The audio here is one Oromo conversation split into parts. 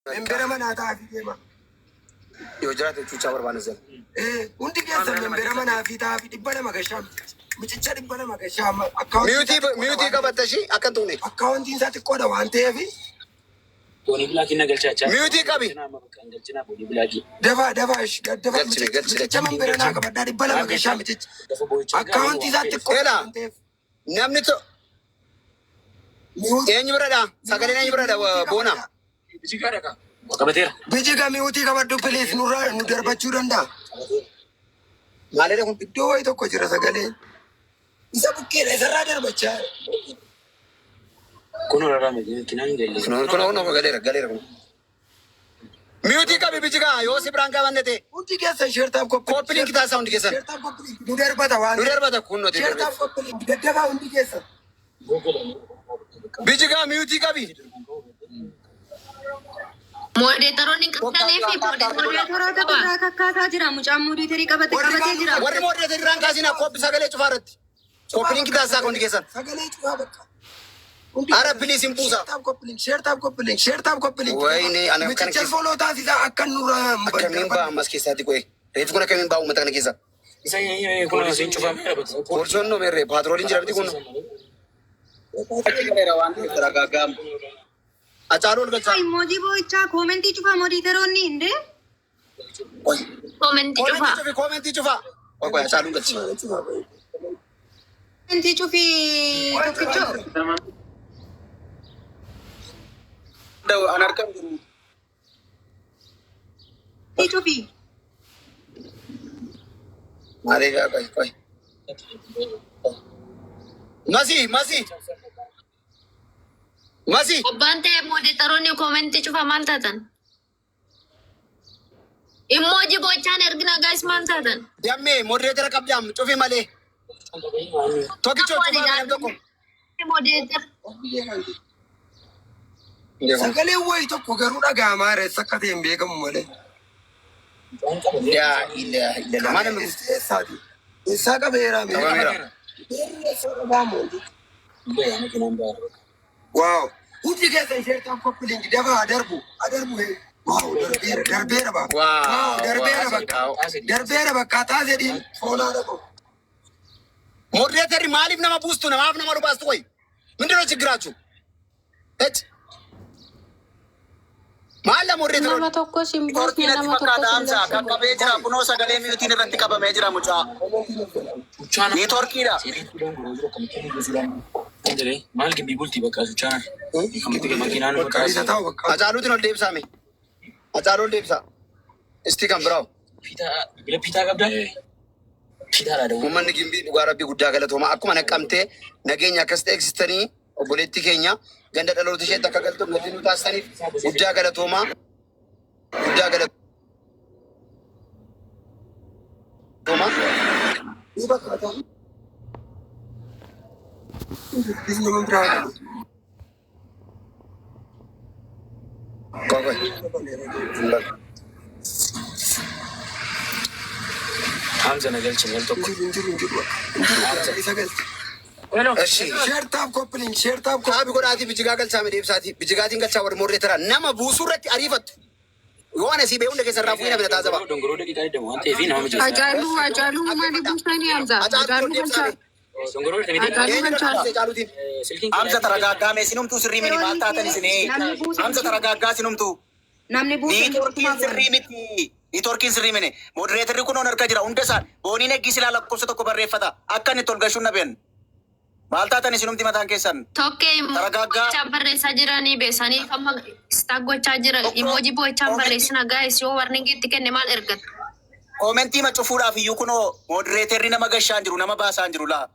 Membera manaa ta'aa fi deema. Yoo jiraate cuuchaa barbaanna sana. Hundi keessan membera manaa fi ta'aa fi 200 gashaa. Mucicha 200 gashaa amma akkaawuntiin Miyuutii isaa xiqqoodha miyuutii waan ta'eef. qabatta ishii akka hin tuqne. Akkaawuntiin isaa xiqqoodha waan ta'eef. Boonii bilaakii na galchaa jechaa. Miyuutii qabi. Galchinaa amma bakka hin galchinaa boonii bilaakii. Dafaa dafaa ish daddafaa Galchine mucicha galchine. mucicha membera naa qabadhaa 200 gashaa mucicha. Dafa boo'ichaa gaarii Akkaawuntii waan isaa ta'eef. xiqqoodha Ela waan ta'eef. namni to Miyuutii eenyu biradha? Sagaleen eenyu biradha? miyuutii Boona. qabadhaa. Qabateera. Bijiga miyuutii qabadhu please nurraa nu darbachuu danda'a. Maalidha kun? Iddoo wayii tokko jira sagalee. Isa bukkeedha isarraa darbachaa. Kun rarraame makiinaan hin galle. Kun kun kun galeera galeera kun. Miyuutii qabi bijigaa yoo si biraan qabanne ta'e. Hundi keessan sheertaaf koppii. Koppii linkii taasisaa hundi keessan. Sheertaaf koppii nu darbata waan Nu darbata kun nuti Sheertaaf koppii daddafaa hundi keessan. Bijigaa miyuutii qabi. Moodeetaroonni hin qabdanii fi moodeetaroota Modereetoroota qaba. birraa kakkaasaa jira. Mucaan modereetarii qabate Warri qabatee kaan jira. Warri moodeetii irraan kaasinaa koppii sagalee cufaa irratti. Cufaa Koppii linkii bakka taasisaa hundi sagalee keessan. sagalee cufaa bakka. Hundi Ara keessan piliis hin buusa. sheertaaf koppii sheertaaf koppii sheertaaf koppii Wayne ana kana mucicha keessa foloo taasisaa akka nurraa hin akkamiin ba'a darbanne. ammas keessaatti qo'e. Reefi kun akkamiin ba'a uummata kana keessa. Isa kun asiin cufameera bakka. Poolisoon nu meerre paatrooliin jira miti kun. Achi galeera waan ta'eef taragaagaamu. Acaaluu ol galchaa. Emoji boo'ichaa koomentii cufaa modereetoroonni indee. Qoy. Koomentii Koomentii cufaa. cufi koomentii cufaa. Qoy qoy acaaluun galchi. Cufaa qoy. Koomentii cufii Qoy tokkichoo. cufaa. An harka hin jiru. Koomentii cufii. Maaliif yaa qoy qoy. Masii masii masii. Abbaan ta'e moodeetaroonni koomentii cufaa maal taatan? Immoojii bochaan ergina gaayis maal taatan? Dammee modereetara qabdaam cufi malee. Tokkichoo cufaa nam tokko. Moodeetara. Sagaleen wayii tokko garuu dhaga'amaa jira eessa akka ta'e hin beekamu malee. Yaa ilaa ilaa maal namni kun? Eessaati? Eessaa qabeera mee? Qabameera. Eessaa qabaamu? Waaw. Hundi keessan sheertaan koppii linkii dafa adarbu adarbu. Waaw darbeera darbeera bakka. Waaw Waaw darbeera bakka. waaw. Darbeera bakka taasedhiin foolaa dhaqu. Modereetarri maaliif nama buustu namaaf nama lubaastu qoy. ምንድን ነው ችግራችሁ? እጭ ማለ ሞዴሬተሮች Nama tokko sin buusne Neetwoorkiin natti nama tokko fakkaata sin Hamza. galchine. Qaqqabee jira. Kunoo sagalee miyuutiin irratti qabamee jira mucaa. Neetwoorkiidha. Maal gimbii bultii bakka suchaan. Makiinaan Bakka isa ta'u bakka. Acaaluutiin ol deebisaame. Acaaluu ol deebisa. Isti kan biraawu. Bila pitaa qabdaa? Pitaadha dawoo. Uummanni gimbii dhugaa rabbii guddaa galatooma. Akkuma naqqamtee nageenya akkas ta'e eegsistanii obboleettii keenya ganda dhaloota isheetti akka galtu gatii nu taasisaniif guddaa galatooma. Guddaa galatooma. Ni bakka ta'u. Bisni nama biraa qabu. Qoy qoy. Hamza na galchine al tokko. Hin jiru hin jiru bakka. Hin jiru Hamza. isa galchi. እሺ Sheertaaf koppii linkii sheertaaf koppii. Saabi godhaatii bijigaa galchaa deebisaatii bijigaatiin galchaa warri modereetara nama buusuu irratti ariifattu. Yoo ana sii bee hunda keessa irraa fuudhina bina taasisa. Dongoroo daqiiqaa 20 waan ta'eef nama mijeessa. Hacaaluu Hacaaluu maali buusanii Hamza? Acaaluutiin Hacaaluu ol deebisaame. galchaa. Dongoroo dhibee Hacaaluu Eenyu galchaa. irra Caaluutiin? silkiin Hamza taragaaggaame sinumtuu sirrii miti maal taatan isinii. Namni buuse Hamza taragaaggaa sinumtuu. Namni buuse Neetwoorkiin sirrii miti. Neetwoorkiin sirrii miti. Modereetarri kun harka jira. Hunda isaa booniin eeggi silaa lakkoofsa tokko barreeffata. Akka inni tolgashuun na beeknu. Maal taatan isinumti mataan keessan? Tokkee immoo Taragaaggaa. bochaan barreessaa jiranii beesanii amma istaak gochaa jiran immoojii bochaan barreessina gaayis yoo warningi itti kenne maal ergata? Koomentii macufuudhaaf iyyuu kunoo modereetarri nama gashaan jiru nama baasaan jiru laa.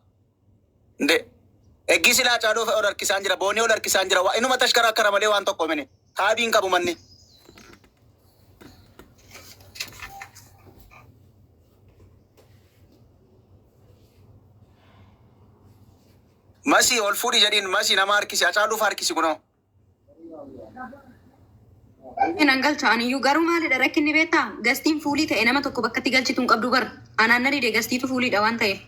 Nde. Eeggi silaa caaluu ol harkisaan jira. Boonii ol harkisaan jira. Waa inuma tashkara akkana malee waan tokko mini. Taabiin qabu manni. Masii ol fuudhi jedhiin masii nama harkisi. Acaaluuf harkisi kunoo. Nan galcha aniyyuu garuu maalidha rakkinni beektaa? Gastiin fuulii ta'e nama tokko bakkatti galchitu hin qabdu bara. Anaan na dide gastiitu fuuliidha waan ta'eef.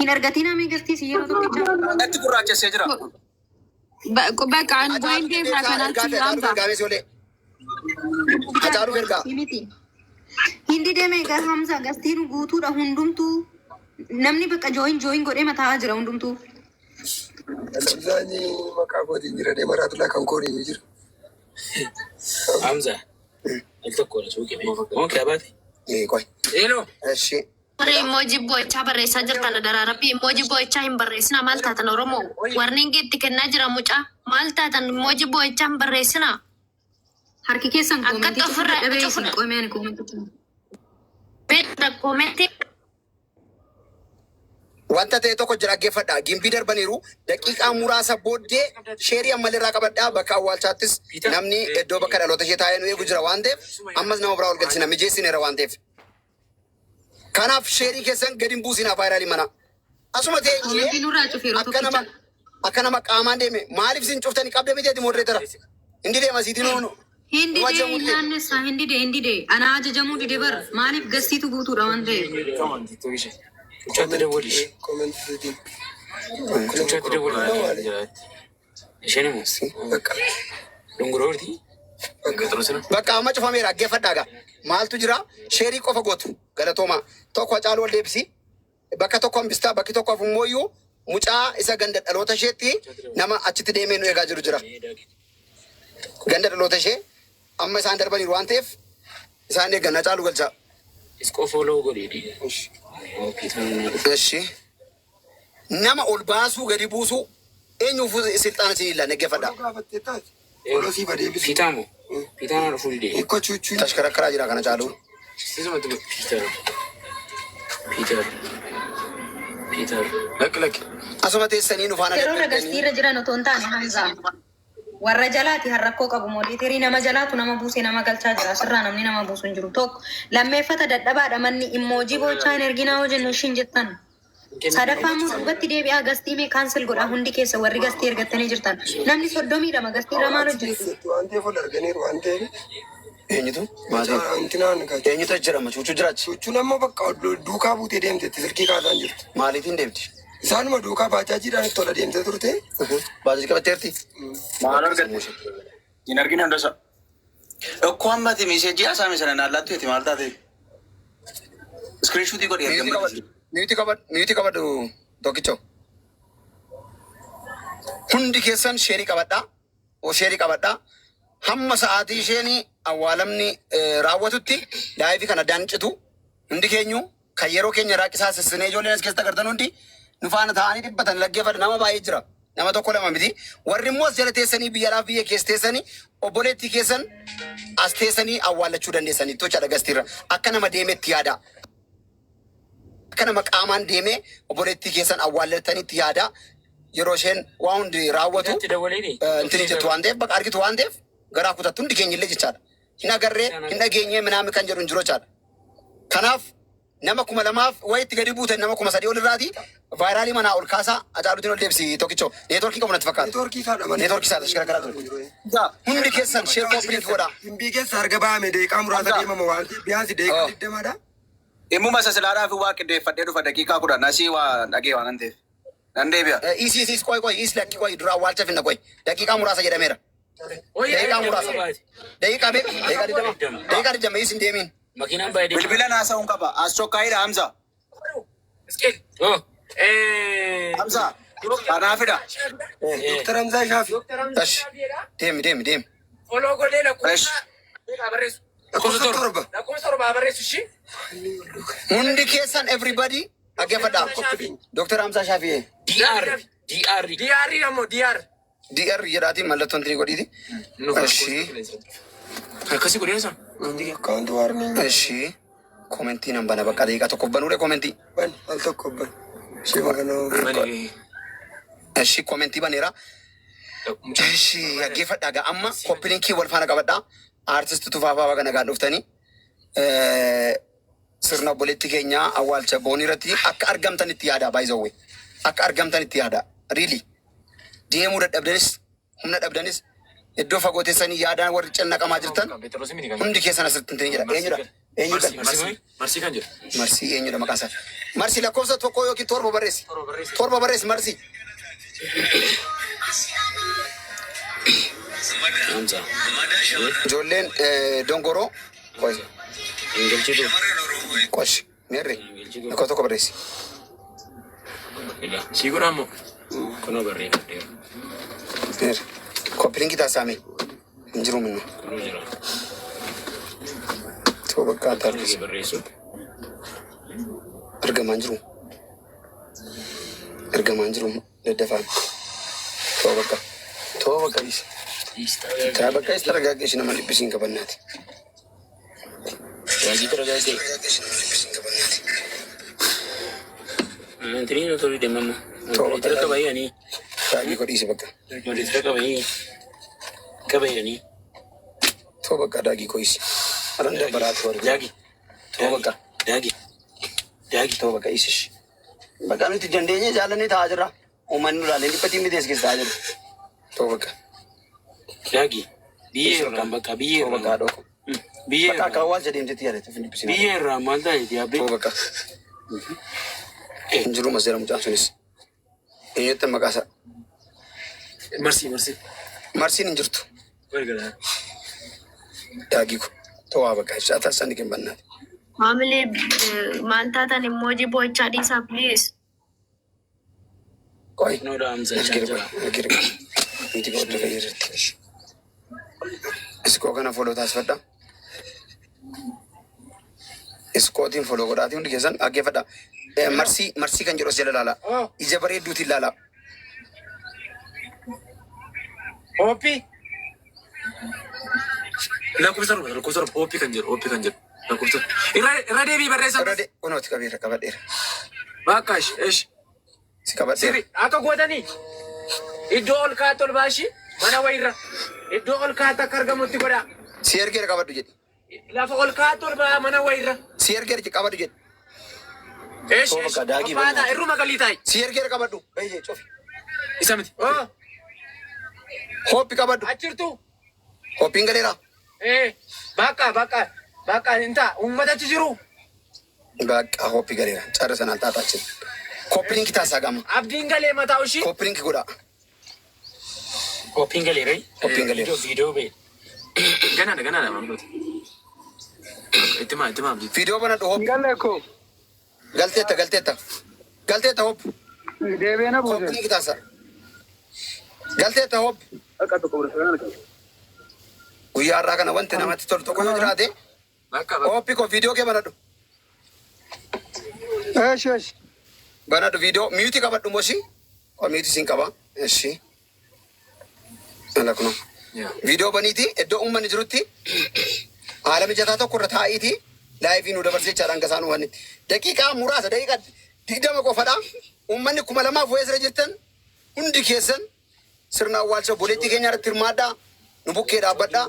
Hin argatiin amee gastii si yeroo tokkicha. Natti gurraachessee jira. Bakka ani Acaaluutiin deemsa deebisaa kanatti ergaa ta'e Hamza. Acaaluutiin ergaamee si olee. Hacaaluuf ergaa. Miti. Hindi deeme egaa Hamza gastiin guutuudha hundumtuu. Namni bakka join join godhee mataa jira hundumtuu. Hamzaan maqaa kootiin jira deema raatulaa kan kooriin jira. Hamza. Al tokko suuqii. Okay, abaate. Qoy. Hello. Eshi. Warri emoji boo'ichaa barreessaa jirtan adaraa rabbii emoji boo'ichaa hin barreessinaa maal taatan Oromoo warning itti kennaa jira mucaa maal taatan emoji boo'ichaa hin barreessinaa. Harki keessan Akka koomentii cufuu ofirraa dadhabee isin cufuudha. qoomee ani koomentii cufuu. Beekta koomentii Wanta ta'e tokko jira, dhaggeeffadha. Gimbii darbaniiru. Daqiiqaa muraasa booddee sheerii ammalirraa qabadhaa. Bakka awwaalchaattis namni iddoo bakka dhaloota ishee taa'ee nu eegu jira waan ta'eef, ammas nama biraa ol galchina mijeessineera waan ta'eef. Kanaaf sheerii keessan gadi hin buusinaa vaayiraalii mana. Asuma ta'e Koomentii nurraa cufeeroo akka nama tokkicha. Akka nama qaamaan deeme maaliif isin cuftanii qabda miteeti moderator. Hindi deema siitii nuunu. Hindi dee hin naannessaa, hindi dee, hindi dee ana ajajamuu dide bar, maaliif gastiitu guutuudha waan ta'eef. Come on, TikTok ishee. Mucaatti dawwalish. Koomentiitiin. Mucaatti dawwali. Isheen immoo Bakka. dunguroo Phexrosina. Bakka amma cufameera, dhaggeeffadhaa gaa. Maaltu jira? Sheerii qofa gootu. Galatooma. Tokko Hacaaluu ol deebisi. Bakka tokko hambistaa, bakki tokko hafummoo iyyuu mucaa isa ganda dhaloota isheetti nama achitti deemee nu eegaa jiru jira. Ganda dhaloota ishee amma isaan darbaniiru waan ta'eef isaan eeggan. Hacaaluu galchaa. Isqoo follow godhi. Eshi. Nama ol baasuu gadi buusuu eenyuuf silxaana isin illaan, dhaggeeffadhaa. Gaafattee taate. Olosii badeebisi. Fiitaa moo? Fiitaa na dhufuu didee. Hiikko chuuchuu. Tashkarakkaraa jira kana caalu. Sisumatti Piiter. Piiter. Piiter. Lakki lakki. Asuma teessanii nu faana Yeroo irra dadhabdanii. gastiirra jiran otoo hin taane Hamza. Warra jalaati har rakkoo qabu, moodeterii nama jalaatu nama buusee nama galchaa jira. Asirraa namni nama buusu hin jiru. Tokko lammeeffata dadhabaadha manni emoji bochaa hin erginaa hoo jennu ishiin jettan. Sadaffaa immoo duubatti deebi'aa gastii mee cancel godhaa hundi keessa warri gastii ergattanii jirtan. Namni 32 gastii irra maal hojjetu? Waan ta'eef ol arganiiru waan ta'eef. Eenyutu? Maatii. Intinaan kaachuu. Eenyutu jedhama? Chuuchuu jiraachi. Chuuchuun amma bakka duukaa buutee deemtetti silkii kaasaan jirtu. Maaliitiin deemti? Isaanuma duukaa baajaajiidhaan itti tola deemtee turte. Baajaaji qabatteerti? Maal argatte? Hin argine hundasa. Okkoo hammati message haasa'ame sana naan laattu jetti maal taate? Screenshot godhi Mute erga qabadhu. Mute qabadhu. Mute qabadhu tokkicho. Hundi keessan sheerii qabadhaa. O sheerii qabadhaa. Hamma sa'aatii isheen awwaalamni raawwatutti live kana dancitu hundi keenyu kan yeroo keenya raaqisaa sissinee ijoolleen as keessa agartan hundi nu faana ta'anii dhibbatan dhaggeeffatan, nama baay'ee jira. Nama tokko lama miti. Warri immoo as jala teessanii biyyaadhaaf biyya keessa teessanii obboleettii keessan as teessanii awwaallachuu dandeessanii tocha dhagastiirra akka nama deemetti yaada. Akka nama qaamaan deemee obboleettii keessan awwaallatanitti yaada. Yeroo isheen waa hundi raawwatu Itti dawwaleeni. Intini jettu waan ta'eef, bakka argitu waan ta'eef garaa kutattu hundi keenya illee jechaadha. Hin agarree hin dhageenyee minaami kan jedhu hin jiru jechaadha. Kanaaf nama 2000f wayitti gadi buutan, nama 3000 ol irraati vaayiraalii manaa ol kaasaa. Hacaaluutiin ol deebisi tokkicho. Neetworkii qabu natti fakkaata. Neetworkii isaadha malee. Neetworkii isaadha shikara ture. Hundi keessan share copy link godhaa. Gimbii keessa arga ba'ame deeqaa muraasa deemama waan ta'eef biyaansi deeqaa 20dha. Dhimmuma isa silaadhaa fi waa qindeeffadhee dhufa daqiiqaa 10 asii waa dhagee waan ta'eef. Nan deebi'a. Isi isi qoy qoy isi lakki qoy dura awwaalcha finna qoy daqiiqaa muraasa jedhameera. Daqiiqaa muraasa. Daqiiqaa meeqa? Daqiiqaa 20. Daqiiqaa 20 isin deemiin. Makiinaan baay'ee deema. Bilbila naasa'uun qaba. As chokkaayidha Hamza. Oh. Hamza. Kanaafidha. Dooktar Hamzaa Shaafi. Tash. Deemi deemi deemi. Follow godhee Fresh. lakkoofsa barreessu. Lakkoofsa 7. Lakkoofsa 7 barreessu ishii. Hundi keessan everybody dhaggeeffadhaa. Dooktar Hamzaa Shaafii. DR. DR. DR ammoo DR. DR jedhaatiin mallattoon tinii godhiiti. Eshi. Akkasii godhee sana. Account warning. Eshi. Komentii nan bana, bakka daqiiqaa tokkoof banuudha komentii. Ban al tokko ban. Ishee maganoo. Eshi, komentii baneera. Eshi, dhaggeeffadhaa gaa amma copy linkii wal faana qabadhaa. Aartist Tufaa Baabaa kana gaan dhuftanii sirna obboleetti keenyaa awwaalcha boonii irratti akka argamtan itti yaada, baay'izawwe. Akka argamtan itti yaada. Really. Deemuu dadhabdanis, humna dhabdanis, iddoo fagoo teessanii yaadaan warri cannaqamaa jirtan hundi keessan asirratti hin jedha. Eenyudha? Eenyudha? Marsii kan jedhu. Marsii eenyudha maqaan isaa? Marsii lakkoofsa 1 yookiin 7 barreessi. 7 barreessi, Marsii. Hamza. Ijoolleen dongoroo. Qoy. Hin galchitu. Qosh. Meerre. Tokko tokko barreessi. Egaa Sii godhaa immoo. Kunoo barreeffadheera. Meerre. Copy link taasisaa. Hin jiru minnu. Kunoo jira. Too bakka Akkana argisa. barreessu. Argamaa hin jiru. Argamaa hin jiru. Daddafaan. Too bakka. Too bakka dhiisi. Taa bakka isa targaaggeessi nama dhibbisiin qabannaati. Daagii targaagee. Intini tolii deemama. Too bakka. Moderator qabayyanii. Daagii koo dhiisi bakka. Moderator qabayyanii. Qabayyanii. Too bakka daagii koo dhiisi. Aran dabaraatu argama. Daagii. Too bakka. Daagii. Daagii. Too bakka dhiisish. Bakka nuti dandeenye jaalannee taa'aa jirra. Uummanni nu ilaalee dhiphatiin miti as keessa taa'aa jiru. Too bakka. Daagii. Biyyee irraan bakka biyyee Too bakka irraan. haadhoo koo. Biyyee Bakka akka irraan. awwaalcha deemtetti yaadate fin dhiphisiin. Biyyee irraan maal ta'e yaabbee. Too bakka. Hin jiru mas jedha mucaan sunis. Eenyutti maqaa isaa? Marsii marsii. Marsiin hin jirtu. Gargara. Daagii koo. Too waa bakka. Ibsaa taasisan ni kenbannaati. Maamilli maal taatan emoji boo'ichaa dhiisaa please. Qoy. Kunoo Hamza Ergira jira. qoy. Ergira qoy. Miti qooddu fayyadatti. Iskoo kana follow taasifadha. Iskootiin follow godhaatii hundi keessan dhaggeeffadha. Marsii marsii kan jedhu as jala ilaala. Ija bareedduutiin ilaala. Hoopii. Lakkoofsa torba lakkoofsa torba hoopii kan jedhu hoopii kan jedhu lakkoofsa. Irra irra deebii barreessan. Irra de kunooti qabeera qabadheera. Bakka ish ish. Si qabadheera. Sirri akka gootanii iddoo ol kaa'atti ol baashii mana wayirra iddoo ol kaa'atti akka argamutti godhaa. Si ergeera qabadhu jedhi. Lafa ol kaa'atti ol baa mana wayirra. Si ergeera qabadhu jedhi. Eesh Too eesh. bakka daagii Qophaa'aa bannaati. irruma galii taa'i. Si ergeera qabadhu. Bayyee cufi. Isa miti. Oo Hooppi qabadhu. achirtu. Hooppiin galeera. Ee bakka bakka bakka hin ta'a uummata achi jiru. Bakka hooppi galeera. Carra sanaan xaaxaachin. Copy link taasisaa gama. Abdiin galee mataa ishii. Copy link godhaa. Qophiin galeera. Qophiin galeera. Viidiyoo ba'e. Ganaadha ganaadha maamiltoota. Itti maa itti maa abdii. Viidiyoo banadhu hooppi. Galle koo Galteetta galteetta. Galteetta hooppi. deebi'ee na buuse. Copy link taasisaa. Galteetta hooppi. Akka tokko barreeffama. Guyyaa har'aa kana wanti namatti tolu tokko yoo jiraate Bakka bakka. hooppi koo viidiyoo kee banadhu. Eesh eesh. Banadhu viidiyoo mute qabadhu moshi. Oo mute siin qaba. Eshi. Ala kunoo. Viidiyoo baniiti iddoo uummanni jirutti haala mijataa tokko irra taa'iiti live nu dabarsee jechaadha hanga isaan uummanni. Daqiiqaa muraasa daqiiqaa 20 qofadha. Uummanni 2000 wayii asirra jirtan hundi keessan sirna awwaalcha obboleettii keenya irratti hirmaadhaa. Nu bukkee dhaabbadhaa.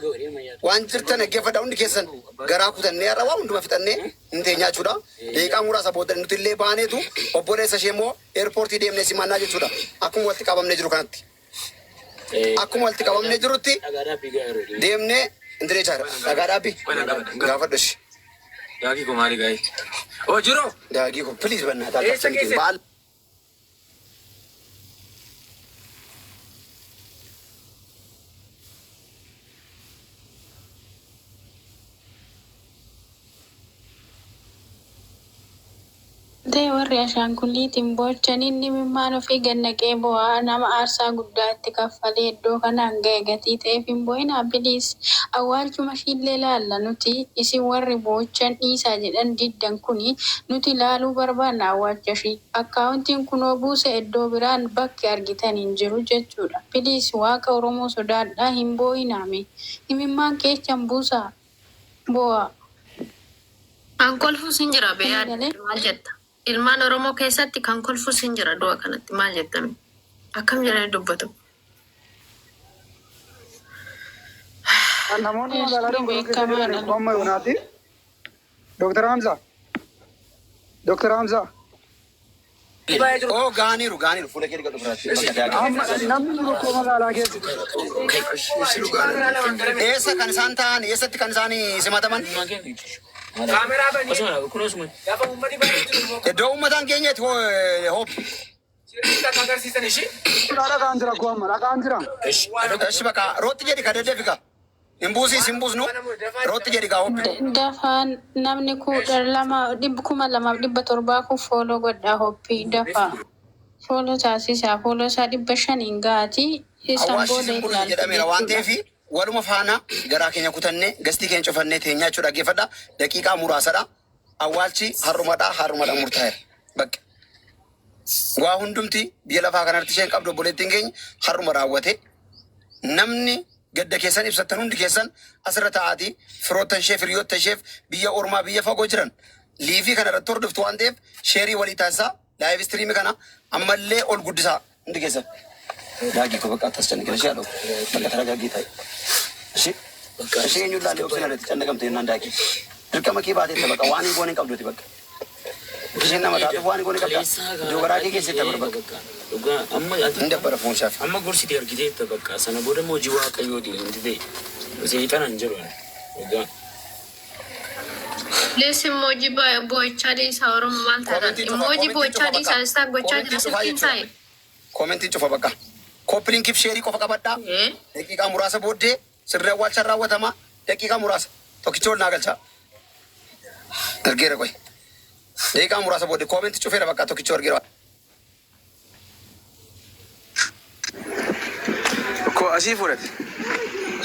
Waan jirtan dhaggeeffadhaa hundi keessan garaa kutannee har'a waa hunduma fixannee hin teenyaa jechuudha. Daqiiqaa muraasa booda nuti illee baaneetu obboleessa ishee immoo airport deemnee simannaa jechuudha. Akkuma walitti qabamnee jiru kanatti. Akkuma walitti qabamnee jirutti Dhagaa dhaabbii gaariidha. deemnee intinee jechaadha. Dhagaa dhaabbii. Gaafadhu ishee. Daakii koo maali gaa'ee? Oo jiru. Daagii koo please bannaa Eessa geesse? Baal. Ta'e warri ashaangulliitiin boochan inni imimmaan ofii gad naqee boo'aa nama aarsaa guddaa itti kaffalee iddoo kanaan ga'e gatii ta'eef hin boo'inaa please. Awwaalchuma ishiillee laalla nuti isin warri boochan dhiisaa jedhan diddan kuni nuti laaluu barbaanna awwaalcha ishii. Akkaawuntiin kunoo buuse iddoo biraan bakki argitan hin jiru jechuudha. Please waaqa Oromoo sodaadhaa hin boo'inaame. Imimmaan keechan buusaa boo'aa. Kan kolfus hin jira bee Galee. maal jetta? Ilmaan Oromoo keessatti kan kolfus hin jira du'a kanatti maal jettame? Akkam jedhanii dubbatu? Namoonni magaalaa Dongoroo keessa jiran Beekamaadha. amma yoonaati. Dooktar Hamza. Dooktar Hamza. Oo gaaniiru gaaniiru fuula kee dhiqadhu biraatti. Bakka daakii. Amma namni tokko magaalaa keessa jiru. Eessa kan isaan ta'an eessatti kan isaan simataman? Kaameraa banii. Osuma kunoo osuma. Gaafa uummanni baay'ee jiru immoo Iddoo uummataan keenyatti hoop. Sirriitti akka agarsiisan ishii. Dhaqaan jira koo amma dhaqaan jira. Eshi bakka rootti jedhi ka deddeefi ka. Hin buusis hin buusnu. Rootti jedhi kaa hoppi. Dafaan namni 12,700 kun follow godhaa hoppii dafaa. Follow taasisaa. Follow isaa 500n ga'atii isaan Awwaashi booda sin buusnu ilaaltu jedhameera waan jechuudha. ta'eef waluma faana garaa keenya kutannee gastii keenya cufannee teenyaa jechuudha dhaggeeffadha. Daqiiqaa muraasadha. Awwaalchi har'umadha har'umadha murtaa'eera. Bakka. Waa hundumti biyya lafaa kanatti isheen qabdu obboleettiin keenya har'uma raawwate. Namni gadda keessan ibsattan hundi keessan asirra taa'aatii firoottan isheef hiriyoottan isheef biyya ormaa biyya fagoo jiran live kana irratti hordoftu waan ta'eef share walii taasisaa live stream kana ammallee ol guddisaa hundi keessan. Daagii koo bakka akkas cannaqe ishee haadha bakka taragaagii ta'e. Ishee ishee eenyuun laallee obsina irratti cannaqamte jennaan daagii. Dirqama kee baateetta bakka waan hin goone hin qabduuti bakka. Isheen nama taatuuf waan hin goone qabda. Iddoo garaa kee keessatti dabar bakka. Dhugaa amma ati Hin dabbara foon shaafi. Amma gorsiti argiteetta bakka sana booda immoo hojii waaqayyooti wanti ta'e seexana hin jiru ani dhugaa. Please emoji boo'ichaa dhiisaa Oromoo maal taatan? Koomentii cufa Emoji koomentii boo'ichaa cufa dhiisaa bakka. isaan gochaa Koomentii jira cufaa silkiin jechuudha. saa'e. Koomentii cufa bakka. Copy linkiif share qofa qabadhaa. Daqiiqaa muraasa booddee sirni awwaalchaan raawwatama. Daqiiqaa muraasa. Tokkicha ol naa galchaa. Ergeera qoy. Daqiiqaa muraasa booddee koomentii cufeera bakka tokkicha ergeera. Ko asii fudhate.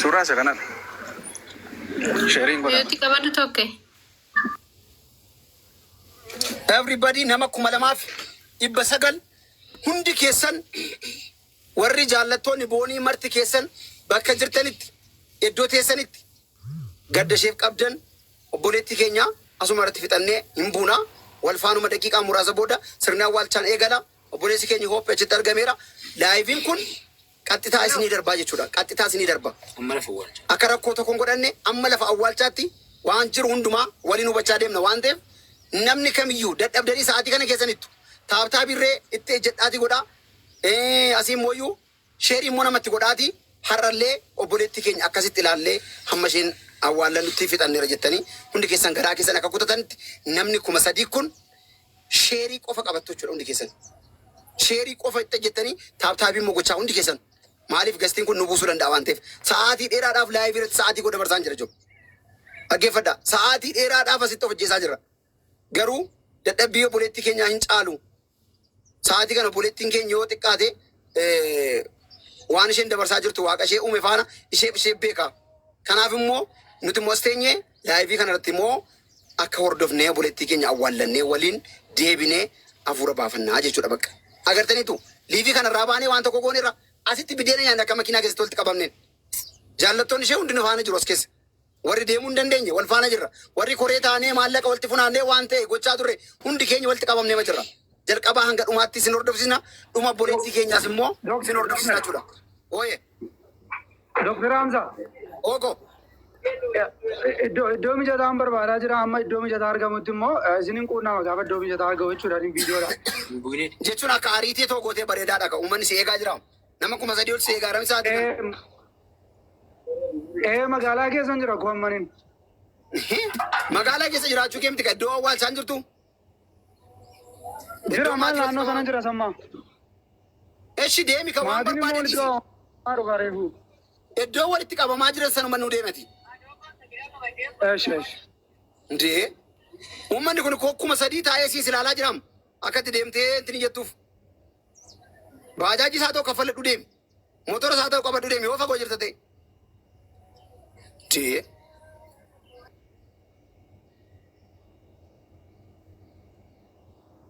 Suuraa isa kanadha. Shareiin godhama. Mute qabadhu tokke. Everybody nama 2900 hundi keessan warri jaallattoonni boonii marti keessan bakka jirtanitti iddoo teessanitti gadda isheef qabdan obboleettii keenya asuma irratti fixannee hin buuna. Wal faanuma daqiiqaa muraasa booda sirni awwaalchaan eegala. Obboleessi keenya hoop achitti argameera. Liveiin kun qaxxitaa isinii darbaa jechuudha. Qaxxitaa isinii darba. Amma lafa awwaalcha. Akka rakkoo tokko hin godhanne amma lafa awwaalchaatti waan jiru hundumaa waliin hubachaa deemna waan ta'eef namni kamiyyuu dadhabdanii sa'aatii kana keessanittu tap tapirree itti ejjedhaatii godhaa. Asii immoo share immoo namatti godhaatii har'allee obboleettii keenya akkasitti ilaallee hamma isheen awwaallannutti fixanneera jettanii hundi keessan garaa keessan akka kutatanitti namni 3000 kun share qofa qabattu jechuudha hundi keessan. Share qofa itti jettanii tap tap immoo gochaa hundi keessan. Maaliif guestiin kun nu buusuu danda'a waan ta'eef sa'aatii dheeraadhaaf live irratti sa'aatii godha dabarsaan jira jechuudha. Dhaggeeffadhaa sa'aatii dheeraadhaaf asitti of ajjeesaa jirra. Garuu dadhabbii obboleettii keenyaa hin caalu. Sa'aatii kana obboleettiin keenya yoo xiqqaate waan isheen dabarsaa jirtu waaqa ishee uume faana isheef ishee beeka. Kanaaf immoo nuti immoo as teenyee live kana irratti immoo akka hordofnee obboleettii keenya awwaallannee waliin deebinee hafuura baafannaa jechuudha bakka. Agartaniitu live kanarraa baanee waan tokko gooneerra asitti bideena nyaanne akka makiinaa keessatti walitti qabamneen. Jaallattoonni ishee hundi nu faana jiru as keessa. Warri deemuu hin dandeenye wal faana jirra. Warri koree taanee maallaqa walitti funaannee waan ta'e gochaa turre hundi keenya walitti qabamnee jirra. Jalqabaa hanga dhumaatti isin hordofsisna. Dhuma obboleettii keenyaas immoo isin hordofsisna jechuudha. Ooye. Dooktar Hamza. Ogo. Iddoo mijataan barbaadaa jira amma iddoo mijataa argamutti immoo isinin quunnama gaafa iddoo mijataa argamu jechuudha viidiyoodha. Jechuun akka ariitii too gootee bareedaadha ka uummanni si eegaa jira. Nama 3000 ol si eegaa ramsa sa'aatii kana. Ee magaalaa keessan jira koommanin. Magaalaa keessa jiraachuu kee miti ka iddoo awwaalchaan jirtu. Jira maal naannoo sana jira sammaa. Eshi deemi ka waan Maatiin immoo barbaade walitti dhiisi. qabamaa dhugaa reefu. Iddoo walitti qabamaa jiran sanuma nu deemati. Eshi eshi. Ndee uummanni kun 3000 taa'ee siis ilaalaa jiram. Akka itti deemtee ittiin jettuuf. Baajaajii isaa ta'u kaffaladhu deemi. Motora isaa ta'u qabadhu deemi yoo fagoo jirta ta'e. Ndee.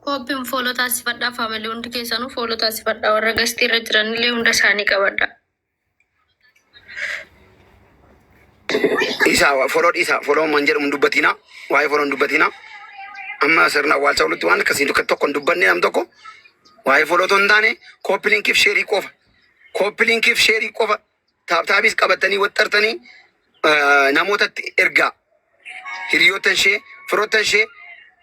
Kooppiin follow taasifadhaa family hundi keessanuu follow taasifadhaa warra guestii irra jiranillee hunda isaanii qabadha. Dhiisaa follow dhiisaa follow man jedhamu hin dubbatina. Waa'ee follow hin dubbatina. Amma sirna awwaalcha walitti waan akkasii tokko hin dubbanne nam tokko waa'ee follow otoo hin taane copy linkiif share qofa. Copy linkiif share qofa. Tap tapis qabatanii waxxartanii namootatti ergaa. Hiriyoota ishee, firoota ishee,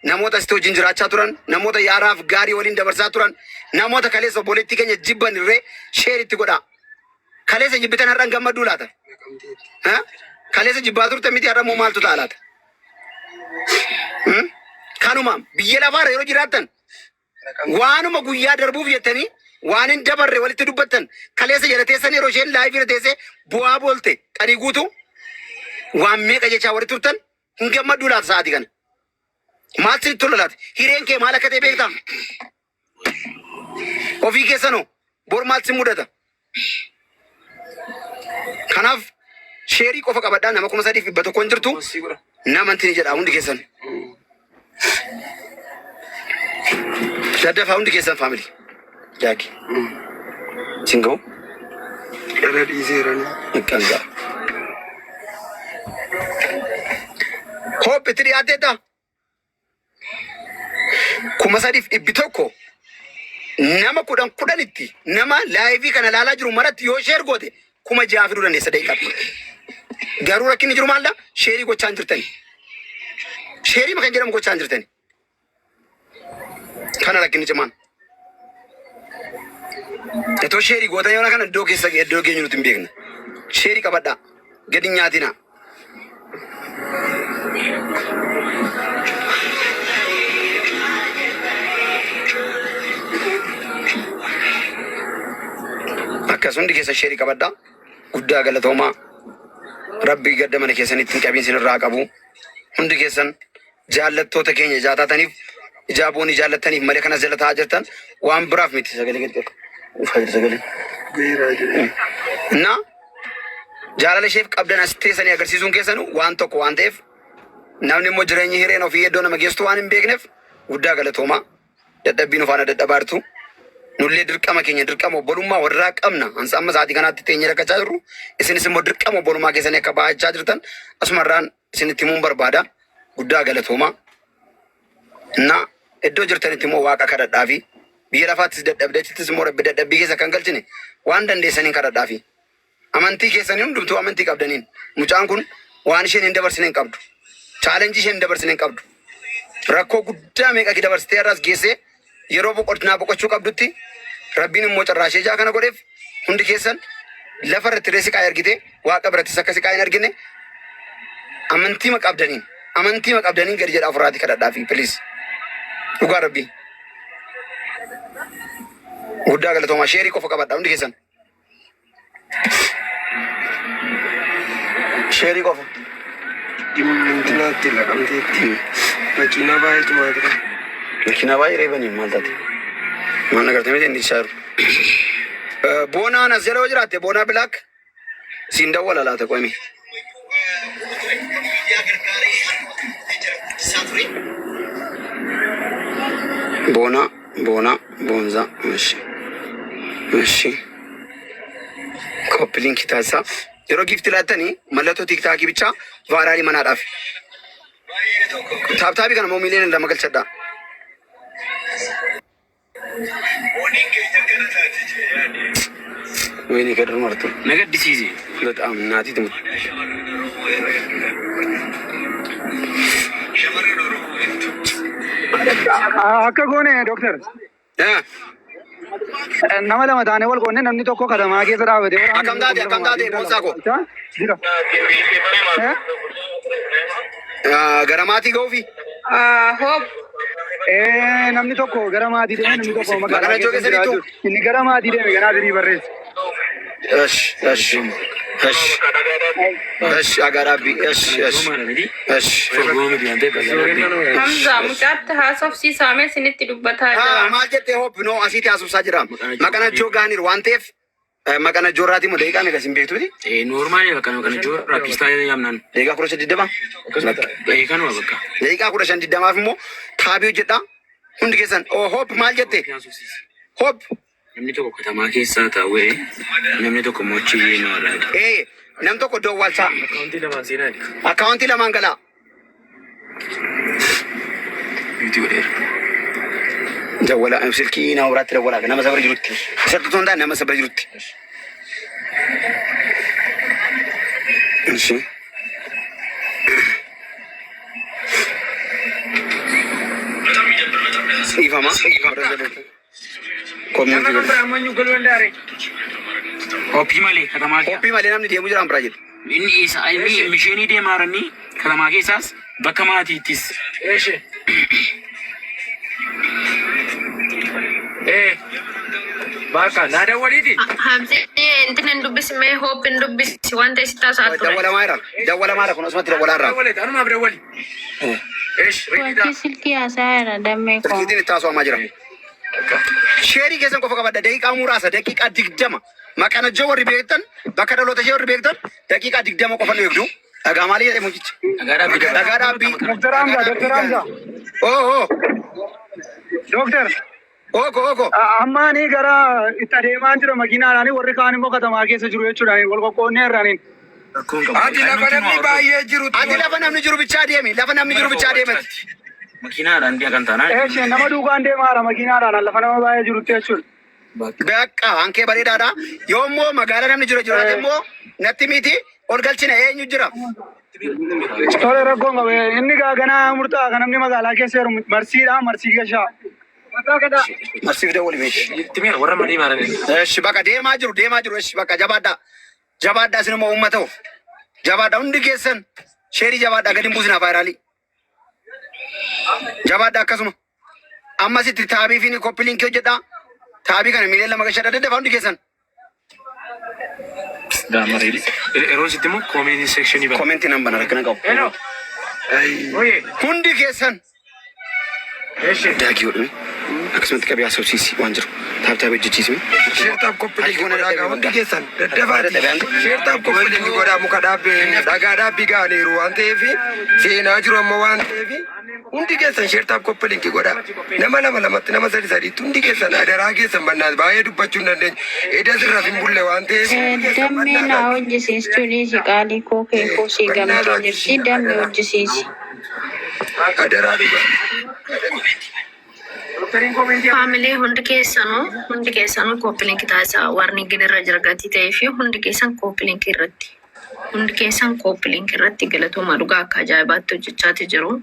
namoota asitti wajjin jiraachaa turan, namoota yaaraaf gaarii waliin dabarsaa turan, namoota kaleessa obboleettii keenya jibban irree share itti godhaa. Kaleessa jibbitan har'an gammaduu laata? Ha? Kaleessa jibbaa turte miti har'a immoo maaltu ta'a laata? Kanumaam biyya lafaarra yeroo jiraattan Waanuma guyyaa darbuuf jettanii waan hin dabarre walitti dubbattan kaleessa jala teessan yeroo isheen live irra teessee bu'aa boolte qanii guutuu waan meeqa jechaa warri turtan hin gammadduu laata sa'aatii kana. Maal sitti tola laata? Hireen kee maal akka ta'e beektaa? Ofii keessanoo bor maal si mudata? Kanaaf share qofa qabadhaa nama 3,100 hin jirtu nama intini jedha hundi keessan. Daddafaa hundi keessan family. Jaaki. Sin ga'u? Irra dhiiseerani. Kan ga'a. Hope itti dhiyaatteetta? 3,100 nama kudhan kudhanitti nama live kana ilaalaa jiru maratti yoo share goote 6,000 fiduu dandeessa daqiiqaatti. Garuu rakkinni jiru maalla? Share gochaa hin jirtani. Share kan jedhamu gochaa hin jirtani. Kana rakkinni cimaan. Itoo share gootan yoo kana iddoo keessa iddoo geenyu nuti hin beekna. Share qabadhaa. Gadi hin nyaatinaa. Akkas hundi keessa share qabadhaa. Guddaa galatoomaa. Rabbi gadda mana keessanitti hin qabiin sinirraa qabu. Hundi keessan jaallattoota keenya ijaa taataniif ijaa boonii jaallattaniif malee kanas jala taa'aa jirtan waan biraaf miti sagalee gadi qabu. Ufaa sagalee. Geeraa jedhee. እና jaalala isheef qabdan as teessanii agarsiisuun keessanu waan tokko waan ta'eef namni immoo jireenyi hireen ofii iddoo nama geessu waan hin beekneef guddaa galatoomaa. Dadhabbii nu faana dadhabaa jirtu. Nullee dirqama keenya dirqama obbolummaa warraa qabna. Ansa amma sa'aatii kanaatti teenyee rakkachaa jirru. Isinis immoo dirqama obbolummaa keessanii akka baay'achaa jirtan asumarraan isinitti himuun barbaada. Guddaa galatoomaa. Na iddoo jirtanitti immoo waaqa kadhadhaafi biyya lafaattis dadhabdachittis immoo rabbi dadhabbii keessa kan galchine waan dandeessaniin kadhadhaafi. Amantii keessanii hundumtuu amantii qabdaniin mucaan kun waan isheen hin dabarsine hin qabdu. Challenge isheen hin dabarsine hin qabdu. Rakkoo guddaa meeqa dabarsitee har'as geessee yeroo boqonnaa boqochuu qabdutti rabbiin immoo carraa ishee ijaa kana godheef hundi keessan lafa irratti illee siqaa argite waaqa birattis akka siqaa hin argine amantii qabdaniin gadi jedhaa ofirraatii kadhadhaafi please. Dhugaa rabbii. Guddaa galatoomaa share qofa qabadha hundi keessan. Share qofa. Dhimma laqamteetti. Makiinaa baay'ee tumaa ture. Makiinaa baay'ee reebanii maal taate? Maal agartee miti inni isaa jiru. Boonaan as jala yoo jiraatte Boonaa Bilaak siin dawwala laata qo'ami. Boonaa Boonaa Boonzaa እሺ እሺ copy link taasisaa. Yeroo gift laattanii mallattoo TikTok bichaa viral manaadhaaf. Tap tap kana immoo miiliyoona 2 galchadhaa. ወይኔ ከድር መርቱ Na gaddisiise. በጣም እናቴ ትሙት። Akka goone doctor nama lama taanee wal qoonnee namni tokko katamaa keessa dhaabatee Akkam taate boonsaa koo? Jira. Gara maatii ga'uufi? Hope Namni tokko gara maatii deeme namni tokko magaalaa Magaalaa keessa jira keessattuu? jechuudha. Inni gara maatii deeme ganaa firii barreessa. እሺ እሺ እሺ እሺ አጋራቢ እሺ እሺ እሺ Fagoo miti waan ta'eef magaalaa Hamza mucaatti haasofsiisamee isinitti dubbataa jira. Maal jettee Hope? No asitti haasofsaa jira. Maqanachoo gaaniiru waan ta'eef maqanachoo irraatii immoo daqiiqaa meeqa isin beektuuti? Normal bakka kana jiru raappistaa yaamnaan. Daqiiqaa 15 20. Kanuma bakka. Daqiiqaa 15 20f immoo tap hojjedhaa. Hundi keessan oh Hope maal jette? Hope. Namni tokko katamaa keessaa taa'ee namni tokko immoo achi deemaa Ee nam tokko iddoo awwaalchaa. Account lamaan seenaa. Account lamaan galaa. Mute godheera. Dawwala silkii nama biraatti dawwalaa nama sabra jirutti. Isatti osoo hin taane nama sabra jirutti. እሺ. Ifama. Community godhe. Hope malee katamaa keessa. Hope malee namni deemu jira biraa jedhu. Inni isa inni misheenii deemaa jiranii katamaa keessaas bakka maatiittis. Eh. Bakka naa dawwaliiti. Hamzee intin hin dubbisi mee hoop hin dubbisi waan ta'e sitti haasa'aa ture. Dawwalamaa jira. Dawwalamaa jira kun asumatti dawwalaa irraa. Dawwaleeti anumaaf dawwali. Eesh riqiidha. Wanti silkii haasaa jira dammee koo. Silkiitiin itti haasa'amaa jira. Sheerii keessan qofa qabadha. Daqiiqaa muraasa daqiiqaa 20. Maqanajjoo warri beektan bakka dhaloota ishee warri beektan daqiiqaa 20 qofa nu eegdu. Dhagaa maalii jedhee mucichi? Dhagaa dhaabbii Dhagaa dhaabbii. Doktar Hamza, Doktar Hamza. Oo oo. Doktar. Ooko ooko. Amma ani gara itti adeemaa jira makiinaadhaan warri kaan immoo katamaa keessa jiru jechuudha. Wal qoqqoodnee irraaniin. Rakkoon qabu. Ati lafa namni baay'ee jiru. Ati lafa namni jiru bichaa deemi. Lafa namni jiru bichaa deemati. Makiinaadhaan deemaa kan taanaa. Eeshee nama duukaan deemaara makiinaadhaan lafa nama baay'ee jirutti jechuudha. Bakka hankee bareedaadha. Yoo immoo magaalaa namni jiru jiraate immoo natti miti ol galchina eenyu jira? Tole rakkoon qabu. Inni ganaa murtaa'a kan namni magaalaa keessa jiru marsiidha marsii gashaa. Marsiif dawwali meeshi. Itti mi'a warra madii maaranii. Eshi bakka deemaa jiru deemaa jiru eshi bakka jabaadhaa. Jabaadhaa isin immoo uummata of. Jabaadhaa hundi keessan sheerii jabaadhaa gadi hin buusinaa vaayiraalii. Jabaadhaa akkasuma. Ammas itti taabii fi copy linkii hojjedhaa. Taabii kana miileen lama gashadhaa daddafaa hundi keessan. Gaamareedhi. Yeroo sitti immoo comment sectionii bana. Commentii nan bana rakkina qabu. Hello. Oye. Hundi keessan. Eesh. Daakii godhame. Akkasumatti qabee haasofsiisi waan jiru. Tap tap hojjechiisime. Share tap copy link godhaa gaa hundi keessan daddafaati. Share tap copy link godhaa muka dhaabbee dhagaa dhaabbii ga'aniiru waan ta'eef seenaa jiru amma waan ta'eef hundi keessan share tap copy link godhaa. Nama lama lamatti nama sadi sadiitti hundi keessan adaraa keessan bannaas baay'ee dubbachuu hin dandeenyu. Eda sirraaf hin bulle waan ta'eef hundi keessan Dammee naa bannaadha. hojjisiistuu dhiisi qaalii koo keekoo sii gamtee jirti dammee hojjisiisi. Adaraa dhugaa. Doktariin commentii Family hundi keessanuu copy link taasisaa warningin irra jira gatii ta'ee fi hundi keessan copy link irratti. Hundi keessan copy link irratti galatooma dhugaa akka ajaa'ibaatti hojjechaati jiru.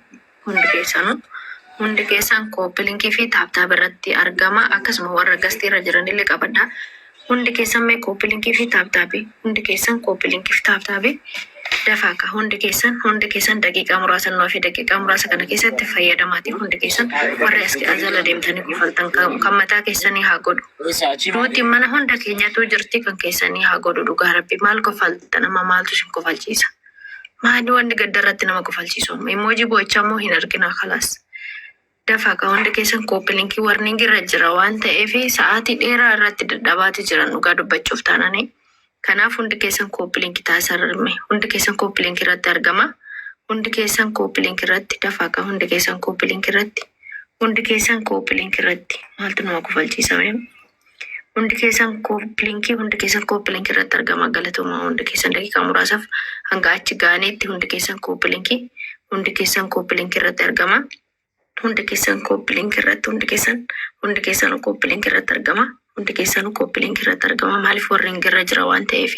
Hundi keessanuu. Hundi keessan copy linkii fi tap tap irratti argama. Akkasuma warra guestii irra jiranillee qabadha. Hundi keessan mee copy linkii fi tap tapii. Hundi keessan copy linkii fi tap tapii. Dafaa ka hundi keessan daqiiqaa muraasa nuu fi daqiiqaa muraasa kana keessatti fayyadamaati hundi keessan warri as jala deemtanii kufaltan kan mataa keessanii haa godhu. Duuti mana hunda keenyatu jirti kan keessanii haa godhu dhugaa rabbi maal kofalta nama maaltu isin kofalchiisa. Maali wanni gadda irratti nama kofalchiisu emoji bo'ichaa immoo hin argina kalaas. Dafaa ka hundi keessan copy linkii warning irra jira waan ta'eef sa'aatii dheeraa irratti dadhabaati jiran dhugaa dubbachuuf taananii. Kanaaf hundi keessan copy linkii taasisaa hundi keessan copy linkii irratti argama. Hundi keessan copy linkii irratti dafaa ka hundi keessan copy linkii irratti hundi keessan copy linkii irratti maaltu nama kofalchiisame. Hundi keessan copy linkii hundi keessan copy linkii irratti argama galatooma hundi keessan daqiiqaa muraasaaf hanga achi gaaneetti hundi keessan copy linkii hundi keessan copy linkii irratti argama. Hundi keessan copy linkii irratti hundi keessan copy linkii irratti argama. Hundi keessan copy linkii irratti argama. Maaliif warreen irra jira waan ta'eef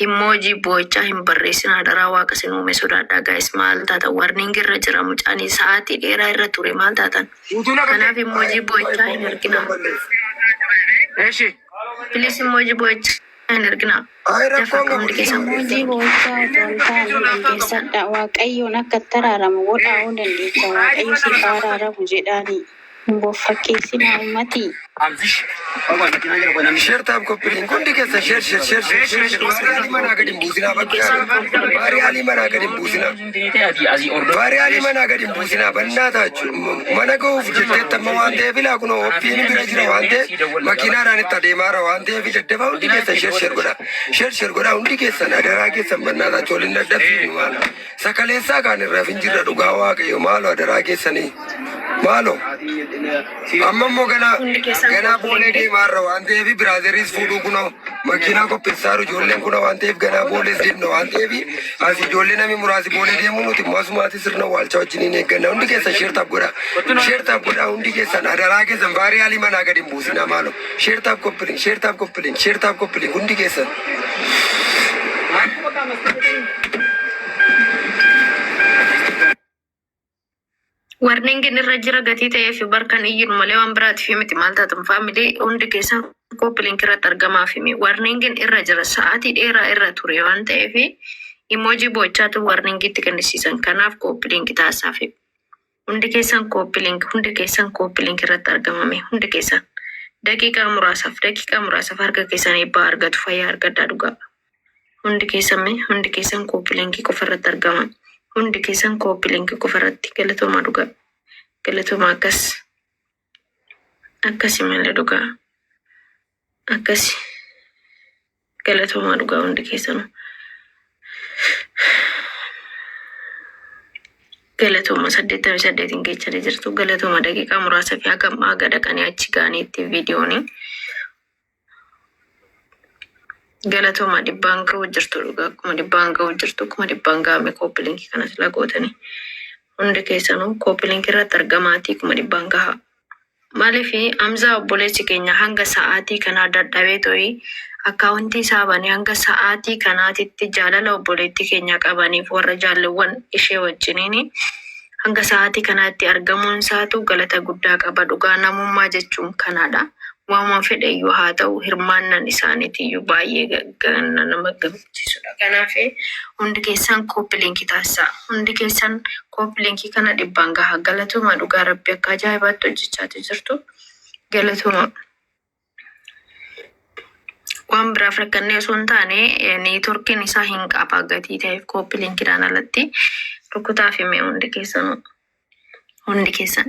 emoji boo'ichaa hin barreessin hadaraa waaqa sin uume sodaadhaa guys maal taatan warning irra jira mucaan sa'aatii dheeraa irra ture maal taatan. Guutuu lafa Kanaaf emoji boo'ichaa hin argina. Eeshi. Please emoji boo'ichaa hin argina. Ay Dafaa rakkoon ka qabu. hundi keessan Emoji boo'ichaa otoo hin taane dhaggeessadha. Waaqayyoon akka itti araaramu godhaa oo dandeecha. Waaqayyo siif haa araaramu jedhaani. Hin boffakkeessinaa uummatii. Share tap copy link hundi keessan share share share share share share vaayiraalii manaa gadi hin buusinaa bakka vaayiraalii manaa gadi hin buusinaa. Vaayiraalii manaa gadi hin buusinaa bannaa taachuu mana ga'uuf jetteetti amma waan ta'eef ilaa kunoo oppiin bira jira waan ta'eef makiinaadhaan itti adeemaara waan ta'eef daddafaa hundi keessan share share godhaa share share godhaa hundi keessan adaraa keessan bannaa taachuu waliin daddafsiifnu maal sakaleessaa kaan irraa hin jirra dhugaa waaqayyo maaloo adaraa keessanii maaloo amma immoo ganaa Hundi keessan ganaa copy boolee linkii. deemaarra waan ta'eef biraazeriis fuudhuu kunoo makiinaa qopheessaaru ijoolleen kunoo waan ta'eef ganaa boolees deemna waan ta'eef as ijoollee namni muraasi boolee deemuu nuti immoo asumaati sirna waalchaa wajjiniin eegganna hundi keessan share tap godhaa share tap godhaa hundi keessan adaraa keessan vaayiraalii manaa gadi hin buusinaa maaloo share tap copy link share tap copy link share tap copy link hundi keessan. Warningin irra jira gatii ta'ee fi barkan iyyuu malee waan biraatiif miti maal taatan family hundi keessan copy link irratti argamaa fi warningin irra jira sa'aatii dheeraa irra ture waan ta'eef emoji bo'ichaatu warningitti kennisiisan kanaaf copy link taasisaa fi hundi keessan copy link hundi keessan copy link irratti argamame hundi keessan Daqiiqaa muraasaaf daqiiqaa muraasaaf harka keessan eebbaa argatu fayyaa argadhaa dhugaa. Hundi keessan mee hundi keessan copy linkii qofa irratti argama. Hundi keessan copy linkii qofa irratti galatoomaa dhugaa. Galatoomaa akkas. Akkasi malee dhugaa. Akkasi. Galatoomaa dhugaa hundi keessanuu. Galatooma 88n geechanii jirtu. Galatooma daqiiqaa muraasa fi hagam haga dhaqanii achi ga'aniitti viidiyooni. Galatooma dhibbaan ga'uu jirtu dhugaa akkuma dhibbaan ga'uu jirtu akkuma dhibbaan ga'ame copy linkii kana sila gootanii. Hundi keessanuu copy linkii irratti argamaatii kuma dhibbaan gahaa. Maaliif Hamzaa obboleessi keenya hanga sa'aatii kanaa dadhabee to'i akkaawuntii isaa banee hanga sa'aatii kanaatitti jaalala obboleettii keenya qabaniif warra jaalleewwan ishee wajjiniin hanga sa'aatii kanaatti argamuun isaatu galata guddaa qaba. Dhugaa namummaa jechuun kanaadha. Waanuma fedhe iyyuu haa ta'u hirmaannaan isaaniitiyyuu baay'ee nama gammachiisudha. Kanaaf hundi keessan copy linkii taasisaa. Hundi keessan copy linkii kana dhibbaan gahaa. Galatoomaa dhugaa rabbi akka ajaa'ibaatti hojjechaati jirtu. Galatoomaa. Waan biraaf rakkannee osoo hin taane networkiin isaa hin qaba gatii ta'eef copy linkiidhaan alatti rukutaa fi mee hundi keessanuu. Hundi keessan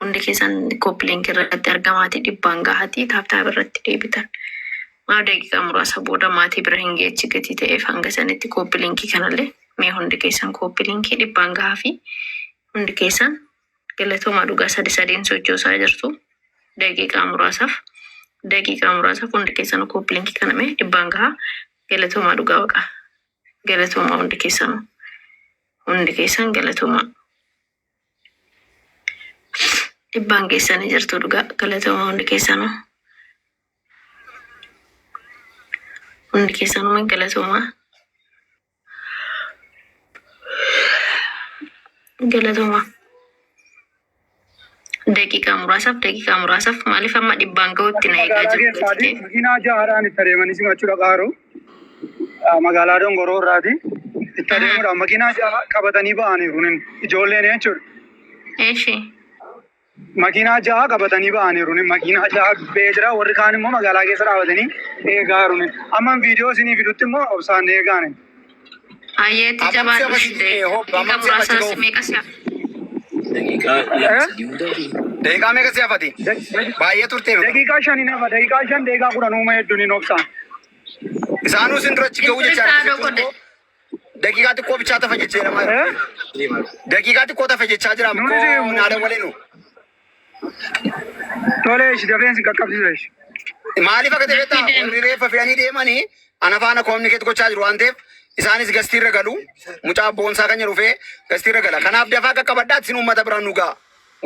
hundi keessan copy linkii irratti argamaatii dhibbaan gahatii tap tap irratti deebitan. Maa daqiiqaa muraasa booda maatii bira hin geechi gatii ta'eef hanga sanitti copy linkii kanallee mee hundi keessan copy linkii dhibbaan gahaa fi hundi keessan galatoomaa dhugaa sadi sadiin sochoosaa jirtu daqiiqaa muraasaaf daqiiqaa muraasaaf hundi keessan copy linkii kana mee dhibbaan gahaa galatoomaa dhugaa waqa galatoomaa hundi keessanuu hundi keessan galatoomaa. Dhibbaan keessanii jirtu dhugaa galatoomaa hundi keessanuu. Hundi keessanuu galatoomaa. Galatoomaa. Daqiiqaa muraasaaf daqiiqaa muraasaaf maaliif amma dhibbaan gahutti na eegaa Magaalaa jiru gatii keessaati ta'eef. makiinaa jahaadhaan itti adeemanii simachuu dhaqaaru. Magaalaa Dongoroo irraati. Itti adeemuudhaan makiinaa jaha qabatanii ba'aniiru ijoolleen jechuudha. Eeshi. Makiinaa jaha qabatanii ba'aniiru. Makiinaa jaha ba'ee jira. Warri kaan immoo magaalaa keessa dhaabatanii eegaa jiru. Amma viidiyoo isinii fidutti immoo obsaan eegaan. Ayyeetti Hammam jabaadhu si'a daqiiqaa hammam si'a muraasa ga'uuf? meeqa si'a? Daqiiqaa lama sadii hunda Daqiiqaa meeqa si hafati? Baay'ee turte. Daqiiqaa shanii nafa daqiiqaa 5 daqiiqaa 10 uuma hedduun hin obsaan. Isaanuu isin dura achi ga'uu jechaa Innis jiru. Daqiiqaa xiqqoo bichaa tafa jechee nama. Daqiiqaa xiqqoo tafa jechaa jira. Nuti Koo naada waliinu. Tolee ishi dafeensi qaqqabsiisa ishi. Maaliif akka ta'e beektaa? Warri reeffa fe'anii deemanii ana faana communicate gochaa jiru waan ta'eef isaanis gastiirra galu. Mucaa boonsaa kan jedhu fe'ee gastiirra gala. Kanaaf dafaa qaqqabadhaa isin uummata biraan nu ga'a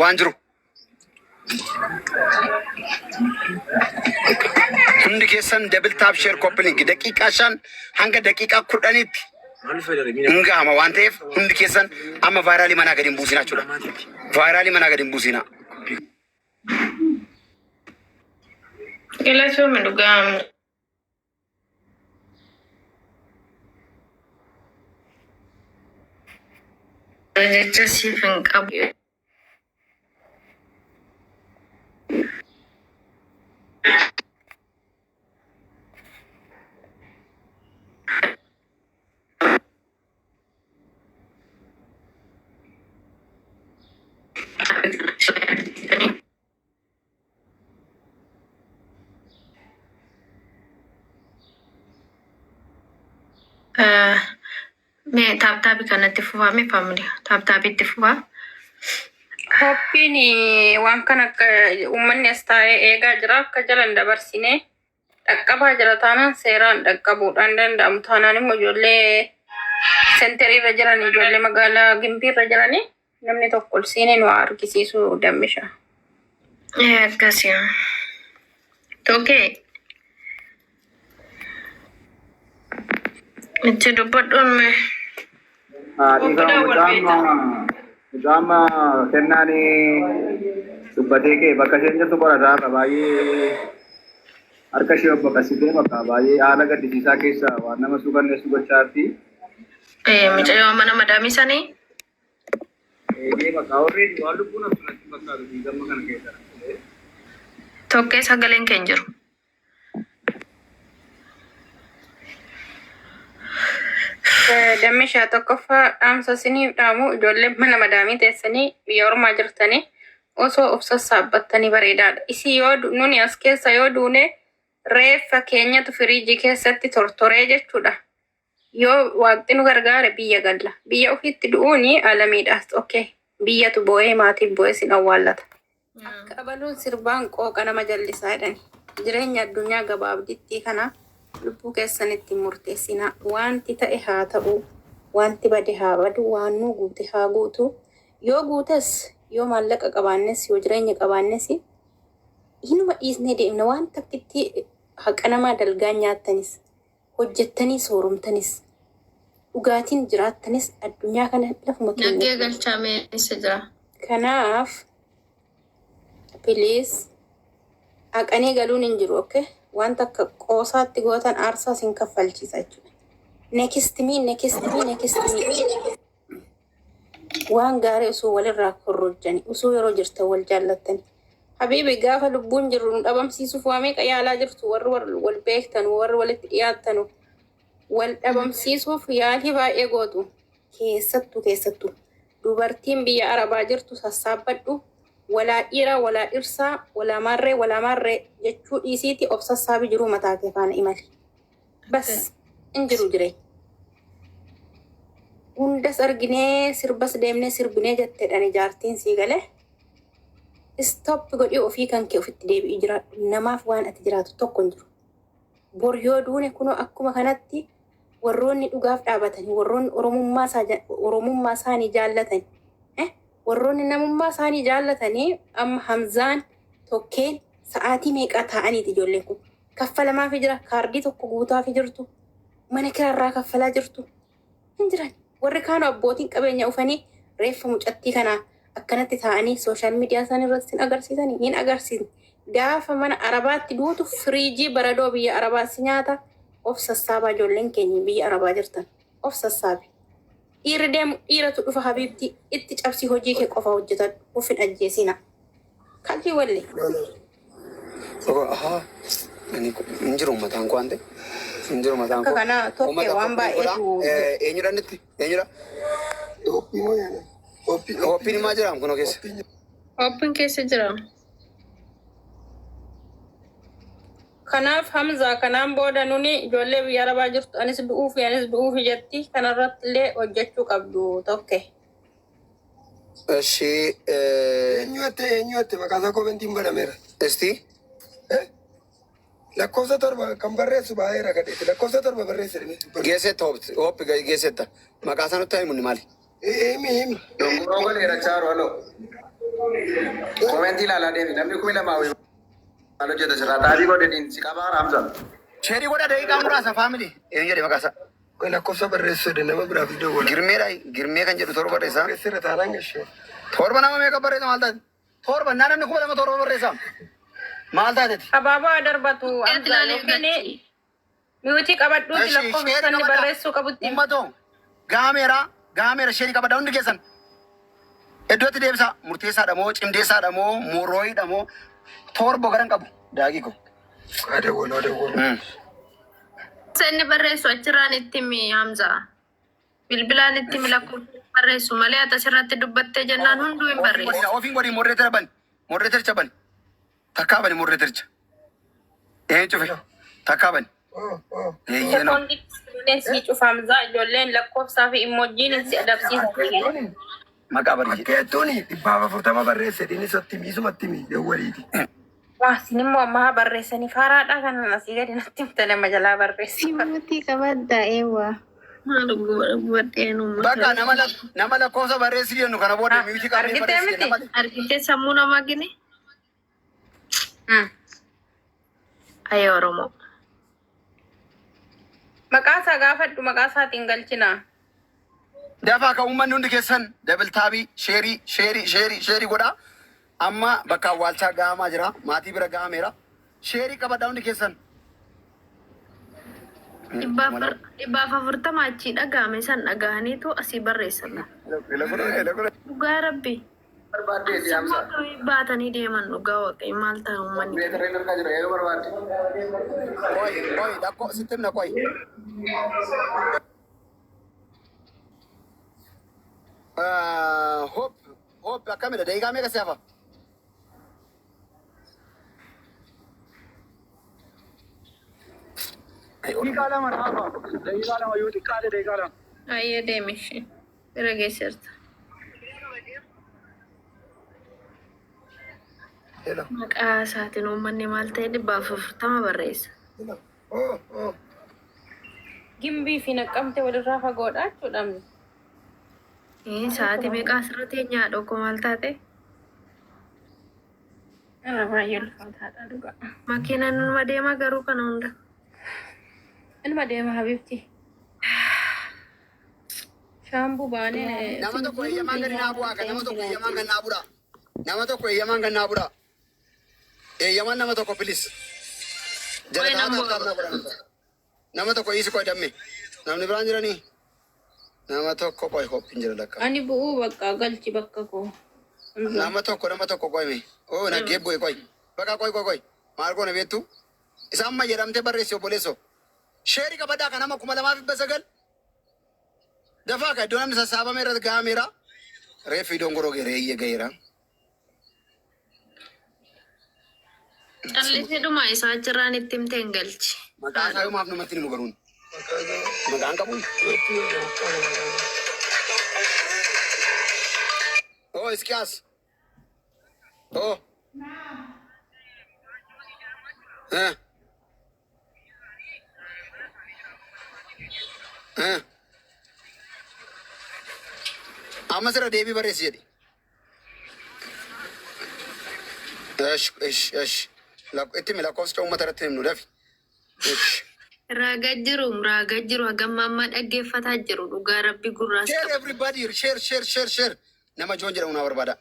waan jiru. Hundi keessan double tap share copy link daqiiqaa 5 hanga daqiiqaa 10tti Maal fayyada? hin gahama waan ta'eef hundi keessan amma viralii manaa gadi hin buusinaa jechuudha. Viralii manaa gadi hin buusinaa. Galatoomii dhugaa. Jecha siif hin qabu. Mee tap tapii kanatti fufaa mee family tap tapiitti fufaa. Qophiin waan kana akka uummanni as taa'ee eegaa jira akka jalan dabarsine dhaqqabaa jira taanaan seeraan dhaqqabuudhaan danda'amu taanaan immoo ijoollee centerii irra jiran ijoollee magaalaa Gimbii irra jiranii namni tokko ol seenee nu haa argisiisu dammisha. Akkasii. Tokkee. Itti dubbadhuun mee. Mucaan kennaan dubbatee kee bakka isheen jirtu qorataa irra baay'ee harka ishee obbo Qasitee bakka baay'ee haala gaddisiisaa keessa waan nama suukanneessu gochaa jirti. Mucayyoo mana madaamii sanii. Eegee bakka already waan lubbuun haftu natti hin fakkaatu gamma kana keessa. Tokkee sagaleen kee hin jiru. Dammishaa tokkoffaa dhaamsa isiniif dhaamu ijoolleen mana madaamii teessanii biyya ormaa jirtanii osoo of sassaabbattanii bareedaadha. Isii yoo nuni as keessa yoo duune reeffa keenyatu firiijii keessatti tortoree jechuudha. Yoo waaqni nu gargaare biyya galla. Biyya ofiitti du'uuni alamiidhaas okay. Biyyatu boo'ee maatiif boo'ee sin awwaallata. Akka abaluun sirbaan qooqa nama jallisaa jedhani. Jireenya addunyaa gabaabdittii kana lubbuu keessan itti hin murteessinaa. Waanti ta'e haa ta'u, waanti bade haa badu, waan nuu guute haa guutu. Yoo guutes, yoo maallaqa qabaannes, yoo jireenya qabaannes hinuma dhiisnee deemna. Waan takkittii haqa namaa dalgaan nyaattanis, hojjettanii sooromtanis, dhugaatiin jiraattanis addunyaa kana lafuma Naggee keenyatti. galchaa mee eessa jira? Kanaaf please haqanii galuun hin jiru okay? Wanta akka qoosaatti gootan aarsaa sin kaffalchiisa jechuudha. Next me, next me, next me. Waan gaarii osoo walirraa korrojjani, osoo yeroo jirtan wal jaallattani. Habiibi gaafa lubbuun jirru nu dhabamsiisuuf waa meeqa yaalaa jirtu warri wal beektanu, warri walitti dhiyaattanu wal dhabamsiisuuf yaalii baay'ee gootu. Keessattuu keessattuu dubartiin biyya Arabaa jirtu sassaabbadhu walaa dhiiraa walaa dhirsaa walaa maarree walaa maarree jechuu dhiisiiti of sassaabi jiruu mataa kee faana imali. Bas hin jiru jireenya. Hundas arginee sirbas deemnee sirbinee jetteedhaan jaartiin sii galee. Stop godhii ofii kan kee ofitti deebi'ii jiraadhu. Namaaf waan ati jiraatu tokko hin jiru. Bor yoo duune kunoo akkuma kanatti warroonni dhugaaf dhaabatanii warroonni oromummaa isaanii jaallatanii warroonni namummaa isaanii jaallatanii amma Hamzaan tokkeen sa'aatii meeqaa taa'aniiti ijoolleen kun kaffalamaafii jira kaardii tokko guutaafii jirtu mana kiraarraa kaffalaa jirtu hin jiran. Warri kaan abbootiin qabeenya ufanii reeffa mucattii kanaa akkanatti taa'anii social media isaanii irratti hin agarsiisanii hin agarsiisne. Gaafa mana Arabaatti duutu firiijii baradoo biyya Arabaa si nyaata of sassaabaa ijoolleen keenya biyya Arabaa jirtan of sassaabi. Dhiirri deemu dhiiratu dhufa habiibtii itti cabsii hojii kee qofa hojjetadhu of hin ajjeesina. Kalli walli. Ahaa. Ani hin jiru mataan koo waan ta'e. Hin jiru mataan Akka koo. kana tokke Uummata waan qophii godhaa. baay'eetu Eenyudha inni itti? Eenyudha? Qophii moo yaada? Qophii Qophiin maa jiraam kunoo keessa? Qophiin keessa jira. Kanaaf Hamza kanaan booda nuni ijoollee biyya Arabaa jirtu anis du'uufi anis du'uufi jetti kanarratti illee hojjechuu qabdu tokke. Ishee Eenyu hatte eenyu hatte maqaa isaa commentiin banameera. Isti Lakkoofsa 7 kan barreessu baay'ee rakadheeti. Lakkoofsa 7 barreesse dhimee. Geessetta hoopti hooppi geessetta maqaa isaa nutti himunni maali? Himi himi. Dongoroo galeera chaaru haloo. Commentii ilaalaa deemi. Namni 2000 wayii maal hojjeta sirraa xaabii godhaniin si qabaa Hamza. Share godha daqiiqaa muraasa family. Eenyu jedhe maqaa isaa? Lakkoofsa barreessu jedhe nama biraaf dawwala. Girmeedha Girmee kan jedhu 7 barreessaa. Barreessira taanaan gashee. 7 nama meeqa barreessa maal taate? 7 naa namni 2000 7 barreessa. Maal taateeti? Abaaboo haa darbatu Ati Hamza ilaalee yookiin galchi. mute qabadhuuti Eshi lakkoofsa share inni qabadha. barreessuu qabutti. Uummatoo gaameera gaameera share qabadha hundi keessan. Iddootti deebisaa murteessaadha moo cimdeessaadha moo morooyidha moo 7 garan qabu daaqii ko. Haa dawwalu haa dawwalu. Isa inni barreessu achirraan itti himi Hamza. Bilbilaan itti himi lakkoofsa inni barreessu malee ati asirratti dubbattee jennaan hunduu hin Ofiin barreessu. godhina ofiin godhi moderator bani moderatoricha bani takkaa bani moderatoricha. Ee cufe takkaa bani. Eeyyee no. Sekoondii ijoolleen sii cufa Hamzaa ijoolleen lakkoofsaa fi immoojjiin si adabsiisa. Maqaa bari Akka jettuuni 140 barreesse inni isatti himi isumatti himi dawwaliiti. Waa isin immoo amma haa barreessanii faaraadhaa kanan asii gadi natti himtan nama jalaa barreessi. Mute qabadda eewwa. Maal gubadheen uummata. Bakka nama lakkoofsa barreessi jennu kana booda mute qabnee Argitee barreessi miti? jenna malee. Argitee sammuu namaa gini? Ayee Oromoo. Maqaa isaa gaafadhu maqaa isaatiin galchina. Dafaa ka uummanni hundi keessan double tap share share share share godhaa. Amma bakka awwaalchaa gahamaa jira. Maatii bira gahameera. Share qabadhaa hundi keessan. 140 achii dhagahame san dhagahaniitu asii barreessan. Dhugaa rabbi. Barbaaddeeti Asuma Hamza. akkamii baatanii deeman dhugaa waaqayyo maal ta'a uummanni kun. Meetarreen harkaa jira yoo barbaadde. Qoy qoy lakkoo sitti himna qoy. Hope hope akkamidha daqiiqaa meeqa si hafa? Daqiiqaa 2 na hafa. Daqiiqaa 2 yoo xiqqaate daqiiqaa 2. Ayyee deemi ishee. Bira geesseerta. Hello. Maqaa isaatiin uummanni maal ta'e 140 barreessa. Hello. Oh, oh. Gimbii fi naqqamte walirraa fagoodha jechuudha. Sa'aatii meeqa asirra teenyaa dhokko maal taate? Irra baay'ee ulfaataadha dhugaa. Makiinaan numa deemaa garuu kana hunda. Ilma deema habibti. Shaambuu baanee Nama tokko eeyyamaan gadi naa bu'aa kan nama tokko eeyyamaan gad naa bu'aa. Nama tokko eeyyamaan gad naa bu'aa. Eeyyamaan nama tokko please. Jala Qoy taa'aa nan bu'a taa'aa bakka. godhan. Nama tokko dhiisi qoy damme. Namni biraan jiranii? Nama tokko qoy hoppiin jira lakka. Ani bu'uu bakka galchi bakka koo. Hamza. Nama tokko nama tokko qoy mee. Oo naggee bu'e qoy. Bakka qoy qoy qoy. Maal goona beektu? Isaan amma jedhamtee barreessi obboleessoo. Sheerii qabadhaa kan nama 2900. Dafaa ka iddoo namni sassaabame irra gahameera. Reeffi dongoroo geere eeyyee gaheera. Callisee dhuma isaa achirraan itti himtee hin galchi. Maqaa isaa yomaaf namatti himu garuun. Maqaan qabu. Oo Iskiyaas. Oo. Eh. Eh. Amma sirra deebii barreessi jedhi. Esh esh esh. Itti himi lakkoofsa uummata irratti himnu dafi. Esh. Raagaa jiru raagaa jiru hagam ammaa dhaggeeffataa jiru dhugaa rabbi gurraas Share qaba. everybody share share share share. Nama Joon jedhamu naa barbaada.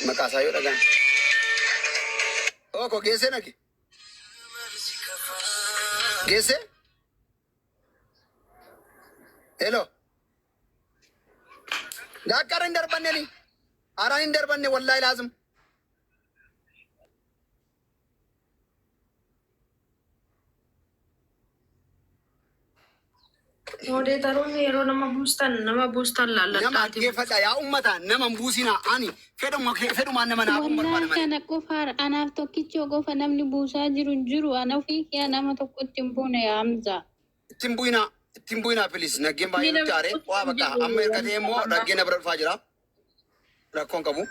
Maqaa isaa yoo dhagaan. Ooko geessee nagi. Geessee? Hello. Daakkaara hin darbanne ni. Araan hin darbanne wallaahi laazim. Moodeetaroonni yeroo nama buustan nama buustan Nama laalladhaati. dhaggeeffadha yaa ummata nama hin buusinaa ani fedhuma fedhumaan nama naaf hin barbaada Wallahi malee. kana qofa anaaf tokkichoo qofa namni buusaa jiru hin jiru. Ana ofii kiyya nama tokkotti hin buune yaa Hamza. Ittiin bu'inaa ittiin bu'inaa please naggeen baay'ee nutti aare waa bakka amma erga ta'e immoo dhaggeen na bira dhufaa jira rakkoon qabu.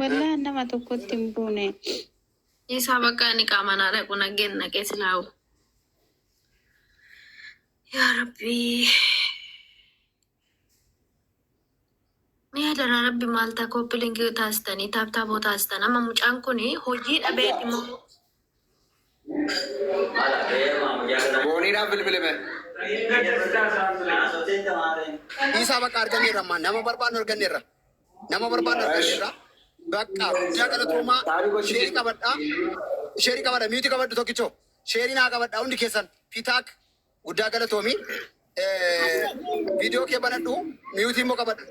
Wallahi nama tokkotti hin buune. Isaa bakka ani qaamanaa dhaqu naggeen naqee silaawu. Yaa Rabbii. Mee adaraa Rabbi maal ta'a copy link taasistanii tap tapoo taasistan amma mucaan kun hojii dhabeeti moo Booniidhaaf bilbilime. Isaa bakka arganneerra ammaa nama barbaadnu arganneerra. Nama barbaadnu arganneerra. Bakka guddaa galatoomaa sheerii qabadhaa. Sheerii qabadha mute qabadhu tokkichoo. Sheerii naa qabadhaa hundi keessan fitaak guddaa galatoomi. Viidiyoo kee banadhu mute immoo qabadhu.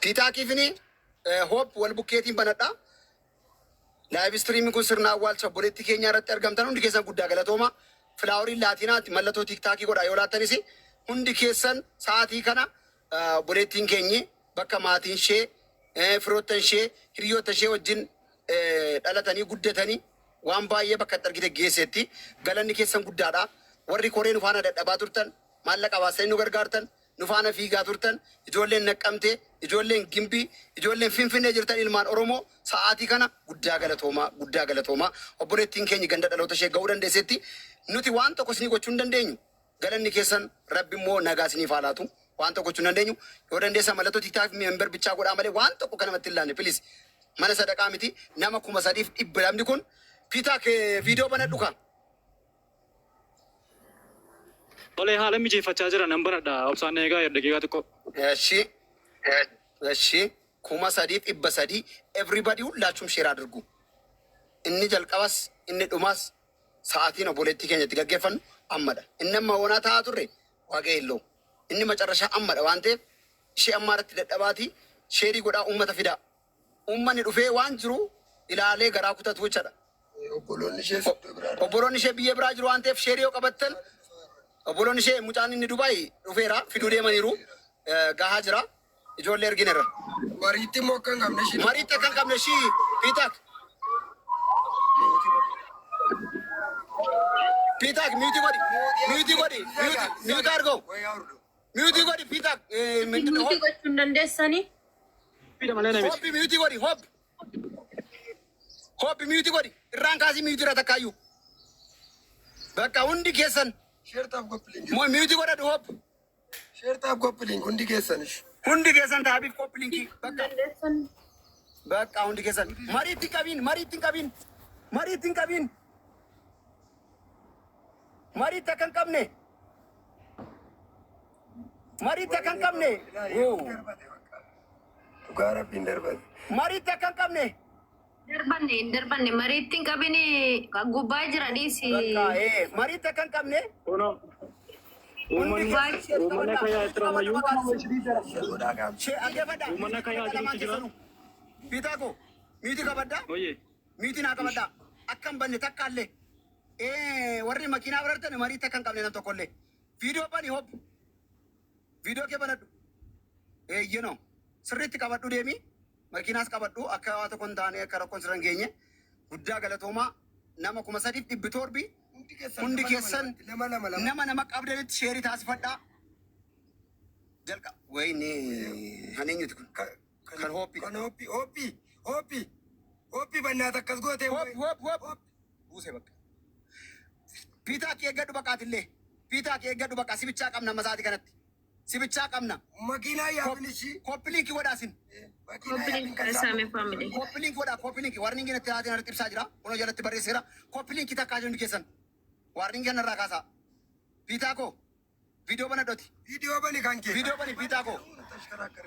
Fiitaakiifini hoop wal bukkeetiin banadha. Live streamiin kun sirna awwaalcha obboleettii keenyaa irratti argamtan hundi keessan guddaa galatooma. Flowerii laatinaatti mallattoo TikTokii godhaa yoo laattanis hundi keessan sa'aatii kana obboleettiin keenyi bakka maatiin ishee firoottan ishee hiriyoota ishee wajjin dhalatanii guddatanii waan baay'ee bakka itti argite geesseetti galanni keessan guddaadha. Warri koree nu faana dadhabaa turtan maallaqa baasanii nu gargaartan nu faana fiigaa turtan ijoolleen Naqqamtee ijoolleen Gimbii ijoolleen Finfinnee jirtan ilmaan Oromoo sa'aatii kana guddaa galatoomaa guddaa galatoomaa obboleettiin keenya ganda dhaloota ishee ga'uu dandeessetti nuti waan tokko isinii gochuu hin dandeenyu galanni keessan rabbi immoo nagaa isiniif haa laatu waan tokko gochuu hin dandeenyu yoo dandeessan mallattoo TikTok member bichaa godhaa malee waan tokko kan namatti hin laanne please mana sadaqaa miti nama 3,100 namni kun Pitaak viidiyoo banadhu kaa. Tolee haala mijeeffachaa jira nan banadha obsaan na eegaa daqiiqaa xiqqoo. Eshi eshi 3,300 everybody ሁላችሁም share አድርጉ። Inni jalqabas inni dhumas sa'aatiin obboleettii keenya itti gaggeeffannu ammadha. Inni amma hoonaa taa'aa turre waaqa የለውም. Inni macarrashaa ammadha waan ta'eef ishee ammaa irratti dadhabaatii Share godhaa, uummata fidaa. Uummanni dhufee waan jiru ilaalee garaa kutatu jechaadha. Obboloonni ishee iddoo biraa. Obboloonni ishee biyya biraa jiru waan ta'eef share yoo qabattan, obboloonni ishee, mucaan inni Dubaay dhufeera, fiduu deemaniiru, gahaa jira, ijoollee ergineerra. Mariitti immoo akka hin qabne ishee. Mariitti akka hin qabne ishii Piitaak. Piitaak, mute godhi, mute godhi, mute, mute argoo, mute godhi Piitaak. Mute gochuu hin dandeessanii? Hoppi, mute godhi. Hop, hoppi, mute godhi. Irraan kaasii mute irra takkaayyuu. Bakka hundi keessan. Share tap copy link. Moo mute godhadhu, hop. Share tap copy link hundi keessan ishi. Hundi keessan tap copy link bakka. Dandeessan. Bakka hundi keessan mariitti hin qabiin, mariitti hin qabiin, mariitti hin qabiin, mariitti akka hin qabne, mariitti akka hin qabne. Dhugaa rabbiin darbate. Mariitti akka hin qabne. Darbanne hin darbanne, mariitti hin qabini, gubbaa jira, dhiisi. Bakka mariitti akka hin qabne. Uummanni uummanni akka yaa'etti ramayyuu. Dhaggeeffadhaa. Uummanni akka yaa'etti jira. Fiitaa koo, mute qabaddaa. Oye. Mute naa qabaddaa. Akka hin banne takkaallee. Warri makiinaa barartan mariitti akka hin qabne nam tokkollee. Viidiyoo bani, hop. Viidiyoo kee banadhu. Eeyyeno. Sirriitti qabadhu deemi. Makiinaas qabadhu, akka waa tokko hin taane, akka rakkoon sirra hin geenye. Guddaa galatoomaa, nama 3700, hundi keessan nama lama lama. Nama nama qabdanitti share taasifadhaa. Jalqa wayini kan eenyuti kun? Kan hoppi. Kan hoppi, hoppi, hoppi, hoppi bannaat akkas goote. Hop, hop, hop. Buusee bakka. Piitaa kee eeggadhu baqaatillee. Piitaa kee eeggadhu baqa, sibichaa qabna amma sa'aatii kanatti. Sibichaa qabna. Makiinaa yaabin ishii. Copy link godhaasin. Makiinaa yaabin kan Saame family. Copy link godhaa, copy link. Warning itti haatiin irratti ibsaa jira. Kunoo jalatti barreesseera. Copy link takkaa jiru keessan. Warning kanarraa kaasaa. Piitaa koo. Viidiyoo banadhoti. Viidiyoo bani kan kee. Viidiyoo bani, Piitaa koo.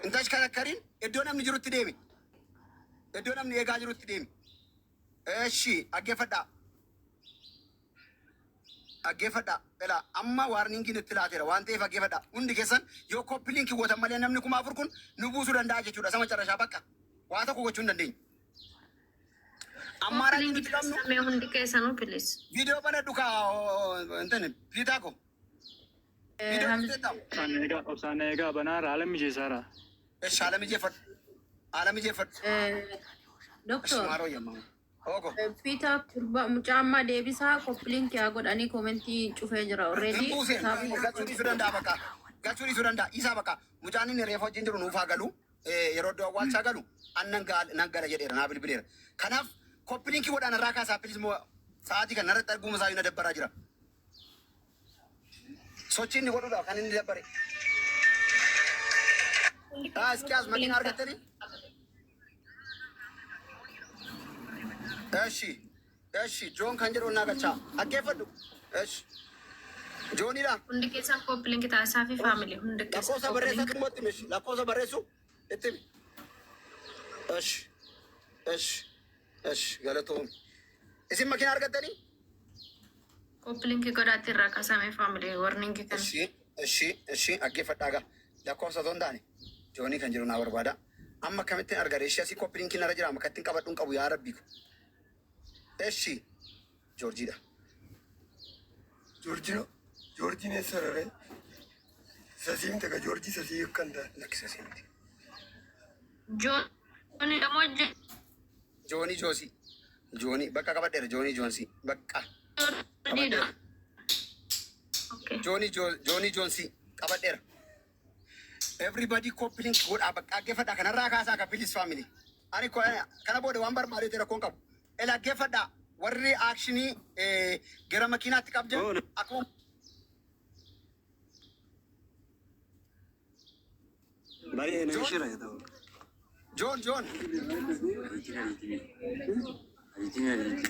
Hin tashkarakkariin, iddoo namni jirutti deemi. Iddoo namni eegaa jirutti deemi. Eshi, dhaggeeffadhaa. Dhaggeeffadhaa. Ilaa, amma warningiin itti laateera waan ta'eef dhaggeeffadhaa. Hundi keessan yoo copy link gootan malee namni 4000 kun nu buusuu danda'a jechuudha. Sama carrashaa bakka. Waa tokko gochuu hin dandeenyu. Amma Copy link nuti qabnu taasifame hundi keessanuu, please. Viidiyoo banadhu kaa intani Piitaa koo. Viidiyoo dhufteetta. Obsaan eegaa, obsaan eegaa, banaara haala mijeessaara. Eshi, haala mijeeffadhu. Haala mijeeffadhu. Eshi. Doktor. Maaroo yemmaa. Ogo. Fiita turba mucaa ammaa deebisaa, copy link haa godhanii, comment cufee jira Hin already. buuseen galchuu dhiisuu danda'a bakka. Galchuu dhiisuu danda'a. Isaa bakka. Mucaan inni reefa wajjin jiru nuuf haa galu. Yeroo iddoo awwaalchaa galu an nan gala jedheera, naa bilbileera. Kanaaf copy link godhaan irraa kaasaa, please. Moo sa'aatii kana narratti arguuma isaa na dabbaraa jira. Sochii inni godhudha kan inni dabbare. Iskiyaas, makiina argattanii? Eshi, eshi, Joon kan jedhu naa galchaa. Dhaggeeffadhu. Eshi. Joonidha. Hundi keessan copy link taasisaa fi family hundi keessan Lakkoofsa copy link. Barreessatu immoo itti himi. Lakkoofsa barreessu itti himi. Eshi, eshi, eshi, galatoom. Isin makiina argattanii? Copy link godhaatti irraa kaasame family warning kana. Eshi, eshi, eshi, dhaggeeffadhaa gaa. Lakkoofsa otoo hin taane Joonii kan jedhu naa barbaada. Amma akkamittiin argate? Ishee asii copy linkiin narra jira, amma akkattiin qabadhu hin qabu, yaa rabbii ko. Eshi, Joorjiidha. Joorjiino, Joorjiin eessa raree? Sasii miti egaa, Joorjii sasii akka hin taane. Lakkisa miti. Joonii dhamoo. Joonii Joosii. Joonii bakka qabadheera, Joonii Joonsii bakka. Jooniidha. Okay. Joonii Joonii Joonsii qabadheera. Everybody copy link godhaa bakka, dhaggeeffadhaa, kanarraa kaasaa akka, please family. Ani kana booda waan barbaadeeti rakkoon qabu. Ela, dhaggeeffadhaa, warri action gara makiinaatti qabdan akkuma Baay'ee nama shira ta'u. Joon, Joon,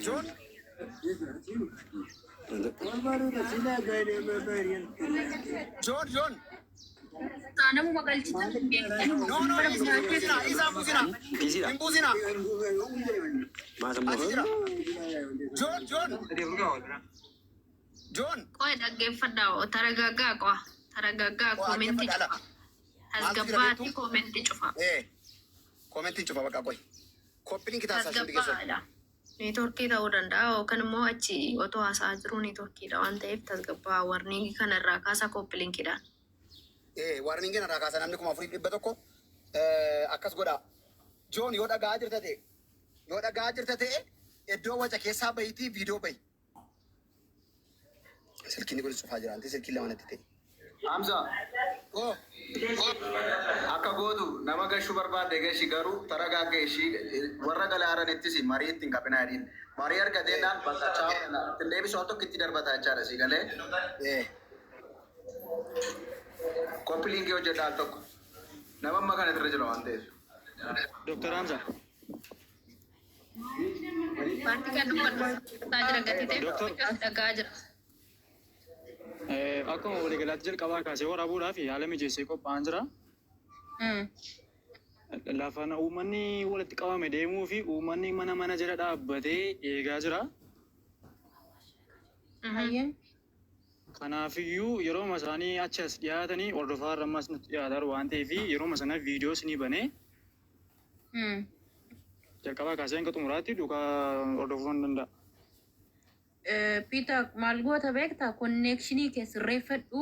Joon, Joon, Joon. Namuma galchitan hin beektan. No, no, hin buusinaa, isaa hin buusinaa. Hin buusinaa. Achi jira. Joon, Joon. Joon. Qoy, dhaggeeffadhaa, taragaggaa qo'a. Taragaggaa, Qo'a, comment dhaggeeffadhaa cufa. Maaltu jira Tasgabbaatti beektu? comment cufa. Commentiin cufa bakka qoy. Copy link taasisaa hundi keessan. Tasgabbaa'aadha. Networkii ta'uu danda'a yookaan immoo achi otoo haasa'aa jiru networkiidha waan ta'eef tasgabbaa'a. Warningii kana irraa kaasaa copy linkiidhaan. Warningii irraa kaasaa namni 4100 akkas godhaa. Joon yoo dhaga'aa jirta ta'e yoo dhaga'aa jirta ta'e iddoo waca keessaa bahiitii viidiyoo bahi. Silkiin kun cufaa jira. Anti silkiin lama natti ta'e. Hamza. Akka gootu nama gashuu barbaadde gashi garuu taragaagga ishii warra galaaranittis marii ittiin qabinaa jedhiin. Marii argateennaan bakka chaawu ittiin deebisu al tokko itti darbata jechaadha si galee. Copy linkii hojjedha al tokko. Nama amma kana irra jira waan ta'eef. Dr. Hamza. Paartii kan dubbatu jira gatii ta'e dhagaa jira. Akkuma waliigalaatti jalqabaa kaasee waraabuudhaaf haala mijeessee qophaa'an jira. Lafa uummanni walitti qabame deemuu fi uummanni mana mana jala dhaabbatee eegaa jira. Kanaafiyyuu yeroo isaanii achi as dhiyaatanii hordofaa irra ammas nutti dhiyaataa jiru waan ta'eef yeroo sana viidiyoo isinii banee jalqabaa kaasee hanga xumuraatti duukaa hordofuu ni danda'a. Peter maal goota beektaa connectionii kee sirreeffadhu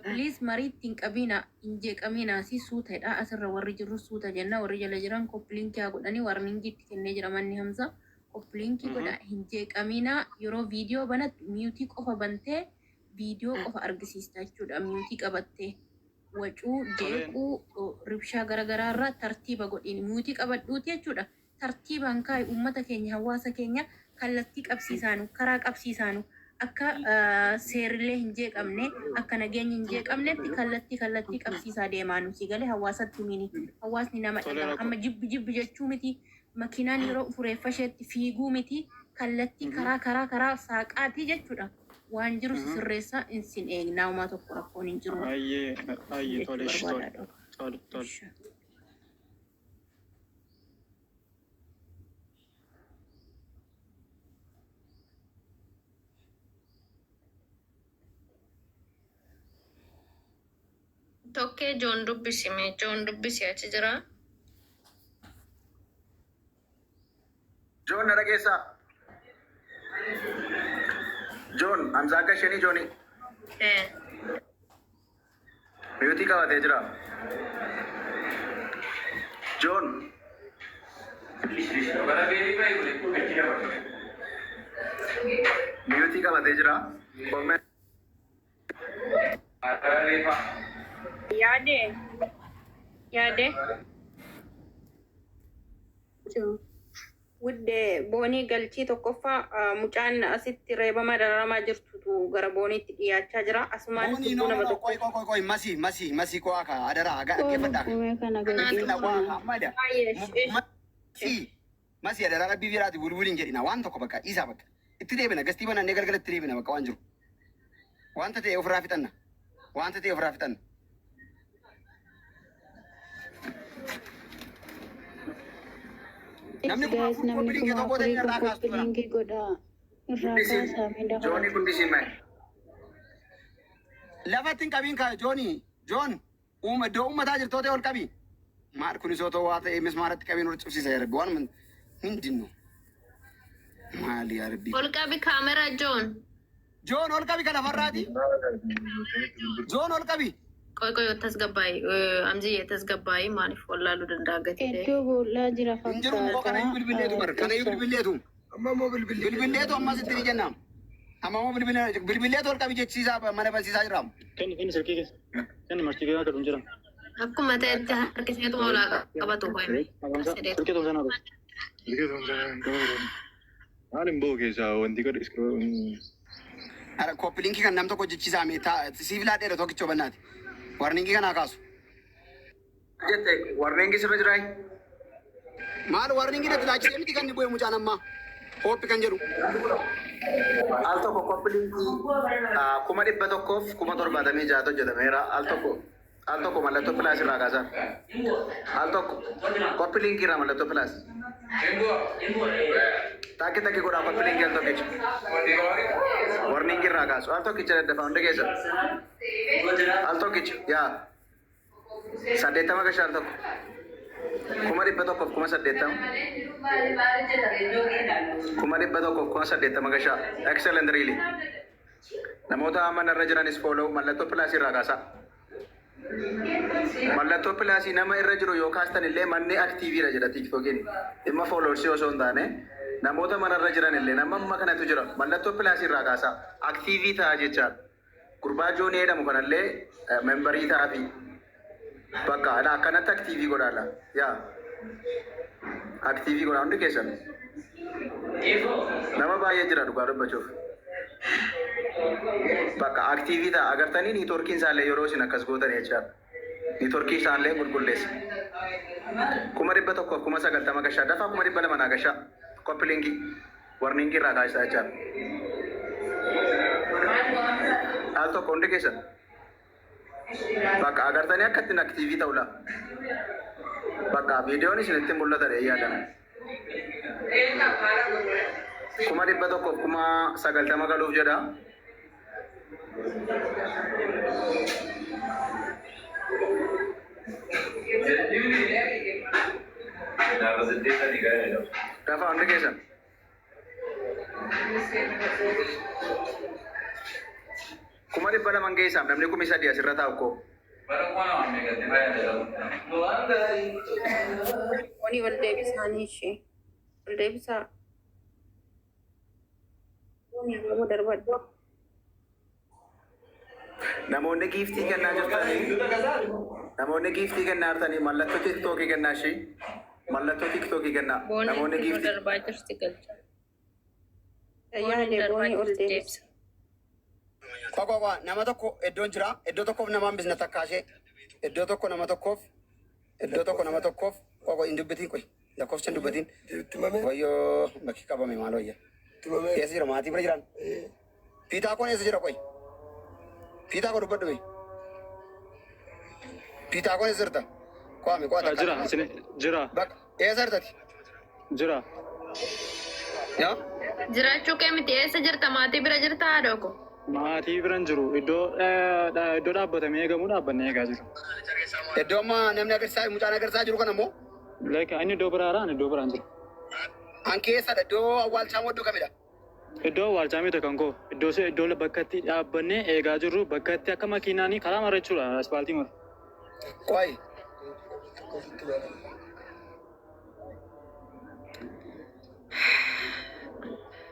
please marii ittiin qabina hin jeeqamina si suutadha asirra warri jirru suuta jenna warri jala jiran copy linkii haa godhanii warningii itti kennee jira manni Hamza copy linkii godha hin jeeqamina yeroo viidiyoo banattu muteii qofa bantee viidiyoo qofa argisiista jechuudha muteii qabattee wacuu jeequu ribshaa garaagaraa irraa tartiiba godhiin muteii qabadhuuti jechuudha tartiibaan kaa'i uummata keenya hawaasa keenya kallattii qabsiisaanu karaa qabsiisaanu akka seerillee hin jeeqamne akka nageenyi hin jeeqamnetti kallattii kallattii qabsiisaa deemaanu si galee hawaasatti mini hawaasni nama dhaga'a amma jibbi jibbi jechuu miti makiinaan yeroo fureeffa isheetti fiiguu miti kallattii karaa karaa karaa saaqaatii jechuudha waan jiru sirreessaa insin eegnaa uumaa tokko rakkoon hin jiru. Ayyee ayyee tole Jechuu tole barbaadaadha. tole tole. Tokkee Joon dubbisi mee Joon dubbisi achi jira. Joon na dhageessaa? Joon Hamzaa Gasheenii Jooni. Muteii qabatee jira. Joon. Muteii qabatee jira. Comment. Yaade yaade Wudde boonii galchii tokkoffaa mucaan asitti reebama dararamaa jirtutu gara booniitti dhiyaachaa jira. Asumaan Boonii lubbuu no nama no tokko. qoy qoy qoy qoy masi masi masi qo'aa ka adaraa haga dhaggeeffadhaa. Kana Finna qo'aa ka amma jedha. Masi masi adaraa rabbii biraati bulbul hin jedhina waan tokko bakka isaa bakka itti deebina gastii banannee galgala itti deebina bakka waan jiru. Wanta ta'e ofirraa fixanna. Wanta ta'e ofirraa fixanna. Namni kuma Guys, afur namni copy linkii kuma tokko ta'e afurii irraa kun kaastu kana. copy linkii godhaa. Irraa Guddisiin. kaasaa mee dafa. Joonii guddisiin mee. Lafatti hin qabiin kaa Joonii Joon uuma iddoo uummataa jirtoota ol qabi. Maal kunis otoo waa ta'e mismaaratti qabiin ol cufsiisa yaa rabbi waan hundinuu. Maali yaa rabbi. Ol qabi kaameraa Joon. Joon ol qabi kan lafarraati. Joon ol qabi. Qoy qoy tasgabbaa'ii amziyye tasgabbaa'ii maaliif wallaaluu danda'a gatii ta'e. Iddoo boollaa jira Hin jiru immoo kanayyuu bilbileetu bar kanayyuu bilbileetu. Amma immoo bilbillee. Bilbileetu ammas itti ni kennam. Amma immoo bilbileetu ol qabi jechiisaa mana barsiisaa jira. Kenni kenni silkii keessa. Kenni martii keessa akka jira. Akkuma ta'etti harkiseetu olaa qabatu qoy. Silkii ta'uu sanaa ta'u. Maal hin bahu keessaa wanti godhe Ara copy linkii kan nam tokko jechiisaa mee siif laadheera tokkicha bannaati. Warningii kanaa kaasu. Jette warreen sirra jiraa? Maal warningii natti laachisee miti kan inni bu'e mucaan ammaa. Hooppi kan jedhu. Al tokko copy linkii 176,076 hojjetameera. Al tokko al tokko mallattoo plus irraa kaasaa. Al tokko copy linkii irraa mallattoo plus. Takki takki godhaa copy linkii al tokkicha. Warningii irraa kaasu. Al tokkicha daddafaa hunda keessa. Al tokkicha yaa 80 gashaa al tokko. 100,000. 180,000. 180,000 gashaa. Excellent, really. Namoota amma irra jiranis follow mallattoo plusii irraa kaasaa. Mallattoo plusii nama irra jiru yoo kaastan illee manni activeiidha jedha TikTokiin. Dhimma followersii osoo hin taane, namoota manarra jiran illee, nama amma kanatu jira. Mallattoo plusii irraa kaasaa. Active ta'a jechaadha. Gurbaa Joonii jedhamu kanallee memberii ta'aa fi bakka akkanatti active godhaala. Yaa, active godhaa hundi keessan. Nama baay'ee jira dhugaa dubbachuuf. Bakka active ta'a, agartanii, networkiin isaallee yeroo isin akkas gootan jechaadha. Networkii isaallee qulqulleessa. 190,000 gashaa, dafaa 200,000 naa gashaa. Copy linkii warningii irraa kaasaa jechaadha. Al tokko hundi keessan. Bakka agartanii akka ittiin active ta'udha. Bakka viidiyoon isinitti mul'ata dha yaadama. 190,000 galuuf jedha. Dafaa hundi keessan. 200,000 geessaaf namni 3,000 asirra taa'u koo. Wani ol deebisaanii ishee. Ol deebisaa. Wani nama darbadhu. Namoonni giftii kennaa jirtanii, namoonni giftii kennaa jirtanii, mallattoo TikTokii kennaa ishee, mallattoo TikTokii kennaa. Booniin Namoonni kunoo giftii darbaa jirti, galcha. Booniin Yaade darbaa boonii ol jirti, deebisa. deebisa. Qua qua qua, nama tokko iddoon jira. Iddoo tokkoof nama hambisna takkaashee. Iddoo tokko nama tokkoof. Iddoo tokko nama tokkoof. Qua qua, hin dubbatiin, qoy. Lakkoofsa hin dubbatiin. Wayyoo, bakki qabame, maal wayya. Eessa jira? Maatii bira jiran. Fiitaa koon eessa jira, qoy? Fiitaa koo dubbadhu mee. Fiitaa koon eessa jirta? Qo'ame qo'a takka. Jira, isin jira. Bakka eessa jirtati? Jira. Yaa? Jiraachuu kee miti, eessa jirta? Maatii bira jirta, haadha koo? Maatii bira hin jiru. Iddoo dhaabbatamee eegamu dhaabbannee eegaa jiru. Iddoo amma namni agarsiisaa, mucaan agarsiisaa jiru kana immoo? Like, inni iddoo biraadha, ani iddoo biraan jira. An keessadha, iddoo awwaalchaa moo iddoo kamidha? Iddoo awwaalchaa miti kan koo. Iddoo bakka itti dhaabbannee eegaa jirru, bakka itti akka makiinaanii karaa mara jechuudha, aspaaltii mara. Qoy.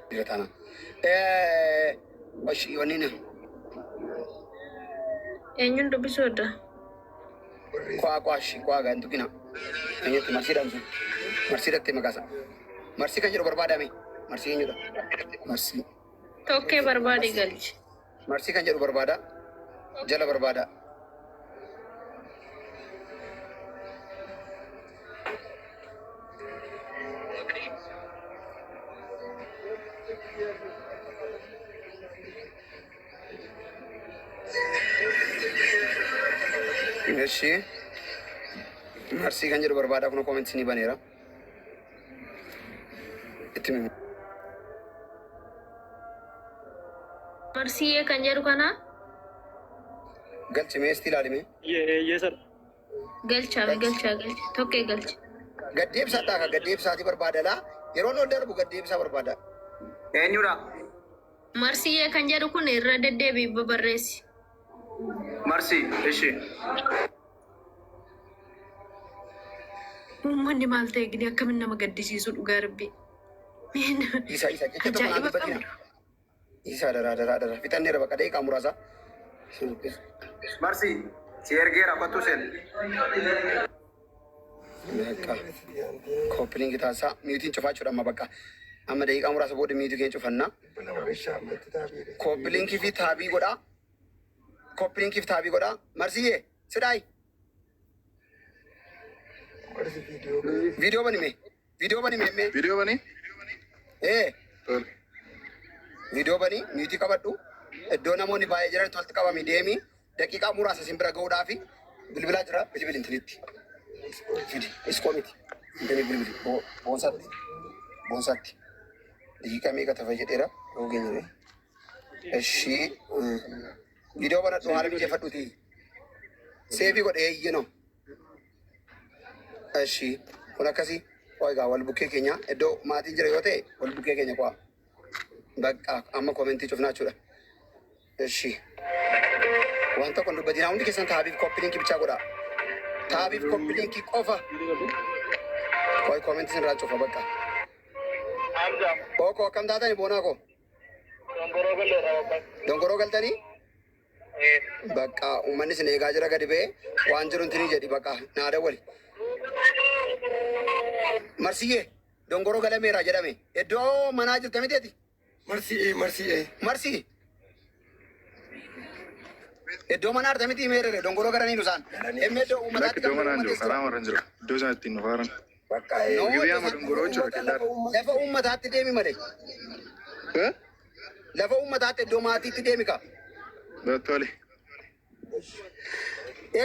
Jira taana. Oshi wanni na. Eenyuun dubbisuu adda? Qo'aa qo'aa shi qo'aa gaan tuqina. Eenyutti marsiidhaan sun. Marsiidhatti maqaasa. Marsii kan jedhu barbaadame. Marsii eenyudha? Marsii. Tokkee barbaade galchi. Marsii kan jedhu barbaada. Jala barbaada. Eshi. Marsii kan jedhu barbaada, kun commentii ni baneera. Itti mimi. Marsiyyee kan jedhu kana. Galchi, mee isti ilaalime. Eeyyee, sadha. Galchaa, galchaa, galcha. Tokkee galcha. Gaddeebsaadhaa kan gaddeebsaatii barbaadalaa. Yeroo ol darbu gaddeebsaa barbaada. Eenyudha? Marsiyyee kan jedhu kun irra deddeebi'i babarreessi. Marsi, ishi. Uummanni maal ta'e gini, akkamiin nama gaddisiisu, dhugaa rabbi. Isa isa jecha tokko naa Ajaa'iba dubbatina. qabdu. Isa daraa daraa daraa. Fixanneera, bakka daqiiqaa muraasa. Marsi, si ergeera, kottu seen. Bakka copy linkii taasisaa, muteiin cufaa jechuudha amma, bakka. Amma daqiiqaa muraasa booda muteii keenya cufanna. Copy linkii fi tapii godhaa. Copy linkii fi tapii godhaa. Marsiyyee sidhaayi. Viidiyoo bani mee. Viidiyoo bani mee mee. Viidiyoo banii? Ee. Tole. Viidiyoo banii, muteii qabadhu. Iddoo namoonni baay'ee jiran walitti qabami deemi. Daqiiqaa muraasa isin bira gahuudhaafi bilbilaa jira, bilbili intinitti. Fidi iskoo miti. Intini bilbili boonsaatti. Boonsaatti. Daqiiqaa meeqa tafa jedheera yoo geenye. Ishii viidiyoo banadhu, haala mijeeffadhuuti. Saveii godhe eeyyeno. Ishii Kun akkasii. Qoy egaa wal bukkee keenya iddoo maatiin jira yoo ta'e wal bukkee keenya qo'a. Bakka amma commentii cufnaa jechuudha. Eshi. Waan tokko hin dubbatinaa, hundi keessan tapiif copy linkii bichaa godhaa. Tapiif copy linkii qofa. Qoy, commentii sinirraa cufa bakka. Bookoo, akkam taatani boonaa koo? Dongoroo galtanii? Bakka uummanni isin eegaa jira, gadi ba'ee waan jiru intinii jedhi, bakka naa dawwali. Marsiyyee, dongoroo galameera jedhame. Iddoo manaa jirta miteeti? Marsii, marsii. Marsii. Iddoo manaa jirta miti meerere dongoroo galanii isaan. Emme iddoo Lakki, uummataatti iddoo manaan jiru, karaa marra hin jiru. Iddoo isaan ittiin dhufaaran. Bakka No, Gibiyaa ma dongoroo jechuudha kellaadha. Lafa uummataatti deemi malee. Lafa uummataatti iddoo maatiitti deemi ka. Tole.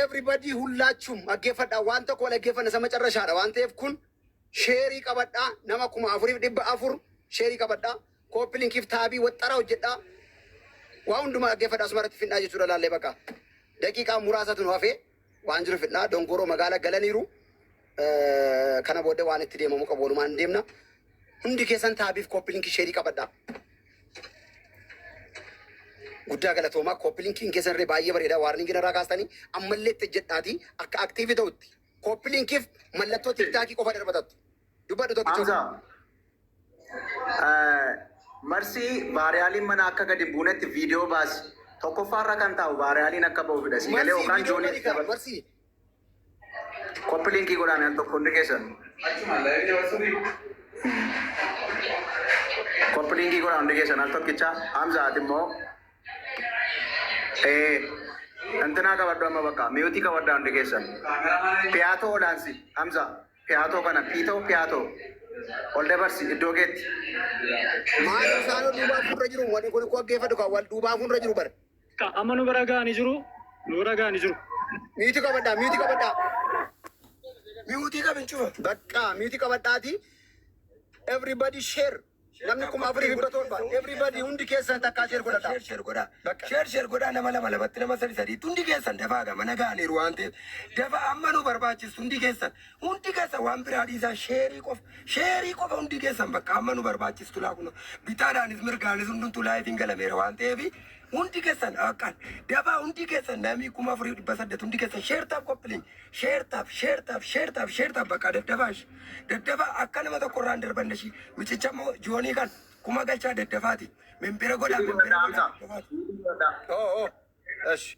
Everybody, ሁላችሁም dhaggeeffadhaa, waan tokko wal dhaggeeffanna isa macarrashaadha waan ta'eef kun shareii qabadhaa, nama 4400 shareii qabadhaa, copy linkiif tapii waxxaraa hojjedhaa, waa hundumaa dhaggeeffadhaa, asuma irratti fidhaa jechuudha. Laallee bakka daqiiqaa muraasatu nu hafee waan jiru fidhaa. Dongoroo magaala galaniiru. Kana booddee waan itti deemamu qabu walumaan deemna. Hundi keessan tapiif copy linkii shareii qabadhaa. Guddaa galatoomaa. Copy linkiin keessan irree baay'ee bareeda. Warningii irraa kaastanii ammallee itti hojjedhaatii akka activeii ta'utti copy linkiif mallattoo TikTokii qofa darbatattu. Dubbadhu tokkicha. Hamza, Marsii, vaariyaaliin mana akka gadi buunetti viidiyoo baasi. Tokkoffaarra kan taa'u vaariyaaliin akka ba'u fidha. Si galee Marsii, yookaan viidiyoo joonii gadi kaa marsii. Copy linkii godhaan al tokko hundi keessan. Copy linkii godhaan hundi keessan al tokkicha. Hamza, ati immoo intinaa qabadhu amma, bakka muteii qabadhaa hundi keessan. Piyaatoo olaansi Hamza. Piyaatoo kana, piitoo, piyaatoo ol dabarsi iddoo keetti. Maal, isaan duubaa fuulra jiru, wanni kun dhaggeeffadhu kan wal duubaa fuulra jiru bara. Amma nu bira ga'anii jiru. Nu bira ga'anii jiru. Muteii qabadhaa, muteii qabadhaa. Muteii qabin cufa. Bakka muteii qabadhaati. Everybody share. Namni 4700. Everybody, hundi keessan takkaa share godhadhaa. Share share godhaa. Share share godhaa, nama lama lamatti, nama sadi sadiitti, hundi keessan dafaa gama mana ga'aniiru waan ta'eef. Dafa, amma nu barbaachisu, hundi keessan. Hundi keessan waan biraa dhiisaa, shareii qofa. Shareii qofa hundi keessan, bakka amma nu barbaachistu laa kunoo. Bitaadhaanis mirgaanis hundumtuu liveiin galameera waan ta'eef hundi keessan akkaan dafaa, hundi keessan, namni 4800, hundi keessan share, tap, copy link, share, tap, share, tap, share, tap, share, tap, bakka daddafaa daddafaa, akka nama tokko irraa hin darbanne ishii michicha immoo joonii kan kuma galchaa daddafaati mimbira godhaa, mimbira godhaa daddafaati. Oh oh. Esh.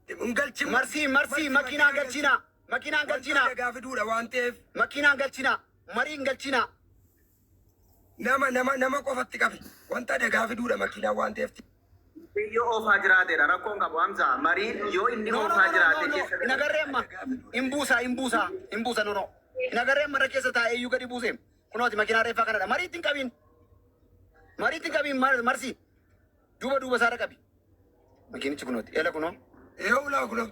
Hin galchi. Marsii, marsii, makiinaa galchinaa. Makiinaan galchinaa. Dagaa fiduudha waan ta'eef. Makiinaan galchinaa. Mariin galchinaa. Nama qofatti qabe, wanta dagaa fiduudha makiinaa waan ta'eef. Yoo oofaa jiraateedha rakkoon qabu Hamza. Mariin yoo inni No, no, oofaa no, no, jiraate no, no. keessa Hin agarree amma. Hin buusaa, hin buusaa, hin buusa, no, no. Hin agarree amma, irra keessa taa'ee iyyuu gadi buusee. Kunooti makiinaa reeffaa kanadha. Mariitti hin qabiin. Mariitti hin qabiin, marsii. Duuba duuba isaarra qabi. Makiinichi kunooti. Eela kunoo. Eewulaa kunoo.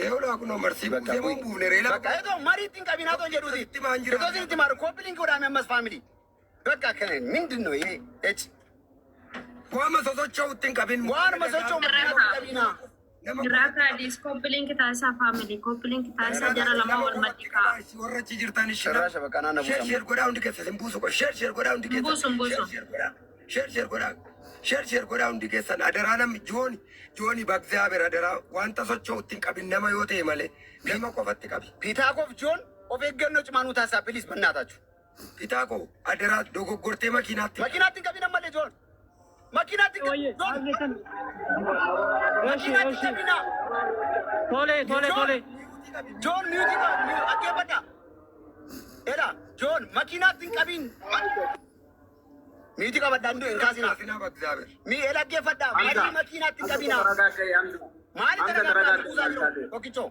Eewulaa kunoo, marsii buusee moo buufne reela. Bakka eetoo mariitti hin qabiin haa ta'u jedhuuti. Itti maan jira. Itoo isin maaru copy linkii godhaame ammas family. Bakka akkana ምንድን ነው ይሄ? Ech. Waama sosocho'utti hin qabin. Waanuma socho'u makiinaa qabinaa. Nama Irraa kaadis copy link taasisaa family, copy link taasisaa, jara lama wal maddii kaa'a. Warra achi jirtan ishee. Sirraasha bakka naannoo Share buusamu. Share godhaa hundi keessa hin buusu. Share share godhaa hundi keessa. Buusu, hin buusu. Share share godhaa. Share share godhaa. Share share godhaa hundi keessan. Adaraa, namni jooni jooni በእግዚአብሔር adaraa, wanta socho'utti hin qabin, nama yoo ta'e malee nama qofatti qabi. Piitaakoof Joon of eeggannoo cimaa nuu taasisaa please, በእናታችሁ. Pitaakoo, adaraa, dogoggortee makiinaatti. Makiinaatti hin qabin ammallee Joon. Makiinaatti hin Oye, qabin. Joon. maal jettan? Eshi, Makiinaatti hin eshi. qabinaa. Tole, tole, tole. Joon, muteii qaba, dhaggeeffadhaa. Ela Joon, makiinaatti hin qabin. Muteii qabadhaa, hin kaasinaa. Kaasinaa በእግዚአብሔር. Mi ela dhaggeeffadhaa. Marii makiinaatti hin qabinaa. Maali Hamza, kana buusaa jiru? taragaa. Tokkichoo.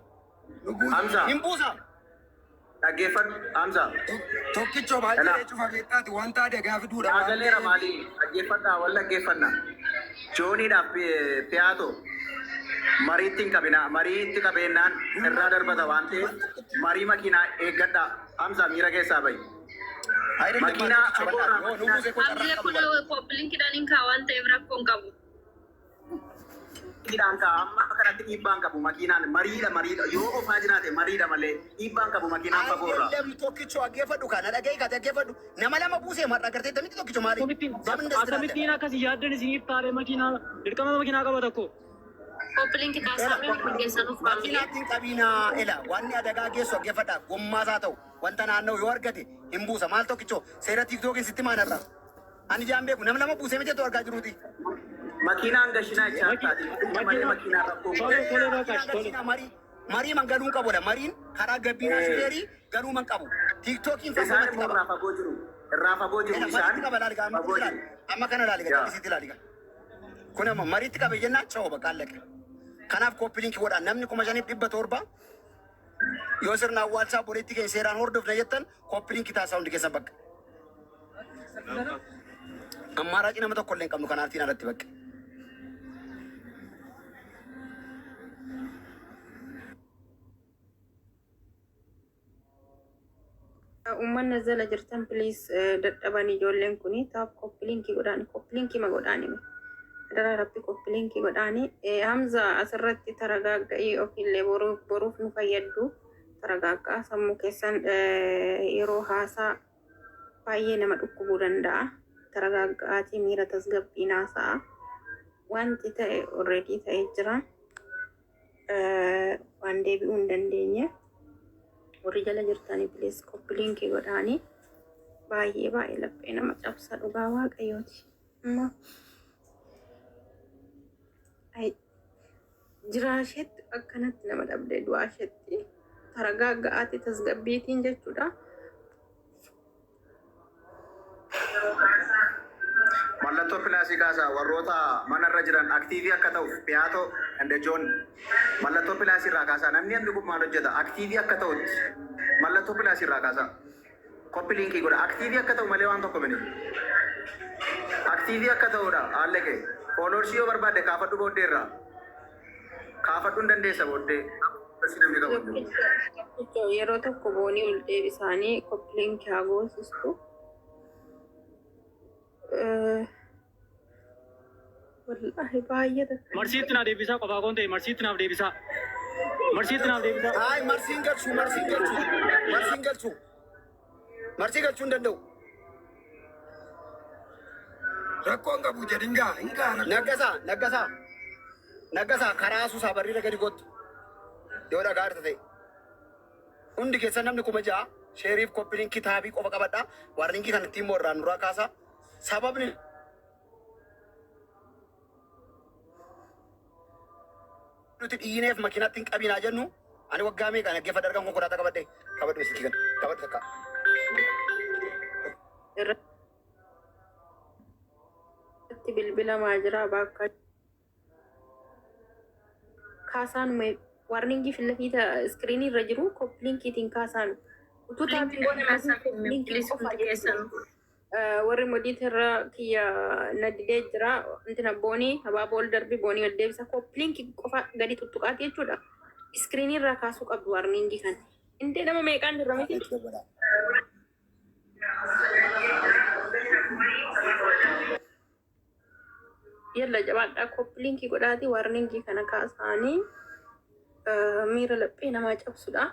Hamza. Hin buusaa. Dhaggeeffadhu Hamza. Tokkichoo, maal jedhee cufa beektaati, wanta adagaa fiduudha waan Dhaagaleera ta'eef. maalii dhaggeeffadhaa, wal dhaggeeffanna. Jooniidhaaf piyaatoo. Mariitti hin qabinaa. Mariitti qabeennaan irraa darbata waan ta'eef marii makiinaa eeggadhaa. Hamza miira keessaa bahi. Makiinaa fagoorraa makiinaa Abdii kun copy linkiidhaan hin kaa waan ta'eef rakkoo hin qabu. Dhiibbaan ka'a. Amma kanatti dhiibbaan qabu makiinaan mariidha mariidha yoo ofaa jiraate mariidha malee dhiibbaan qabu makiinaan fagoorraa. Ayyalam tokkicho dhaggeeffadhu kana dhagahi kate dhaggeeffadhu nama lama buusee mar'a agartee tamitti tokkicho maali? Bamin dastiraate. Akkamittiin akkas yaaddan isiniif taaree makiinaa dirqama makiinaa qaba tokko. Copy link taasisaa hundi keessanuu family. Makiinaatti hin qabinaa ela wanni adagaa geessu dhaggeeffadha gommaasaa ta'u wanta naanna'u yoo argate hin buusa maal tokkicho seera tiiktookiin sitti maanarra. Ani jaan beeku nama lama buusee miti argaa jiruuti. Makiinaan gashinaa jechaa taate malee makiinaan rakkoo Tole tole bakka tole. Marii marii man galuun qabudha. Mariin karaa gabbinaa shuteerii galuu man qabu. Tiiktookiin Isaan fagoo immoo qaba. irraa fagoo jiru. Irraa fagoo jiru isaan. Mariitti qaba laali gaa Fagoo jiru. amma kana laali gaa calisiitti laali gaa. Kun amma mariitti qabe jennaan ca'oo bakka allaqe. Kanaaf copy link godhaa namni 5700 yoo sirna awwaalchaa boleetti keenya seeraan hordofna jettan copy link taasisaa hundi keessan bakka. Ammaaraaqii nama tokko illee hin qabnu kanaaftiin alatti bakka. Uummanni as jala jirtan please dadhaban ijoolleen kuni tap copy link godhaani copy link ma godhaani adaraa rabbi copy link godhaani. Hamza asirratti taragaagga'ii ofiillee boruuf nu fayyaddu taragaaggaa sammuu keessan yeroo haasaa baay'ee nama dhukkubuu danda'a. Taragaagga'aatii miira tasgabbiin haasa'a. Wanti ta'e already ta'ee jira. Waan deebi'uu hin dandeenye. Warri jala jirtanii please copy link godhaanii baay'ee baay'ee laphee nama cabsa dhugaa waaqayyooti. Amma jiraa isheetti akkanatti nama dhabdee du'aa isheetti taragaagga'aati tasgabbiitiin jechuudha. Mallattoo plusii kaasaa warroota manarra jiran active akka ta'uuf Piyaatoo and Joon mallattoo plusii irraa kaasaa namni hammi kun maal hojjeta active akka ta'utti mallattoo plusii irraa kaasaa. Copy link godha active akka ta'u malee waan tokko mini. Active akka ta'udha haalli kee. Followersii yoo barbaadde kaafadhu booddee irraa. Kaafadhu hin dandeessa booddee. Followersii namni qabu hin jiru. Yeroo tokko boonii ol deebisaanii copy link haa goosistu. Wallaahi baay'ee takka. Marsiitti naa deebisaa qofaa koon ta'e marsiitti naaf deebisaa. Marsiitti naaf deebisaa. Ay marsiin galchuu marsiin galchuu marsiin galchuu marsii galchuu hin danda'u. Rakkoon qabu jedhin gaa hin gaa rakkoon. Naggasaa naggasaa naggasaa karaa suusaa barriira gadi kottu yoo dhagaa harta ta'e. Hundi keessan namni 6000 shareiif copy link taabii qofa qabadhaa. Warning kan ittiin immoo irraan duraa kaasaa. Sababni nuti dhiyyineef makiinatti hin qabinaa jennu ani waggaa meeqa dhaggeeffadha argan konkolaataa qabadhe qabadhu isitti kan qabadhu takka. Irratti bilbilamaa jira bakka kaasaan warning filafiita screenii irra jiru copy linkiitiin kaasaan utuu taappii copy link qofa jechuudha. Warri modiitirra kiyya na didee jira intina boonii habaaboo ol darbi boonii ol deebisa copy link qofa gadi tuttuqaati jechuudha. Screenii irraa kaasuu qabdu warning kan. Indee nama meeqaan jirra miti? Yalla jabaadhaa copy link godhaati warning kana kaasaanii miira laphee namaa cabsudha.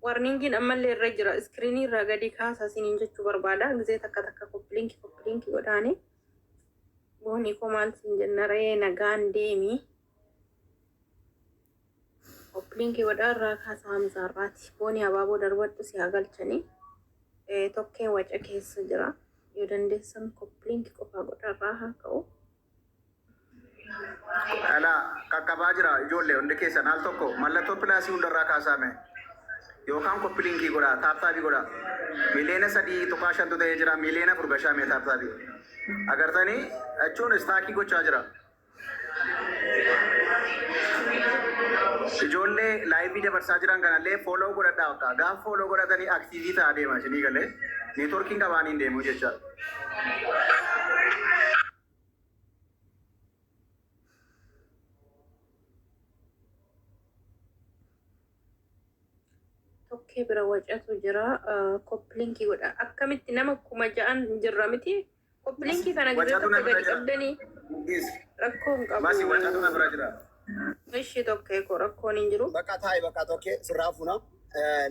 Warningiin ammallee irra jira. Screenii irraa gadi kaasaa isiniin jechuu barbaada. Gizee takka takka copy link copy link godhaanii. Boonii koo maal siin jenna ree nagaan deemi. Copy link godhaa irraa kaasaa Hamzaarraati. Boonii habaaboo darbadhu si haa galchanii. Tokkeen waca keessa jira. Yoo dandeessan copy link qofaa godhaa irraa haa ka'u. Alaa qaqqabaa jira ijoollee hundi keessan al tokko mallattoo plusii hundarraa kaasaame yookaan copy link godhaa tap tapii godhaa 3.5 miliyoonatu ta'ee jira 4 miliyoona gashaame tap tapii agartanii jechuun stuck gochaa jira. Ijoollee live dabarsaa jiran kanallee follow godhadhaa bakka gaafa follow godhatanii active ta'aa deema isinii galee networkiin qabaanii hin deemu jecha. bira wacatu jira. Copy linkii godha. Akkamitti nama 6,000 jirra miti. Copy linkii kana gidee Wacatu na tokko bira gadi jira. qabdanii rakkoo hin qabu. Masi wacatu na bira jira. Ishii tokko koo rakkoon hin jiru. Bakka taa'i bakka tokkee sirraa fuuna.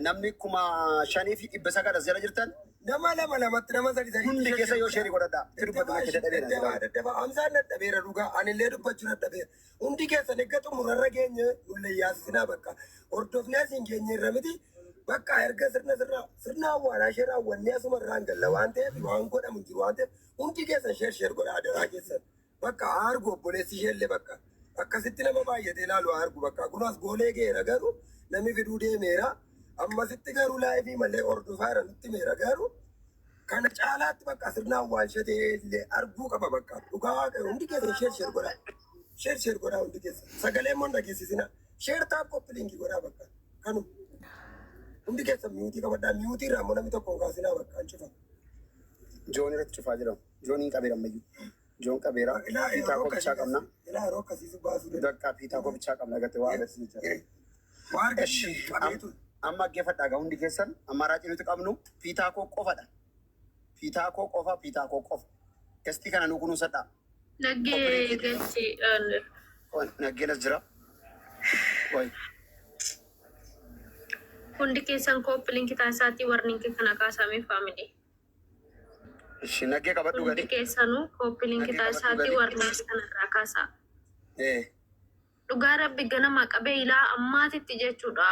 Namni 5900 as jala jirtan Nama lama lamatti nama sadi sadi. Hundi keessa yoo share godhadhaa. Itti dubbatu makkee Daddafaa dadhabeera. daddafaa Hamzaan dadhabeera dhugaa anillee dubbachuu dadhabeera. Hundi keessan erga xumurarra geenye nullee yaasisinaa bakka. Hordofnee asiin geenye irra miti bakka erga sirna sirna sirna awwaalaa ishee raawwannee asuma irraan galla waan ta'eef waan godhamu hin jiru waan ta'eef hundi keessan share share godhaa adaraa keessan. Bakka haa argu obboleessi isheellee bakka. Akkasitti nama baay'atee ilaalu haa argu bakka. Kunuas goolee geera garuu namni fiduu deemeera. Ammasitti garuu live malee hordofaa jira nutti meera garuu kana caalaatti bakka sirna awwaalcha illee arguu qaba bakka. Dhugaa waaqayyo hundi keessan share share godhaa. Share share godhaa hundi keessan. Sagalee immoo hin dhageessisina. Share tap copy linkii godhaa bakka. Kanuma. Hundi keessan mute qabadhaa. Mute irraa immoo namni tokko hin kaasinaa bakka hin cufa. Joon irratti cufaa jira. Jooniin qabeera ammayyuu. Joon qabeera. Ilaa Piitaa yeroo koo bichaa qabna. Ilaa yeroo akkasiisu baasuu danda'a. Bakka piitaa koo bichaa qabna gartee waa agarsiisa jira. Waa Eshi argisiisu qabeetu. Amma dhaggeeffadhaa gaa hundi keessan ammaaraacii nuti qabnu piitaa koo qofadha. Piitaa koo qofa piitaa koo qofa. Gastii kana nu kunuunsadhaa. Naggee galchi. Naggeenas jira. Wayi. Hundi keessan copy linkii taasisaatii warning kana kaasamee family. Ishi naggee qabadhu Hundi gadi. keessanuu copy linkii Naggee qabadhu taasisaatii gadi. warning kana irraa kaasaa. Eh. Dhugaa rabbi ganama qabee ilaa ammaatitti jechuudha.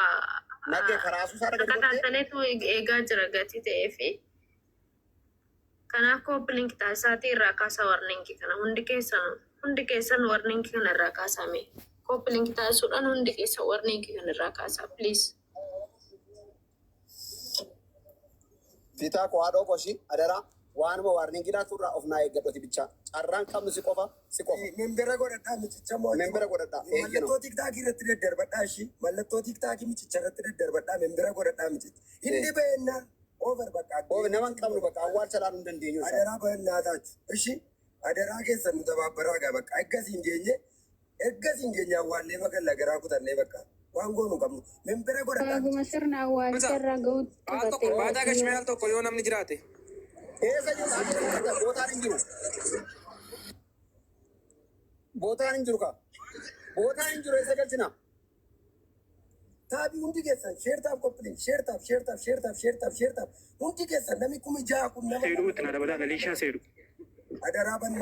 Naggee karaa suusaa gadi gottee. Takataataleetu eegaa jira gatii ta'ee fi kanaaf copy linkii taasisaatii irraa kaasaa warning kana hundi keessan warning kana irraa kaasame. Copy linkii taasisuudhaan hundi keessan warning kana irraa kaasaa please. Piitaa koo haadhoo koshii adaraa waanuma warningiidhaa turraa of naa eeggadhoti bichaa. Carraan qabnu si qofa si qofa. Membera godhadhaa michicha moo Membera godhadhaa eeyyano. Mallattoo TikTokii irratti daddarbadhaa ishii. Mallattoo TikTokii michicha irratti daddarbadhaa membera godhadhaa michicha. Inni ba'ennaan over bakka. Oobe nama hin qabnu bakka awwaalcha laaluu hin dandeenyu. Adaraa ba'ennaa taatu. Ishii adaraa keessan nu tabaabbaraa gaa bakka. Ergasiin geenye ergasiin geenye awwaallee magalla garaa kutannee bakka. Waan goonu hin qabnu. Membera godhadhaa. Baaguma sirna awwaalcha irra gahuutti Al tokko qabatee baataa gashmee al tokko yoo namni jiraate. Eessa jiru? Bootaan hin jiru. Bootaan hin jiru kaa. Bootaan hin jiru eessa galchina? Taabii hundi keessan share tap copy link share tap share tap share tap share tap share tap hundi keessan namni 6000 kun nama Seeruu itti na dabalaa laliishaa seeru. adaraa banne.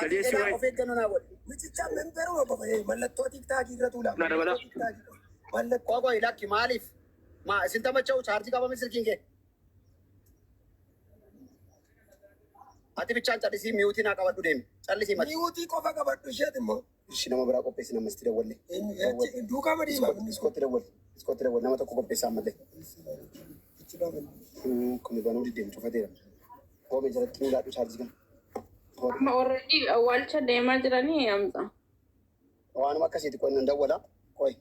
Laliisii waa'ee. Of eeggannoo naa godhi. Michicha memberuma qofa mallattoo TikTokii irra tuulaa. Na dabalaa. Mallattoo Qoqoy lakki maaliif? Maa isin tamacha'u chaarjii qabame silkiin kee. Ati bichaan callisii mute naa qabadhu deemi. Callisii mati. Mute qofa qabadhu isheet immoo. Ishi nama biraa qopheessi namatti dawwalle. Duukaa madiima. Iskootti dawwalle. Iskootti dawwalle nama tokko qopheessaa ammallee. Kun banuu diddeemu cufateera. Koomee jalatti nu laadhu chaarjii kana. Amma already awwaalcha deemaa jiranii Hamza. Waanuma akkasiiti qoy nan dawwala. Qoy.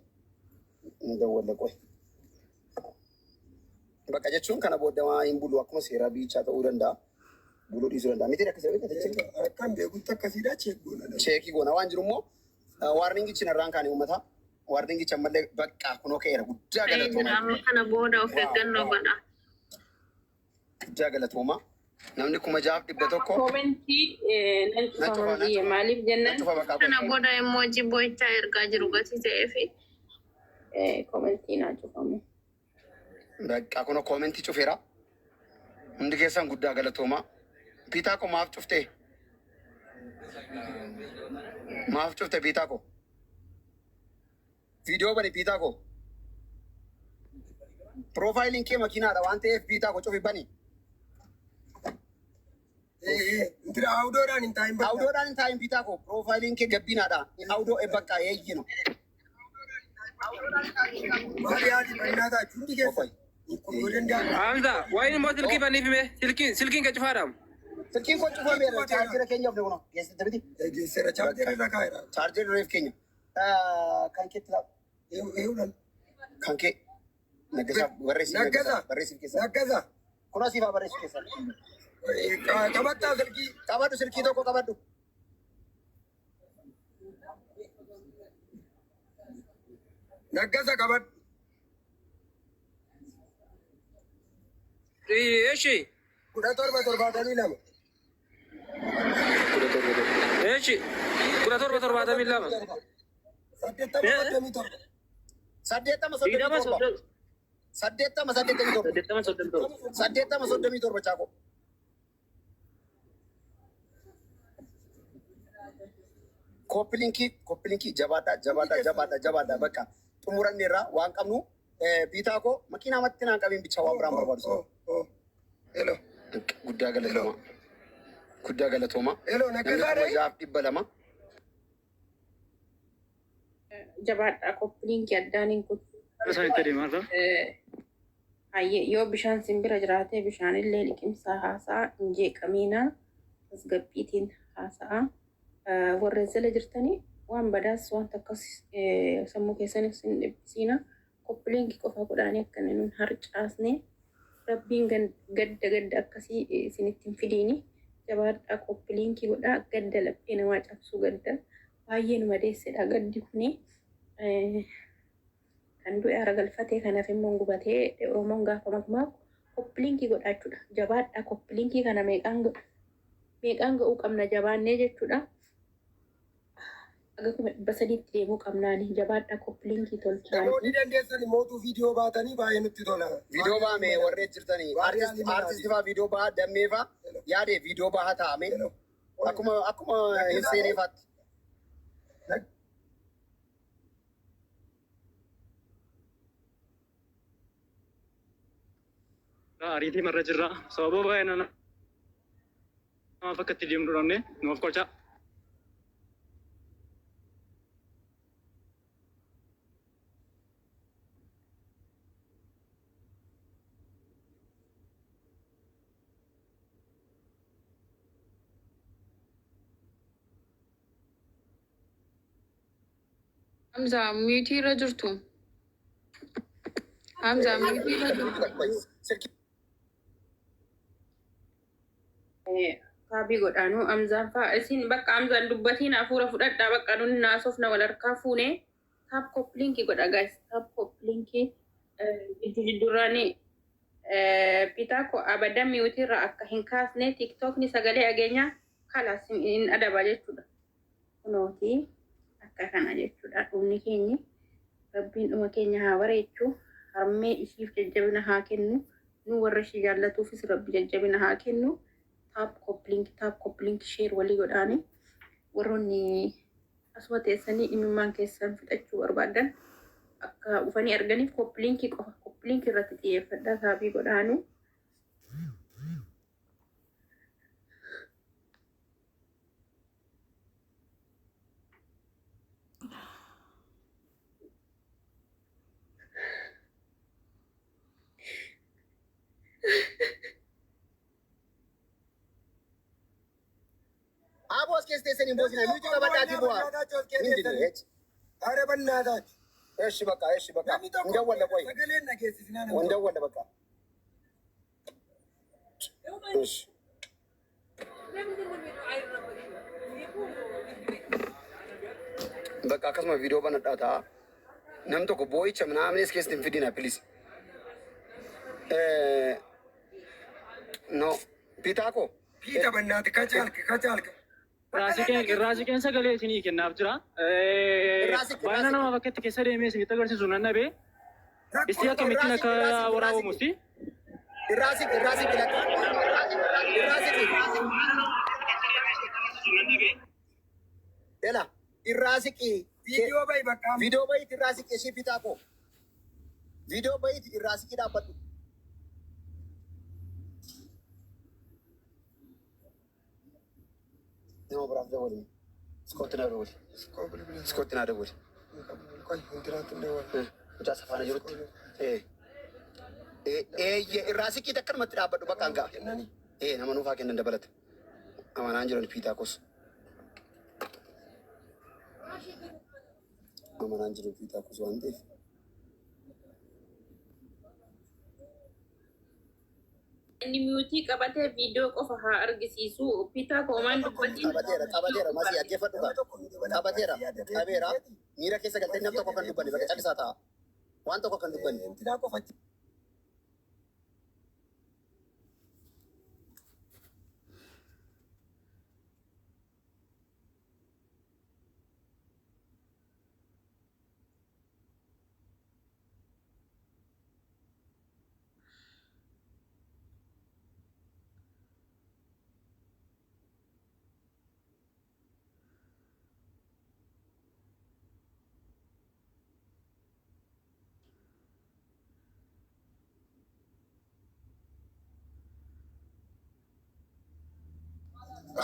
Nan dawwala qoy. Bakka jechuun kana booda waa hin bulu akkuma seeraa biichaa ta'uu danda'a. Buluu dhiisuu danda'a. Miti akkasii beekate. Akkan beekutti akkasiidha check goona. Check goona waan jiru immoo warningichi narraan kaane uummata. Warningichi ammallee bakka kunoo ka'eera guddaa galatooma. Amma kana booda of eeggannoo godha. Guddaa galatooma. Namni 6100. Commentii nan cufa biyya maaliif jennaan Kana booda emoji boo'ichaa ergaa jiru gatii ta'ee fi commentii naa cufamu. Bakka kunoo commentii cufeera. Hundi keessan guddaa galatooma. Piitaa koo maaf cuftee? Maaf cufte piitaa koo? Viidiyoo bani piitaa koo. Profileiin kee makiinaadha waan ta'eef piitaa koo cufi bani. Intira awudoodhaan hin taa'in bakka. Awudoodhaan hin taa'in piitaa koo. Profileiin kee gabbinaadha. Awudoo bakka eeyyino. Maali haadhi bal'inaa taatu hundi keessan. Kun yoo danda'amu. Hamza, waa'een immoo silkii baniif hime silkiin silkiin kee cufaadha. Silkiin koo cufameera. Chaarjera keenya of kunoo. Geessite miti? Geesseera chaarjera irra kaa'eera. Chaarjera reef keenya. Kan keetti laatu. Eeyyuudhaan. Kan kee. Naggasaa barreessi. Naggasaa. Barreessiif keessa. Naggasaa. Kunoo siifaa barreessu keessa. Qabattaa silkii. Qabadhu silkii tokko qabadhu. Naggasa qabadhu. Eshi. 1772. Eshi. 1772. 8037. 8037. 8037. 8037. 8037 chaako. Copy linkii copy linkii jabaadhaa jabaadhaa jabaadhaa jabaadhaa bakka xumuranne irraa waan qabnu biitaa koo makiinaa matti naan qabiin bicha waan biraan barbaadu. Hello. Guddaa galatooma. Guddaa galatooma. Hello, Namni naggasaa 6200. Jabaadhaa copy linkii addaan hin kutu. Isaan itti adeemaa irra. Hayyee yoo bishaan simbira jiraate bishaanillee liqimsaa haasa'a hin jeeqamiinaa tasgabbiitiin haasa'a. Warra jala jirtanii waan badaas waan takkas sammuu keessanis hin dhiphisiina. Copy linkii qofa godhaanii akka inni nun harcaasne rabbiin gadda gadda akkasii isinitti hin fidiini. Jabaadhaa copy linkii godhaa gadda laphee namaa cabsuu gadda baay'ee nu madeessedha gaddi kuni. Kan du'e hara galfatee kanaaf immoo gubatee Oromoon gaafa makmaaku copy linkii godhaa jechuudha. Jabaadhaa copy linkii kana meeqaan meeqaan ga'uu qabna jabaannee jechuudha. Aga 300,000tti deemuu qabnaani jabaadhaa copy linkii tolchaa. Namoonni dandeessan mootuu viidiyoo baatanii baay'ee nutti tola. Viidiyoo baame warreen jirtanii artistii fa'aa viidiyoo bahaa dammee fa'aa yaade viidiyoo bahaa taa'ame akkuma hin seenee fa'aatti. Ariitii marra jirra. Sababa baay'ee namaaf akka itti deemnu dhabne nuuf qolcha. Hamza muteii irra jirtu. Hamza muteii irra jirtu. Kaabii godhaanuu Hamzaan fa'aa isin bakka Hamzaan dubbatiin hafuura fudhadhaa bakka nunni naasofna wal harkaa fuunee tap copy linkii godha guys tap copy linkii jidduu jidduurraanii bitaa koo abadan muteii irraa akka hin kaasne TikTokni sagalee dhageenyaa kalaas hin adaba jechuudha. Kunooti akka kana jechuudha dhumni keenyi rabbiin dhuma keenya haa bareechuu harmee ishiif jajjabina haa kennu nu warra ishii jaallatuufis rabbi jajjabina haa kennu. Tap copy link tap copy link share walii godhaani warroonni asuma teessanii imimmaan keessan fixachuu barbaadan akka dhufanii arganiif copy linkii qofa copy linkii irratti xiyyeeffadhaa taabii godhaanu. Aboo as keessa teessanii hin boosinaa muteii qabadhaatii bu'aa. ምንድን ነው? ኧረ በእናታችሁ እሺ በቃ እሺ በቃ እንደወለ ቆይ sagaleen dhageessisinaa nama እንደወለ በቃ እሺ በቃ akkasuma viidiyoo banadhaa ta'a. Nam tokko boo'icha ምናምን keessatti hin fidina please. No bitaa koo. ፒታ በእናትህ ከቻልክ ከቻልክ Irraa siqeen sagalee isinii kennaaf jira. Baay'ina namaa bakka itti keessa deemee isinitti agarsiisu nan dhabee. Isti akkamittiin akka waraabamusti. Irraa siqi irraa siqi lakka. Irraa siqi. Ela irraa siqi. Viidiyoo bahi bakka. Viidiyoo bahiiti irraa siqi ishee bitaa koo. Viidiyoo bahiiti irraa siqi dhaabbadhu. Nama biraaf dawwali. Iskootti naa dawwali. Iskootti naa dawwali. Mucaa safaana jirutti. Eeyyee irraa siqii akkanumatti dhaabbadhu bakka hangaa. Ee nama nuufaa kennan dabalata. Amanaan jiran piitaa kos. Amanaan jiran piitaa kos waan ta'eef. Inni muteii qabatee viidiyoo qofa haa argisiisu. Pitaa koomaan dubbatiin. Qabateera qabateera masii dhaggeeffadhu kaa. Qabateera qabeera miira keessa galtee nam tokko kan dubbanne bakka callisaa ta'a. Waan tokko kan dubbanne.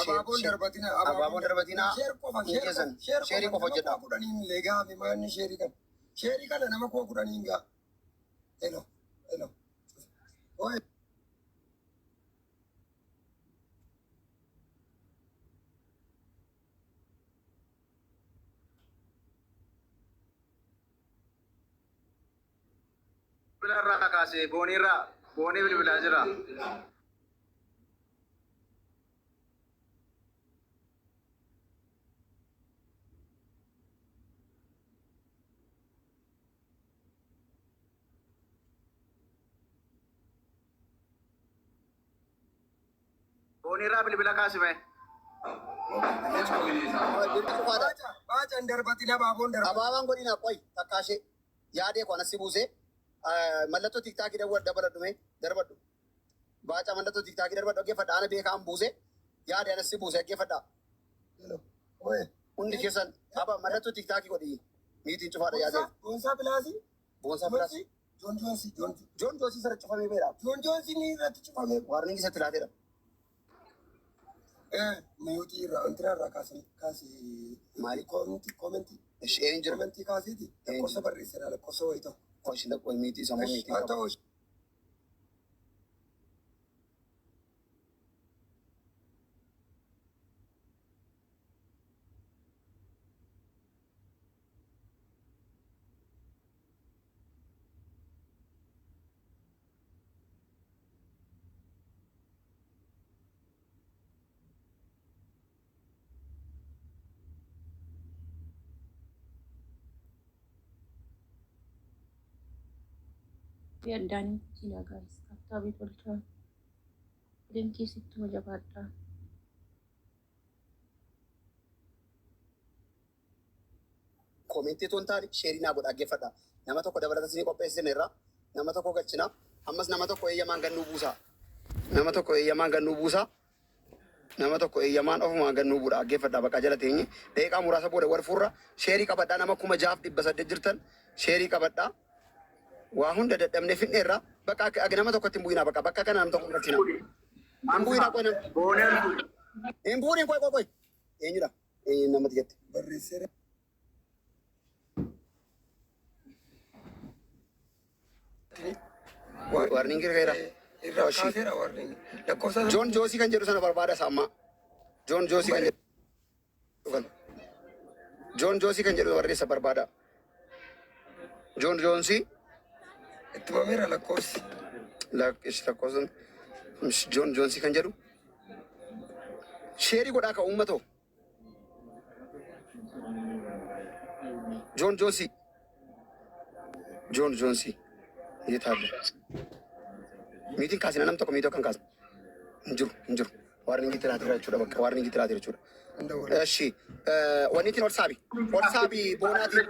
Abaaboon darbatina. Abaaboon darbatina. Share qofa Hundi keessan sheerii qofa hojjedha. Nama 10,000 illee gaafi maanni sheerii kana. Sheerii kana nama 10,000 gaa. Elo elo. Oye. Bilbilarraa kaasee booniirraa boonii bilbilaa jira. Booniirraa bilbila kaasime. Baacaan darbatina abaaboon darbatina. Abaabaan godhina qoy takkaashee yaadee koo anassi buusee mallattoo tiktaakii dabaladhu mee darbadhu. Baacaa mallattoo tiktaakii darbadhu dhaggeeffadha. Ana beekaan buuse yaade anassi buuse dhaggeeffadha. Hundi keessan aba mallattoo tiktaakii godhi miitiin cufaadha yaadee. Boonsaa Pilaasii. Boonsaa Pilaasii. Joon Joonsii. Joon Joonsii sirra cufamee beera. Joon Joonsii ni irratti cufamee. Waarningi isatti laateedha. Miyuutii irraa wanti irraa kaasee kaasee. Maali? Koomentii koomentii. Isheen jira. Koomentii kaasiiti. Lakkoofsa barreesseera lakkoofsa wayii ta'u. Qoshi lakkoo miitii sammuu miitii Haa qaba. ta'u. Addaan hin kutinaa guys. Tap tapii tolchaa. Linkii sittuma jabaadhaa. Koomentii tun taane sheerii naa godha dhaggeeffadha. Nama tokko dabalata isinii qopheessine irraa nama tokko galchina. Ammas nama tokko eeyyamaan gannuu buusa. Nama tokko eeyyamaan gannuu buusa. Nama tokko eeyyamaan ofumaan gannuu buudha dhaggeeffadha bakka jala teenye. Daqiiqaa muraasa booda wal fuurra sheerii qabadhaa nama 6,800 jirtan sheerii qabadhaa. Waa hunda dadhabnee finneerra bakka akka nama tokkotti hin bu'inaa bakka bakka kana nama tokko galchina. Hin bu'inaa qoy nama. Hin bu'in qoy qoy qoy. Eenyudha? Eenyu namatti jette? Barreesseera. Warning irra. Irraa kaaseera warning. Lakkoofsa. Joon Joosii kan jedhu sana barbaada isa ammaa. Joon Joosii kan jedhu kana. Joon Joosii kan jedhu barreessa barbaada. Joon Joonsii. Itti mameera lakkoofsi. Lakkoofsa Joon Joonsii kan jedhu. Sheerii godhaa ka uummatoo. Joon Joosii. Joon Joonsii. የት አለ? Miitiin kaasina nam tokko miitii akkan kaasna. Hin jiru hin jiru. Warning itti laateera jechuudha bakka warning itti laateera jechuudha. እሺ wanni ittiin ol saabi ol saabi boonaatii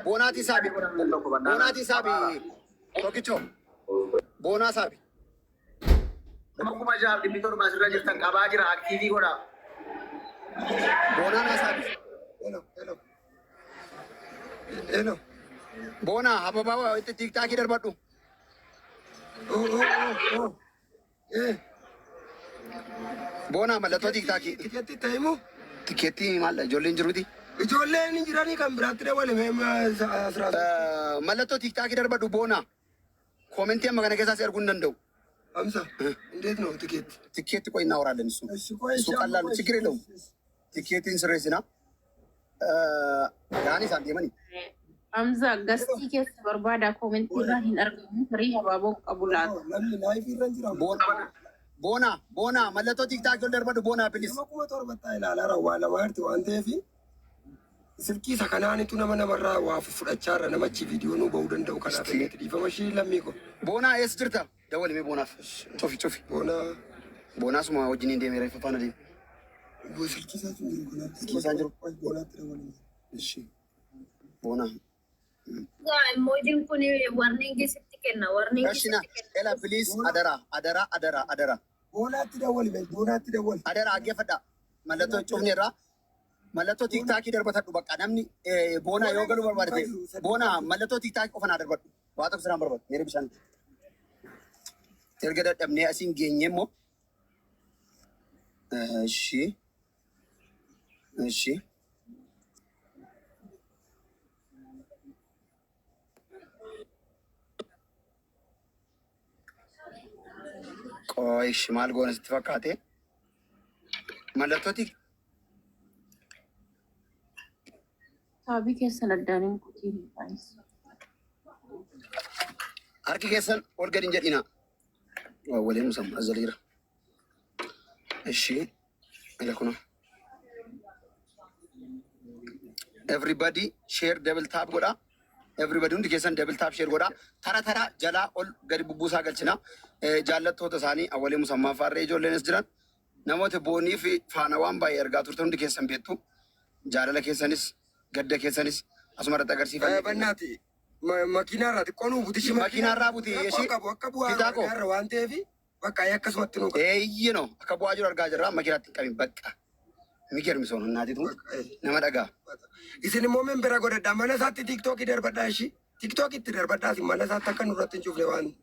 boonaatii saabi boonaatii saabi tokkichoo boonaa saabi. Nama 6,700 asirra jirtan qabaa jira active godhaa. Boonaa naa saabi. Hello hello. Hello. Boonaa hababaa itti tiiktaakii darbadhu. Oh oh oh oh. Eh. Boonaa mallattoo tiiktaakii. Tikeetti itti himu. Tikeettii maal ijoolleen jiruuti. Ijoolleen hin jiranii kan biraatti dabalame asirraa. Mallattoo tiiktaakii darbadhu boonaa. Koomentii amma kana keessaas erguu hin danda'u. ሀምሳ እንዴት ነው ትኬት? ትኬት ቆይ እናወራለን። እሱ እሺ ቆይ እሱ ቀላል ነው፣ ችግር የለውም። ቲኬትን ስሬስና gaanii isaan deemanii. Hamza gastii keessa barbaada koomentii irraa hin argamu tarii habaaboon qabu laata. Namni laayifii irra hin jiramu. Boonaa boonaa mallattoo tiiktaakii ol darbadhu boonaa please. Nama 7,000 ilaalaa waa lama jirti waan ta'eef silkii isa kanaanitu nama namarraa waa fudhachaa irra namachi viidiyoo nuu bahuu danda'u kanaaf inni dhiifama ishii lammii ko. Boonaa eessa jirta? Dawwalimee boonaaf. Cufi cufi. Boonaa. Boonaa suma wajjiniin deemee reeffa faana deema. Silkii isaatu hin jiru kanaaf. Silkii isaan jiru. Boonaatti dawwalimee. እሺ boonaa. Emoojiin kun warningii sitti kenna. Warningii እሺ ና ela please adaraa adaraa adaraa adaraa. Boonaatti dawwalime boonaatti dawwali. Adaraa dhaggeeffadha. Mallattoo cufne irraa mallattoo tiiktaakii darbatadhu bakka namni boonaa yoo galuu barbaade ta'e boonaa mallattoo tiiktaakii qofa naa darbadhu. Waa tokko siraan barbaadu meera bishaan. Erga dadhabnee asiin geenye immoo እሺ Ishi. Qoy ishi maal goona sitti fakkaate? Mallattoo Taabii keessan addaan hin kutiin guys. Harki keessan ol gadi hin jedhina. Waa waliin musamma azaliira. Ishi ila kuna. Everybody share double tap godha. Everybody hundi keessan double tap share godha. Tara tara jalaa ol gadi bubbuusaa galchina. Jaallattoota isaanii awwalee musammaa faarree ijoolleenis jiran. Namoota boonii fi faana waan baay'ee argaa turtan hundi keessan beektu. Jaalala keessanis gadda keessanis asuma irratti agarsiifanne. Bannaati makiinaa irraa xiqqoo nuu buti. Makiinaa irraa buti Rakkoo ishii. qabu akka bu'aa Bitaa koo. argaa irra waan ta'eef bakka akkasumatti nuu qabu. Eeyyino akka bu'aa jiru argaa jirra makiinaatti hin qabin bakka. Migermi soon naatitu nama dhagaa. Isin immoo membera godhadhaa mana isaatti tiiktookii darbadhaa ishii. Tiiktookitti darbadhaa isin mana isaatti akka nurratti hin cufne waan.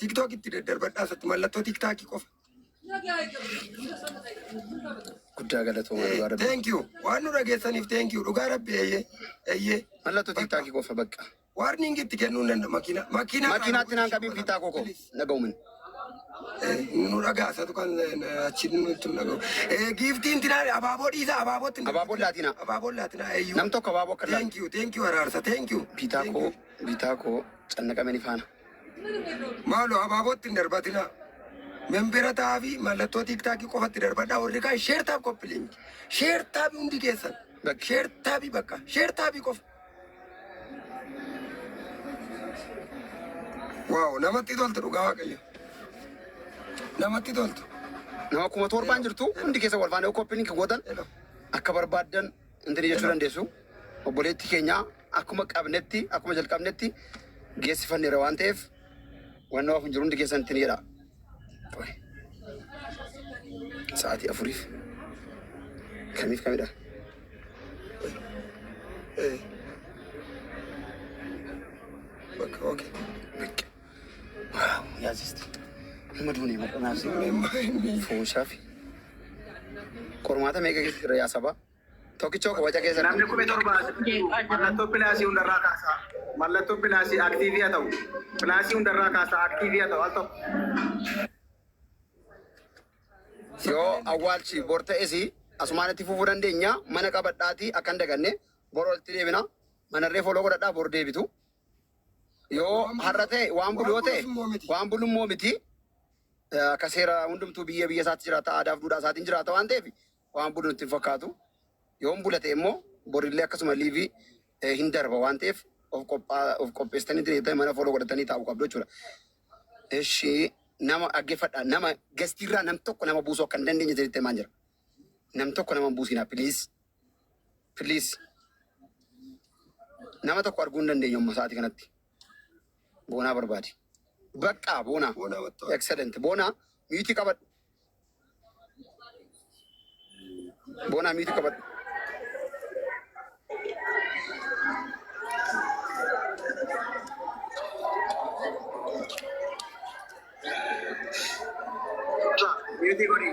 Tiiktookitti daddarbadhaa isatti mallattoo tiiktaakii qofa. Guddaa galatooma dhugaa rabbi. Thank you. Waan nu dhageessaniif thank you. Dhugaa rabbi eeyyee. Eeyyee. Mallattoo tiiktaakii qofa bakka. Warning itti kennuu hin danda'u makiinaa. Makiinaa Makiinaatti naan qabin bitaa koko naga'umin. Nu dhagaa isatu kan achi nutti nu dhaga'u. Giiftiin tinaa abaaboo dhiisaa abaabootti. Abaaboon laatinaa. Abaaboon laatinaa eeyyuu. Nam tokko abaaboo akka laatu. Thank you. Thank you araarsa. Thank you. Bitaa koo bitaa koo cannaqameni faana. Maaloo abaabootti hin darbatinaa. Membera ta'aa fi mallattoo tiiktaakii qofatti darbadhaa warri kaan share tap copy link. Share tap hundi keessan. Share tap bakka. Share tap qofa. Wow namatti toltu dhugaa waaqayyo. Namatti toltu. Nama 7,000 jirtu hundi keessa wal faana copy link gootan akka barbaaddan intini jechuu dandeessu. Obboleetti keenya akkuma qabnetti akkuma jalqabnetti geessifanneera waan ta'eef wanna waaf hin jiru hundi keessan intini jedha. Sa'aatii afuriif kamiif kamidha? Bakka okay. Waaw yaasisti. Nama duunee madhanaaf si fooshaa fi qormaata meeqa keessa jira yaa sabaa? Tokkichoo kabaja keessa Namni 7,000 mallattoo plusii hundarraa kaasaa. Mallattoo plusii active haa ta'u. Plusii hundarraa kaasaa active haa ta'u al tokko. Yoo awwaalchi bor ta'es asumaan itti fufuu dandeenya. Mana qabadhaatii akka hin daganne bor walitti deebina. Manarree follow godhadhaa bor deebitu. Yoo har'a ta'e waan bulu yoo ta'e waan bulu immoo miti. Akka seera hundumtuu biyya biyya isaatti jiraata aadaa fi duudhaa isaatiin jiraata waan ta'eef waan bulu nutti hin fakkaatu. Yoo hin bula ta'e immoo borillee akkasuma live hin darba waan ta'eef of qopheessitanii ta'e mana follow godhatanii taa'uu qabdu jechuudha. Ishii nama dhaggeeffadha. Nama guestiirraa nam tokko nama buusuu akka hin dandeenye jedhetti himaan jira. Nam tokko nama hin buusinaa please. Please. Nama tokko arguu hin dandeenyu amma sa'aatii kanatti. Boonaa barbaadi. Bakka boonaa. Excellent. Boonaa mute qabadhu. Boonaa mute qabadhu. Mute godhi.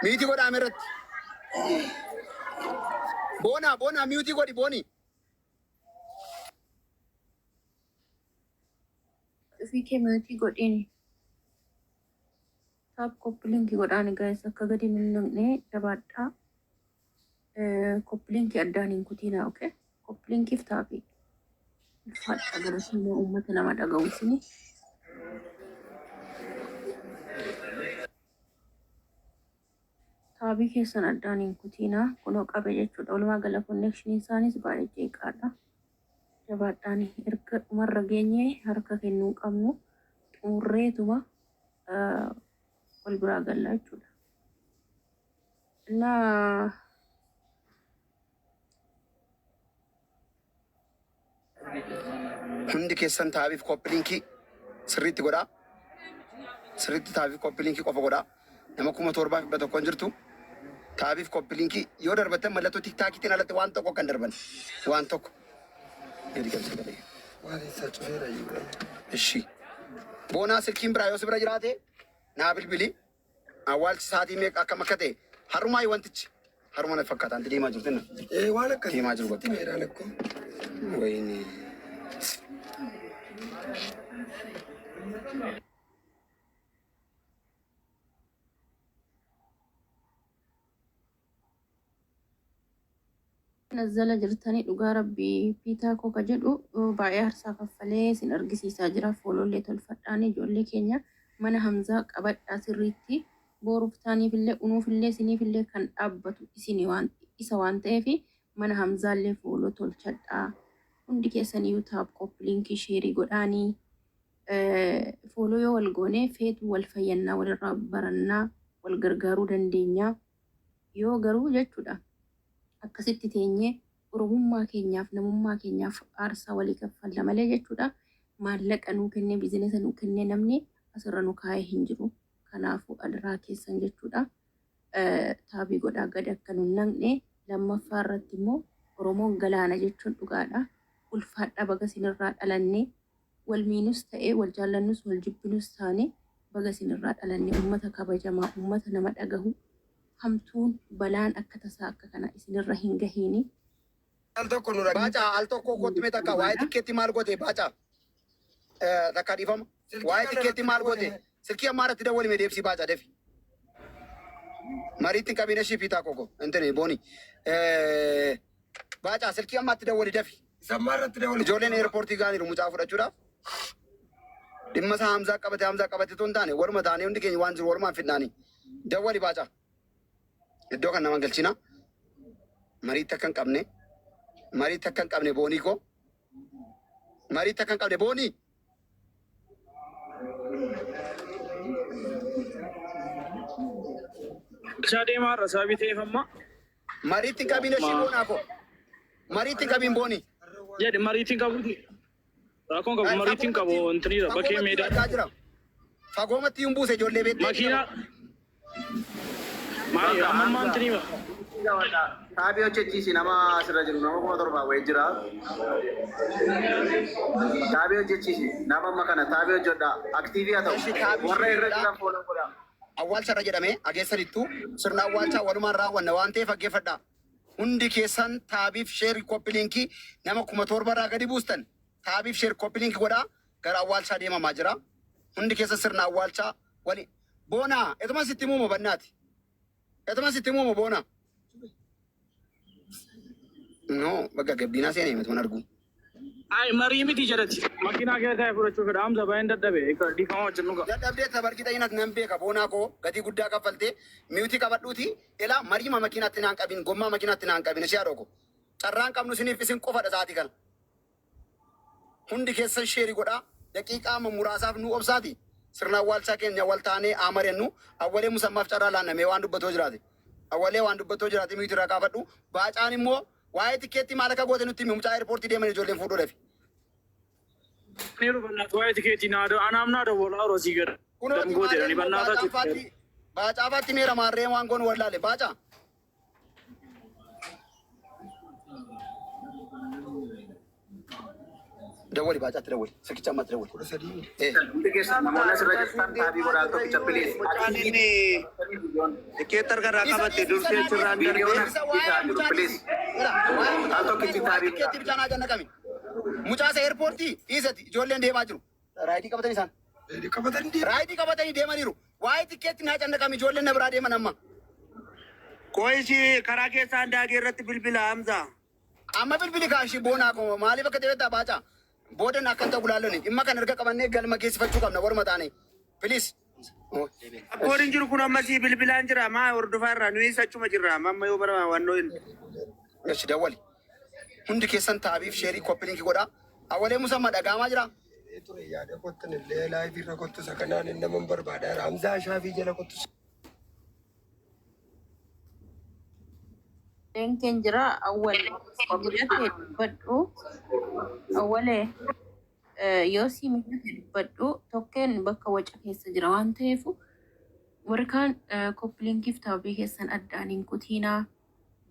Mute godhaame irratti. Boonaa boonaa mute godhi boonii. Ofii kee mute godhiini. Tap copy link godhaani guys akka gadi hin naqne jabaadhaa. Copy link addaan hin kutiinaa okay? Copy linkiif tap. Ulfaadhaa galatoomaa uummata nama dhaga'u isini. Tap keessan addaan hin kutiinaa kunoo qabe jechuudha. Walumaa gala connectioniin isaanis baay'ee jeeqaadha. Jabaadhaan erga dhumarra geenye harka kennuu qabnu xumurreetuma wal biraa galla jechuudha. Innaa Hundi keessan tapiif copy link sirriitti godhaa. Sirriitti tapiif copy link qofa godhaa. Nama 7,100 jirtu. Tapiif copy link yoo darbattan mallattoo tiktaakiitiin alatti waan tokko kan darban. Waan tokko. Gadi qabsi galee. Waan isaa cufeera iyyuu. Ishi. Boonaa silkiin biraa yoo si bira jiraate naa bilbili. Awwaalchi sa'aatii meeqa akkam akka ta'e Har'umaa wantichi. Har'uma na fakkaata anti deemaa jirtu na. Ee waan akkasii. Deemaa jiru bakka. Meeraan akkoo. Wayini. Nazzala jirtanii dhugaa rabbii piitaa koo ka jedhu baay'ee aarsaa kaffalee isin argisiisaa jira. Foolollee tolfadhaan ijoollee keenya mana Hamzaa qabadhaa sirriitti booruuf taaniifillee unuufillee isiniifillee kan dhaabbatu isin waan isa waan ta'eef mana Hamzaallee fooloo tolchadhaa. Hundi keessaniyyuu taap koppiliinkii sheerii godhaanii fooloo yoo wal goone feetu wal fayyannaa walirraa barannaa wal gargaaruu dandeenya. Yoo garuu jechuudha akkasitti teenyee Oromummaa keenyaaf namummaa keenyaaf aarsaa walii kaffalla malee jechuudha. Maallaqa nuu kennee biizinesa nuu kennee namni asirra nu kaa'ee hin jiru. Kanaafuu adaraa keessan jechuudha. Taabii godhaa gad akka nu hin naqne. Lammaffaa irratti immoo Oromoon galaana jechuun dhugaadha. Ulfaadhaa baga isinirraa dhalanne. Wal miinus ta'ee wal jaallannus wal jibbinus taane baga isinirraa dhalanne. Ummata kabajamaa, ummata nama dhagahu. Hamtuun balaan akka tasaa akka kana isinirra hin gahiini. Al tokko nu dhaggeeffadhu. Baacaa al tokko kottu mee takka waa'ee tikkeetti maal goote baacaa takka dhiifama Silkii waa'ee kana tikkeetti irratti maal goote dawwali. silkii ammaa irratti dawwali mee deebisii baacaa defi mariitti hin qabiin ishii fiitaa koko intini booni baacaa silkii ammaatti dawwali dafi Isa ammaa irratti dawwali. ijoolleen eerpoortii ga'aniiru mucaa fudhachuudhaaf dhimma isaa Hamzaa qabate Hamzaa qabate otoo hin taane waluma taanee hundi keenya waan jiru walumaan fidnaanii dawwali baacaa iddoo kan nama galchina mariitti akka hin qabne mariitti akka hin qabne boonii koo mariitti akka hin qabne boonii. Isaa deemaa irra sababii ta'eef amma. Mariitti hin qabiin ishii boonaa koo. Mariitti hin qabiin boonii. Jedhe mariitti hin qabuuti. Rakkoon qabu mariitti hin qabu intiniidha bakkee Fagoomatti meedaa. argaa jira. Fagoomatti hin buuse ijoollee beektee. Makiinaa maali amma ammaa intiniidha. Taabii hojjechiisi nama asirra jiru nama 7,000 wayii jira. Taabii hojjechiisi nama amma kana taabii hojjedhaa aktiivii haa ta'u. Eshi taabii Warra irra hojjedhaa. jiran fooloo godhaa. Awwaalcha irra jedhame ageessaniittu sirna awwaalchaa walumaan raawwanna waan ta'eef dhaggeeffadhaa. Hundi keessan taabiif sheer koppi liinkii nama 7,000 irraa gadi buustan taabiif sheer koppi liinkii godhaa gara awwaalchaa deemamaa jira. Hundi keessan sirna awwaalchaa wali boonaa etuma sitti muuma bannaati. Etuma sitti muuma boonaa. No bakka gabbiinaa seenee miti argu. Ay marii miti jedhati. Makiinaa keessa taa'ee fudhachuu fedha. Hamza baay'een dadhabe. Dhiifama wajjin dhuga. Dadhabdee tabargixayinat nan beeka boonaa koo gatii guddaa kaffaltee miyuutii qabadhuuti ilaa mariima makiinaatti naan qabin gommaa makiinaatti naan qabin ishee haadhoo koo. Carraan qabnu isiniif isin qofadha sa'aatii kana. Hundi keessan sheeri godhaa daqiiqaa muraasaaf nu obsaati sirna awwaalchaa keenya wal taanee haa mari'annu awwalee musammaaf carraa laanna mee waan dubbatoo jiraate awwalee waan dubbatoo jiraate miyuutii irraa kaafadhu baacaan immoo waa'ee tikkeettii maal akka goote nutti himi mucaa eerpoortii deeman ijoolleen fuudhuu dhafi. Niiru bannaat waa'ee tikeetii naa anaaf naa dawwalaa yeroo sii gad Kunooti damgoote maarreen jedhanii immoo bannaataa baacaan faatti baacaa faatti meera maarreen waan goonu wallaale baacaa. Dawwali baacaatti dawwali silkicha ammatti dawwali. 13. Eh. Hundi keessan namoonni asirra jirtan taabii godhaa tokkicha please. Mucaan inni tikeetta harkarraa Isa qabatte dhiisi isa dursee naa achirraan dhiisi. Viidiyoon darbee Isa waa'ee argisaa jiru mucaa please. dhiisi. Ila waa'ee mucaa Al tokkichi waa'ee taabii godhaa. tikkeetti bichaa naa jannaqami. Mucaa isa eerpoortii dhiisati ijoolleen deemaa jiru. Raayidii qabatanii isaan. Qabatanii deemu. Raayidii qabatanii deemaniiru. Waa'ee tikkeetti naa cannaqami ijoolleen na biraa deeman amma. Qo'isi karaa keessaan daagee irratti bilbila Hamza. Amma bilbili kaashii boonaa koo maaliif akka ta'e baacaa. Boodan akka ta'u gulaalloni dhimma kan erga qabannee galma geessifachuu qabna waruma taane. Please. Rakkoon hin jiru kun ammasii bilbilaan jira maa hordofaa irraa nuyi achuma jirra amma yoo bara wannoo hin. Eshi dawwali. Hundi keessan taabiif sheerii koppiliinki godhaa. Awwalee musamma dhagaamaa jira. Ture yaada kottan illee laayivii irra kottu isa kanaan inni nama barbaada. Hamzaa Shaafii jala kottu. Leenkeen jira awwal mijate dubbadhu awwalee yoo si mijate dubbadhu tokkeen bakka waca keessa jira waan ta'eef warri kaan koppiliinkiif taabii keessan addaan hin kutiinaa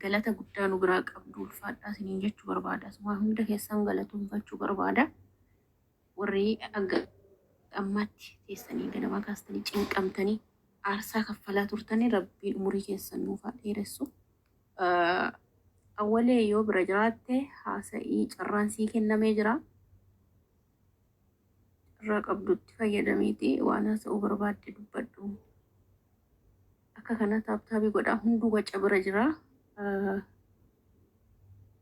galata guddaa nu biraa qabdu ulfaadhaa isiniin jechuu barbaada. Waan hunda keessan galatoonfachuu barbaada. Warri hanga ammaatti teessanii ganamaa kaastanii cinqamtanii Aarsaa kaffalaa turtanii Rabbiin umurii keessan nuuf haa dheeressu. Awwalee yoo bira jiraatte haasa'ii carraan sii kennamee jira. Carraa qabdutti fayyadamiiti waan haasa'uu barbaadde dubbadhu. Akka kana tap tapii godhaa hunduu waca bira jira.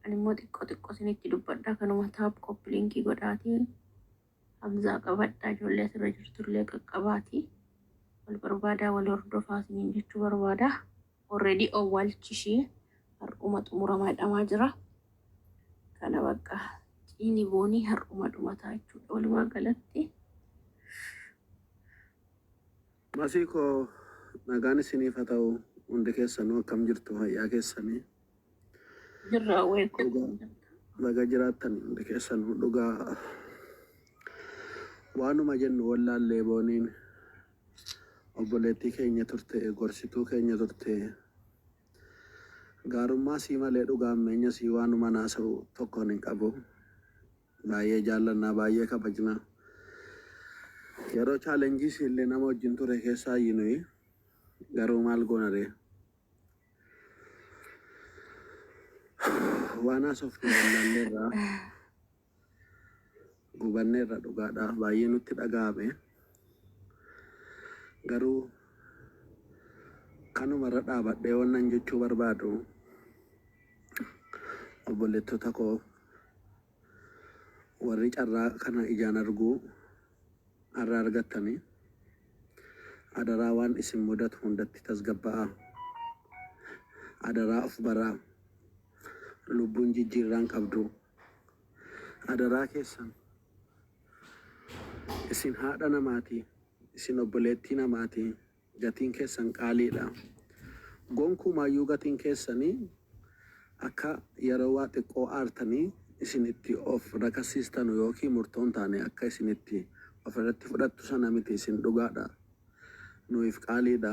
Ani immoo xiqqoo xiqqoo isinitti dubbadha. Kanuma tap copy linkii godhaatii Hamzaa qabadhaa ijoollee asirra jirtullee qaqqabaati. Wal barbaadaa wal hordofaa isiniin jechuu barbaada. Already owwaalchi ishii har'uma xumuramaa jedhamaa jira. Kana bakka ciini boonii har'uma dhumataa jechuudha walumaa galatti. Masii koo nagaan isiniif haa ta'u hundi keessanuu akkam jirtu fayyaa keessanii Jirra weekoo. Dhugaa baga jiraattan hundi keessanuu dhugaa waanuma jennu wallaallee booniin obboleettii keenya turte gorsituu keenya turte gaarummaa sii malee dhugaa hammeenya sii waanuma naasa'u tokkoon hin qabu baay'ee jaallannaa baay'ee kabajna yeroo challenge sii illee nama wajjin ture keessaa nuyi garuu maal goona ree waan haasofnu wallaalleerraa gubanneerra dhugaadha baay'ee nutti dhaga'ame garuu kanumarra dhaabadhee wannan jechuu barbaadu obboleettota koo warri carraa kana ijaan arguu har'a argattanii adaraa waan isin mudatu hundatti tasgabba'aa adaraa of baraa lubbuun jijjiirraan qabdu adaraa keessan isin haadha namaati isin obboleettii namaati gatiin keessan qaaliidha gonkumaayyuu gatiin keessanii akka yeroo waa xiqqoo aartanii isin itti of rakasiistanu yookiin murtoon taane akka isin itti of irratti fudhattu sana miti isin dhugaadha nuyiif qaaliidha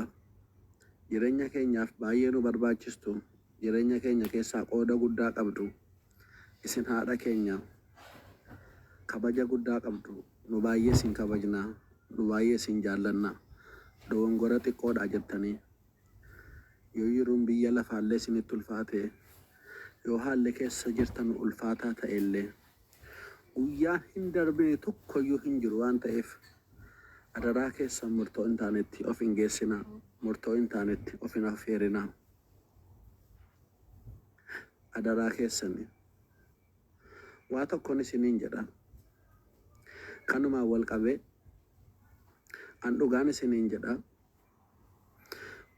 jireenya keenyaaf baay'ee nu barbaachistu jireenya keenya keessaa qooda guddaa qabdu isin haadha keenya kabaja guddaa qabdu nu baay'ee isin kabajna nu baay'ee isin jaallanna dogongora xiqqoodha jettanii yoo yeroon biyya lafaallee isinitti ulfaate yoo haalli keessa jirtan ulfaataa ta'ellee guyyaan hin darbine tokkoyyuu hin jiru waan ta'eef adaraa keessan murtoo hin taanetti of hin geessinaa murtoo hin taanetti of hin affeerinaa adaraa keessani waa tokkon isiniin jedha kanumaan wal qabee an dhugaan isiniin jedha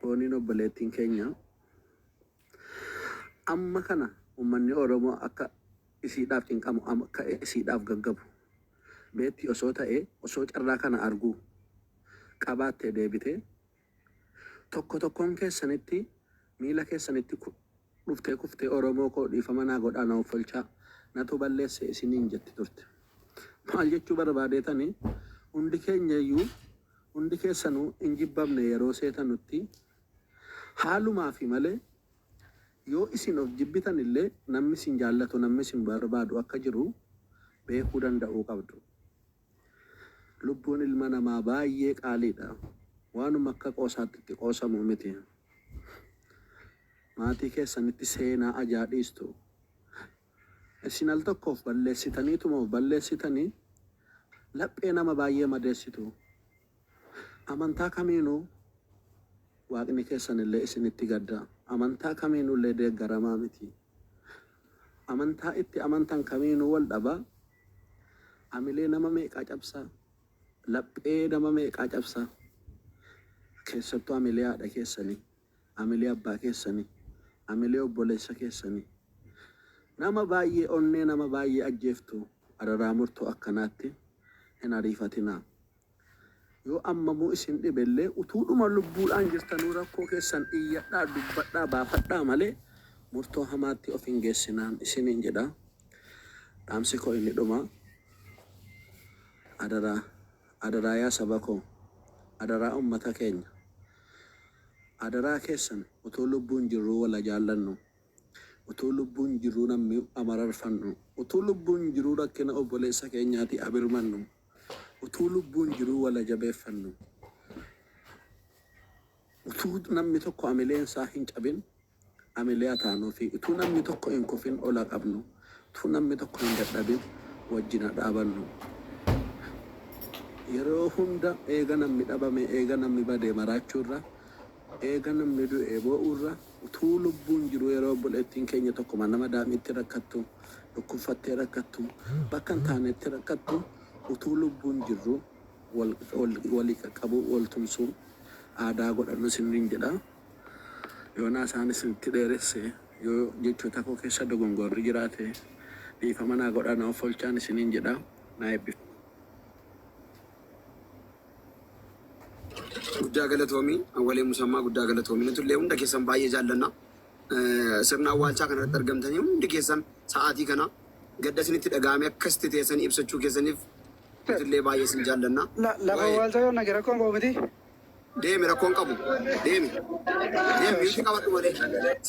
booniin obboleettiin keenya amma kana ummanni Oromoo akka isiidhaaf cinqamu akka isiidhaaf gaggabu beetti osoo ta'e osoo carraa kana arguu qabaattee deebitee tokko tokkoon keessanitti miila keessanitti dhuftee kuftee Oromoo koo dhiifama naa godhaa na offolchaa natu balleesse isiniin jetti turte. Maal jechuu barbaadeetani hundi keenya iyyuu hundi keessanuu hin jibbamne yeroo seetanutti haalumaa fi malee yoo isin of jibbitan illee namni isin jaallatu namni isin barbaadu akka jiru beekuu danda'uu qabdu. Lubbuun ilma namaa baay'ee qaaliidha. Waanuma akka qoosaatti itti qoosamu miti. Maatii keessanitti seenaa ajaa dhiistu. Isin al tokkoof balleessitaniituma of balleessitanii laphee nama baay'ee madeessitu. Amantaa kamiinuu waaqni keessan illee isinitti gadda. Amantaa kamiinuu illee deeggaramaa miti. Amantaa itti amantan kamiinuu wal dhabaa. Amilee nama meeqaa cabsaa? Laphee nama meeqaa cabsaa? Keessattuu amilee haadha keessanii, amilee abbaa keessanii, amilee obboleessa keessanii. Nama baay'ee onnee nama baay'ee ajjeeftu adaraa murtoo akkanaatti hin ariifatinaa. Yoo ammamuu isin dhibellee utuudhuma lubbuudhaan jirtanuu rakkoo keessan iyyadhaa dubbadhaa baafadhaa malee murtoo hamaatti of hin geessinaan isiniin jedha. Dhaamsi koo inni dhuma adaraa adaraa yaa saba koo adaraa ummata keenya adaraa keessan utuu lubbuun jirruu wala jaallannu utuu lubbuun jirruu namni amararfannu utuu lubbuun jiruu rakkina obboleessa keenyaati abirmannu utuu lubbuun jiruu wala jabeeffannu. Utuu namni tokko amileen isaa hin cabin amilee haa taanuufi. Utuu namni tokko hin kufin ol haa qabnu. Utuu namni tokko hin dadhabin wajjin haa dhaabannu. Yeroo hunda eega namni dhabame, eega namni badee maraachuurra, eega namni du'ee boo'uurra, utuu lubbuun jiruu yeroo obboleettiin keenya tokko mana madaamiitti rakkattu, dhukkubfattee rakkattu, bakka hin taanetti rakkattu utuu lubbuun jirruu wal walii qaqqabuu, wal tumsuu aadaa godhannu isiniin jedha. Yoon haasaan isinitti dheeresse, yoo jechoota koo keessa dogongorri jiraate dhiifama naa godhaa, na offolchaan isiniin jedha. Naa eebbifamaa. Guddaa galatoomi Awwalee Musammaa guddaa galatoomi. Nutullee hunda keessan baay'ee jaallanna. Sirna awwaalchaa kana irratti argamtanii hundi keessan sa'aatii kana gadda isinitti dhaga'ame akkasitti teessanii ibsachuu keessaniif nutullee baay'ee isin jaallanna. Lafa Waa'ee awwaalchaa yoo nage rakkoon qabu miti. Deemi rakkoon qabu. Deemi. Deemi mute qabadhu malee.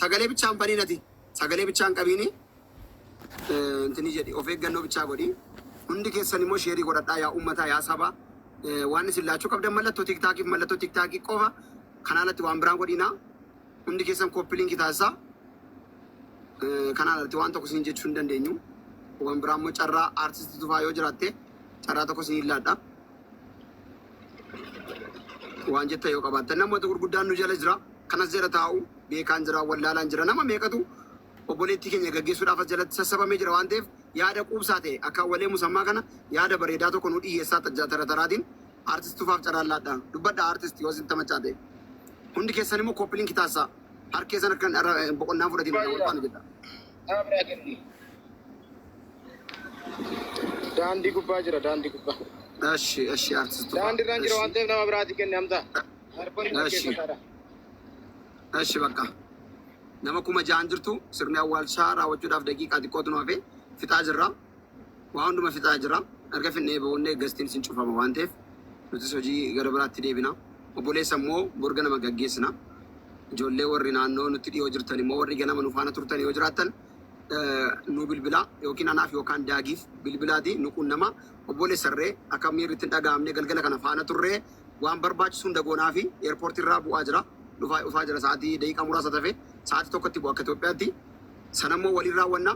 Sagalee bichaan baniin ati. Sagalee bichaan qabiini. Intini jedhi of eeggannoo bichaa godhi. Hundi keessan immoo sheerii godhadhaa yaa uummataa yaa saba. Waan isin laachuu qabdan mallattoo tiktaakiif mallattoo tiktaakii qofa. Kanaa alatti waan biraan godhinaa. Hundi keessan copy link taasisaa. Kanaa alatti waan tokko isin jechuu hin dandeenyu. Waan biraa immoo carraa aartistii Tufaa yoo jiraatte carraa tokko isin laadha. Waan jettan yoo qabaattan namoota gurguddaan nu jala jira. Kanas jala taa'u beekaan jira wallaalaan jira nama meeqatu obboleettii keenya gaggeessuudhaaf as jalatti sassabamee jira waan ta'eef yaada quubsaa ta'e akka Awwalee Musammaa kana yaada bareedaa tokko nu dhiyyeessaa tara taraatiin Artist Tufaaf carraan laadha. Dubbadhaa artist yoo isin tamachaa ta'e. Hundi keessan immoo copy link taasisaa. Harki keessan akka boqonnaa hin fudhatiin wal faana jedha. Nama biraa kenni. Daandii gubbaa jira daandii gubbaa. Eshi eshi artist Tufaa. Daandii irraan jira Eshi waan ta'eef nama biraati kenni Hamzaa. Harkoon eshi dhaggeeffataadha. eshi bakka. Nama 6000n jirtu sirni awwaalchaa raawwachuudhaaf daqiiqaa xiqqootu nu hafe fixaa jirra. Waa hunduma fixaa jirra. Erga fixnee boonnee gastiin sin cufama waan ta'eef nutis hojii gara biraatti deebina. Obboleessa immoo bor ganama gaggeessina. Ijoollee warri naannoo nutti dhiyoo jirtan immoo warri ganama nu faana turtan yoo jiraattan nuu bilbilaa yookiin anaaf yookaan Daagiif bilbilaati nu qunnamaa. Obboleessarree akka miirri itti hin dhaga'amne galgala kana faana turree waan barbaachisu hunda goonaafi airport irraa bu'aa jira. Dhufaa dhufaa jira sa'aatii daqiiqaa muraasa tafe sa'aatii tokkotti bu'a akka Itoophiyaatti. Sanammoo waliin raawwanna.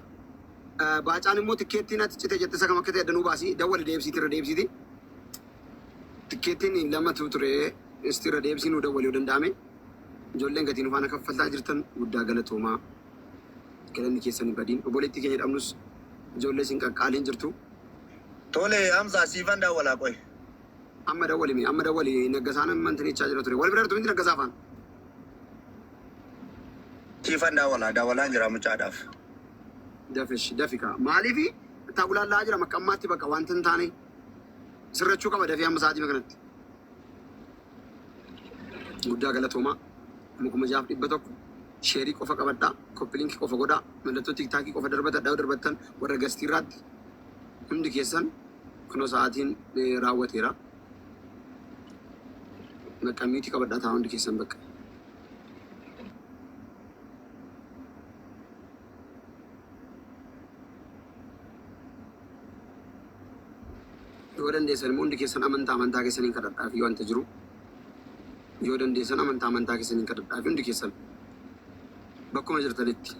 Baacaan immoo tikkeettiin ati cite jette isa kam akka ta'e adda nuu baasi. Dawwali deebisiiti irra deebisiiti. Tikkeettiin lamatu ture isti irra deebisii nuu dawwali yoo danda'ame. Ijoolleen gatii nu faana kaffaltaa jirtan guddaa galatoomaa. Galanni keessan hin badiin. Obboleettii keenya dhabnus ijoollee isin qaqqaaliin jirtu. Tole Hamza siifan dawwalaa qoy. Amma dawwali mee amma dawwali Naggasaan amma intin jechaa jira ture. Wal bira jirtu miti Naggasaa faan. Siifan dawwalaa dawwalaan jira mucaadhaaf. Dafi ishi dafi kaa. Maaliifi taagulaallaa jira makka ammaatti bakka wanta hin taane sirrachuu qaba dafee amma sa'aatii kanatti. Guddaa galatoomaa. 6100 sheerii qofa qabadhaa. Copy link qofa godhaa. Mallattoo tiktaakii qofa darbatadhaa yoo darbattan warra gastii irraatti hundi keessan kunoo sa'aatiin raawwateera. Bakka miitii qabadhaa ta'a hundi keessan bakka. Yoo dandeessan immoo hundi keessan amantaa amantaa keessaniin kadhadhaafi wanta jiru. Yoo dandeessan amantaa amantaa keessaniin kadhadhaafi hundi keessan bakkuma jirtanitti.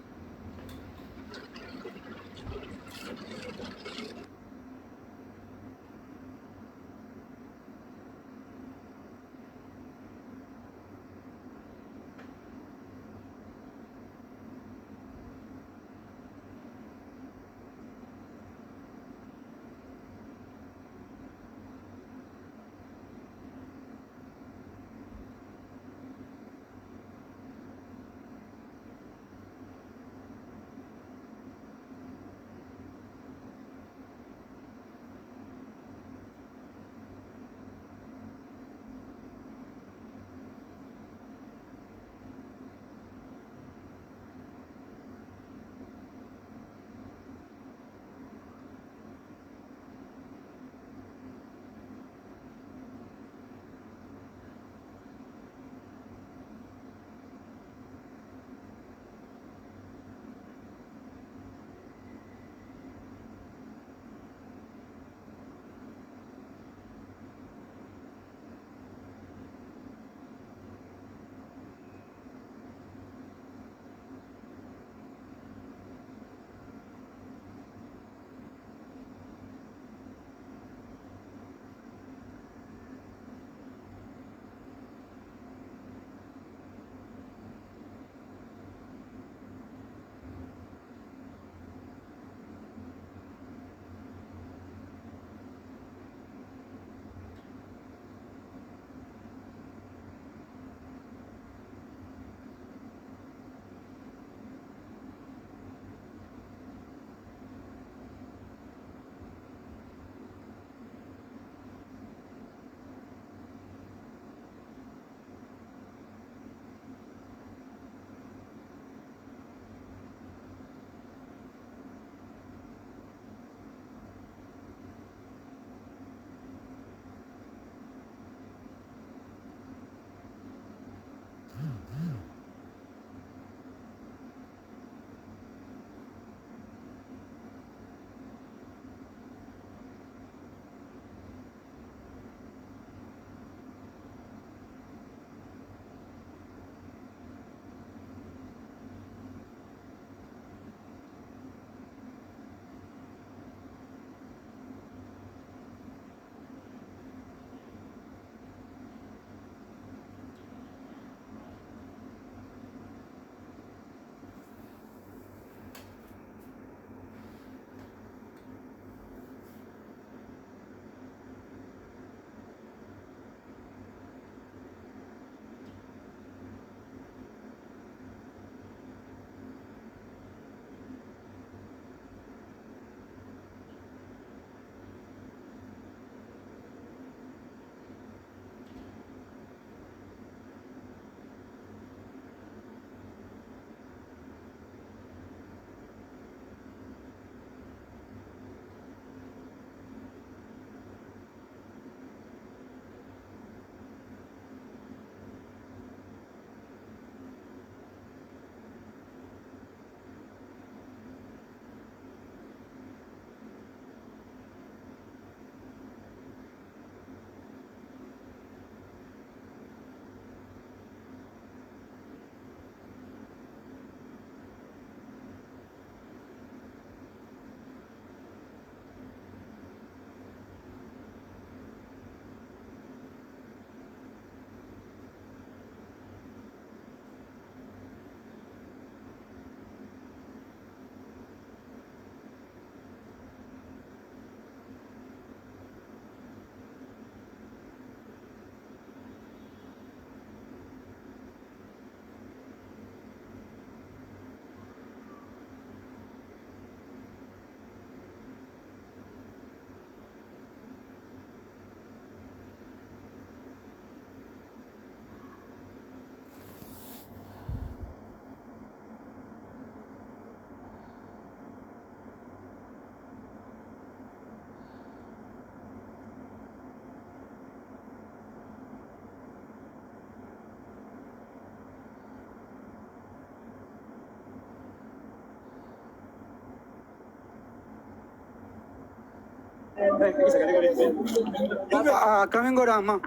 Akkamiin godha amma?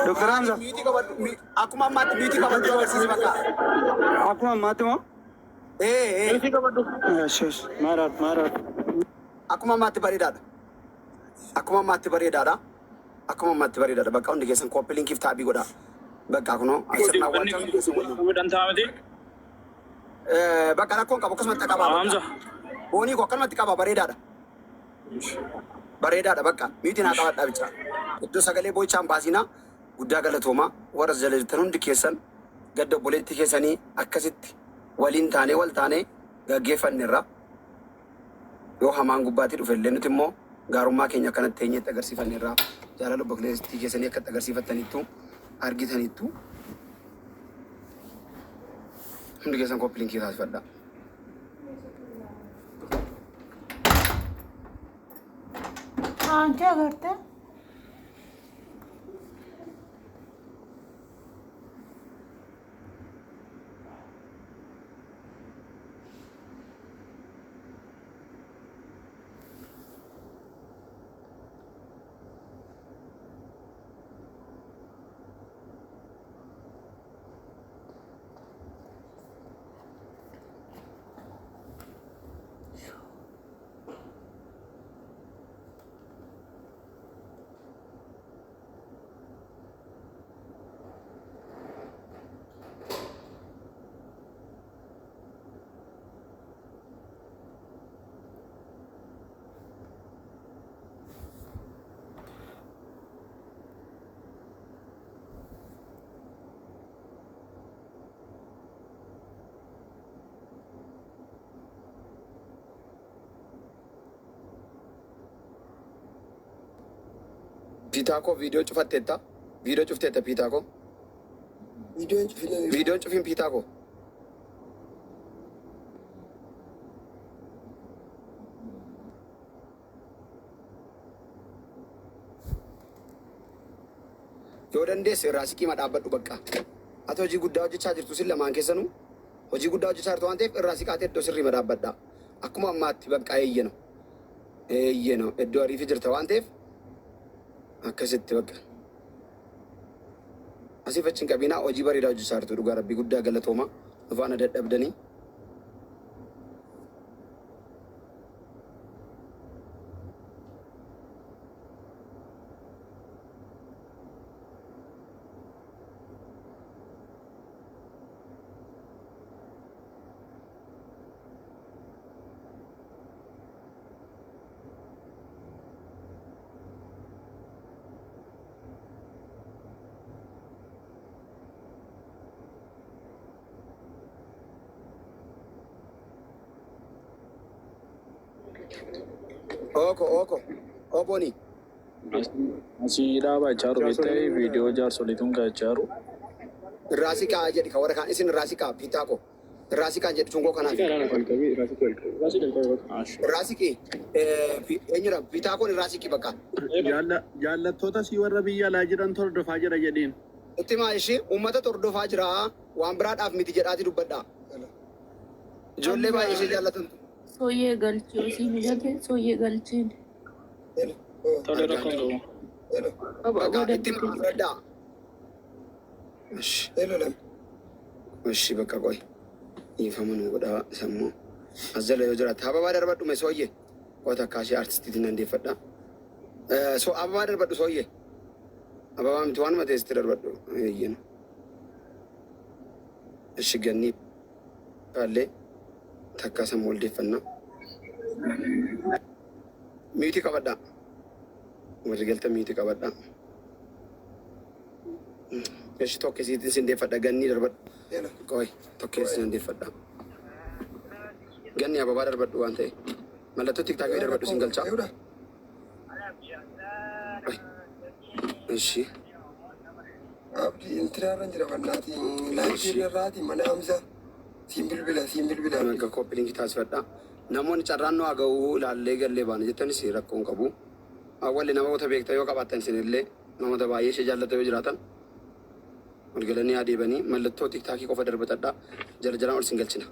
Doktor Hamza. Mute qabadhu. Akkuma ammaatti mute qabadhu agarsiisi bakka. Akkuma ammaatti moo? Ee. Mute qabadhu. Esh esh. Maaraat maaraat. Akkuma ammaatti bareedaadha. Akkuma ammaatti bareedaadha. Akkuma ammaatti bareedaadha. Bakka hundi keessan copy linkiif tap godha. Bakka kunoo sirna awwaalchaa hundi keessan waliin. Bakka rakkoon qabu akkasumatti qabaa. Hamza. Boonii koo akkanumatti qaba bareedaadha. Bareedaadha bakka mute naa qabadhaa bichaa. Iddoo sagalee boo'ichaan baasinaa guddaa galatoomaa warra jala jirtan hundi keessan gadda obboleettii keessanii akkasitti waliin taanee wal taanee gaggeeffanneerra. Yoo hamaan gubbaatti dhufe illee nuti immoo gaarummaa keenya akkanatti teenyetti agarsiifanneerra. Jaalala obboleettii keessanii akkatti agarsiifattaniittu argitaniittu. Hundi keessan copy link taasifadhaa. Aanti agartee? Piitaa koo viidiyoo cufatteetta. Viidiyoo cufteetta piitaa koo. Viidiyoon cufin. Viidiyoon cufin piitaa koo. Yoo dandeesse irraa siqii dhaabbadhu bakka. Ati hojii guddaa hojjechaa jirtu sin lamaan keessanuu hojii guddaa hojjechaa jirtu waan ta'eef irraa siqaatee iddoo sirrii dhaabbadha. Akkuma ammaatti bakka eeyyeno. Eeyyeno iddoo ariifi jirta waan ta'eef akkasitti bakka. Asiif achi hin qabinaa hojii bareedaa hojjechaa jirtu dhugaa rabbii guddaa galatooma. Dhufaana dadhabdanii. Ooko ooko obooni. Asii dhaabachaa jiru beektee viidiyoo jaarsoliituun kaa'achaa jiru. Irraa siqaa jedhi kan warra kaan isin irraa siqaa piitaa koo. Irraa siqaa jedhi tungoo kanaaf. Irraa siqii eenyudha piitaa koon irraa siqii bakka. Jaallattoota sii warra biyya alaa jiran hordofaa jira jedhiin. Itti maa ishee uummata hordofaa jira waan biraadhaaf miti jedhaati dubbadhaa. Ijoollee baay'ee ishee jaallatantu. Sooyyee galchee osii mijate sooyyee galcheen. Tole rakkoon qabu. Bakka itti maa fudhadhaa. Ishi bakka qoy. Dhiifama nu godhaa sammuu. As jala yoo jiraate ababaa darbadhu mee sooyyee. Qoota akka ishee artistiitiin dandeeffadha. So ababaa darbadhu sooyyee. Ababaa miti waanuma teessitti darbadhu. Eeyyena. Ishi ganni illee takka sammuu ol deeffannaa. Mute qabadhaa. Warri galta mute qabadhaa. Ishi tokko isiitiin sin deeffadha ganni darbadhu. Qoy tokko sin deeffadha. Ganni ababaa darbadhu waan ta'e. Mallattoo TikTokii darbadhu sin galchaa. Ishi. Abdii intiraarra jira bannaati. Live irraati mana Hamza. Siin bilbila siin bilbila. Akka copy link taasifadha. Namoonni carraan nu haa ga'uu ilaallee gallee baana jettanis rakkoon qabu. Awwalli namoota beektan yoo qabaattan isinillee namoota baay'ee ishee jaallatan yoo jiraatan ol galanii adeemanii mallattoo TikTokii qofa darbatadha. Jala jalaan ol sin galchina.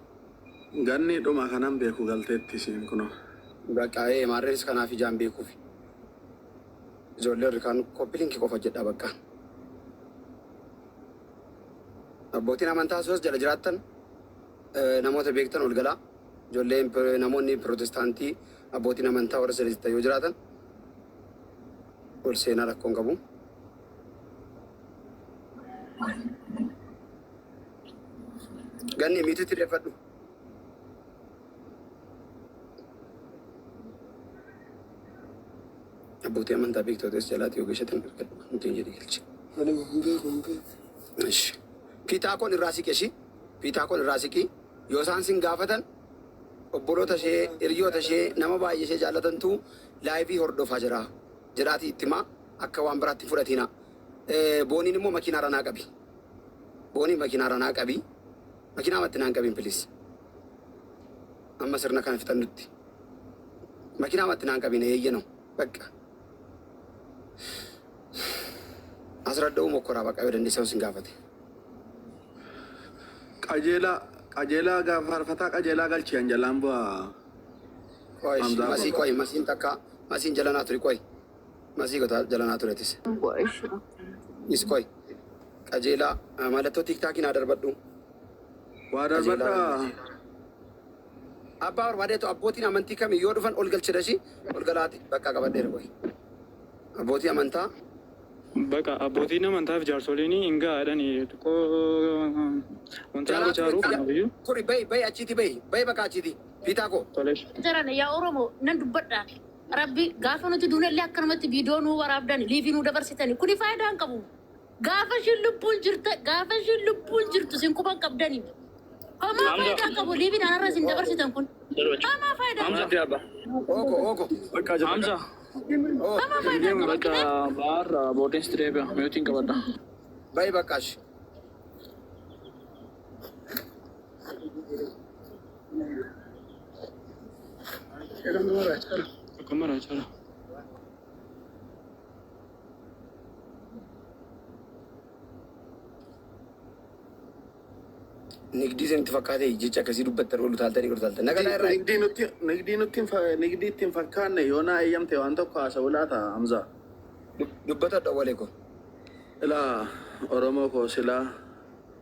Ganni dhuma kanan beeku galteetti isiin kunoo. Bakka maarreenis kanaaf ijaan beekuuf. Ijoollee warri kaan copy link qofa jedha bakka. Abbootiin amantaa sos jala jiraattan, namoota beektan ol galaa. Ijoolleen, namoonni pirootestaantii, abbootiin amantaa warra jala jirtan yoo jiraatan ol seenaa, rakkoon qabu. Ganni miitutti deeffadhu. Abbootii amantaa beektootas jalaatti yoo geeshatan argadhu. Nuti hin jedhi galchi. Ishi. Fiixaa koon irraa siqe ishii. Fiixaa koon irraa siqi. Yoo isaan sin gaafatan, obboloota ishee, hiriyoota ishee, nama baay'ee ishee jaallatantu live hordofaa jira. Jedhaatii itti himaa, akka waan biraatti hin fudhatina. Booniin immoo makiinaa naa qabi. Booniin makiinaa naa qabi. Makiinaa matti naan qabin, please. Amma sirna kana fixannutti. Makiinaa matti naan qabin, eeyyano. Bakka. Asradda'uu mokkoraa bakka yoo dandeessan sin gaafate. Qajeelaa, qajeelaa, gaafa faarfataa qajeelaa galchi an jalaan bu'aa. Qoy, Hamzaa. Masii, qoy, masiin takka masiin jalanaa ture, qoy. Masii gota jalanaa turetis. Is qoy. Qajeelaa mallattoo TikTokii naa darbadhu. Waa darbadhaa. Abbaa barbaadeetu, abbootiin amantii kamii yoo dhufan ol galchidhashi ol galaati bakka qabadheera, qoy. Abbootii amantaa. Baqa abbootiin amantaa fi jaarsoliin hin gaadhani xiqqoo wanta Jalaa gochaa jiru ture. kanaafiyyuu. Turi, bayi, bayi, achiiti bayi, bayi, bakka achiiti. Fiixaa koo. Tolesh. Jiran yaa Oromoo, nan dubbadha. Rabbi gaafa nuti duunellee akkanumatti viidiyoo nuu waraabdan, live nuu dabarsitani. Kuni faayidaa hin qabu. Gaafa ishiin lubbuun jirta, gaafa ishiin lubbuun jirtu sin quban qabdani. Homaa faayidaa hin qabu liveiin anarra isin dabarsitan kun. Homaa faayidaa hin qabu. Ogo, ogo. Hamza. Homaa faayidaa hin qabu. Bakka baarra boodeensi deebi'a. Muteiin qabadha. Bayi bakkaash. Akka maraa jira. Nigdii isinitti fakkaate jecha akkasii dubbattan, ol utaaltanii ol utaaltan. Nagaa irraa. Nigdii nutti hin fakkaanne. Yoo naa eeyyamte waan tokko haasa'u laata, Hamza. Dubbatadha walee ko. Ilaa Oromoo koo, silaa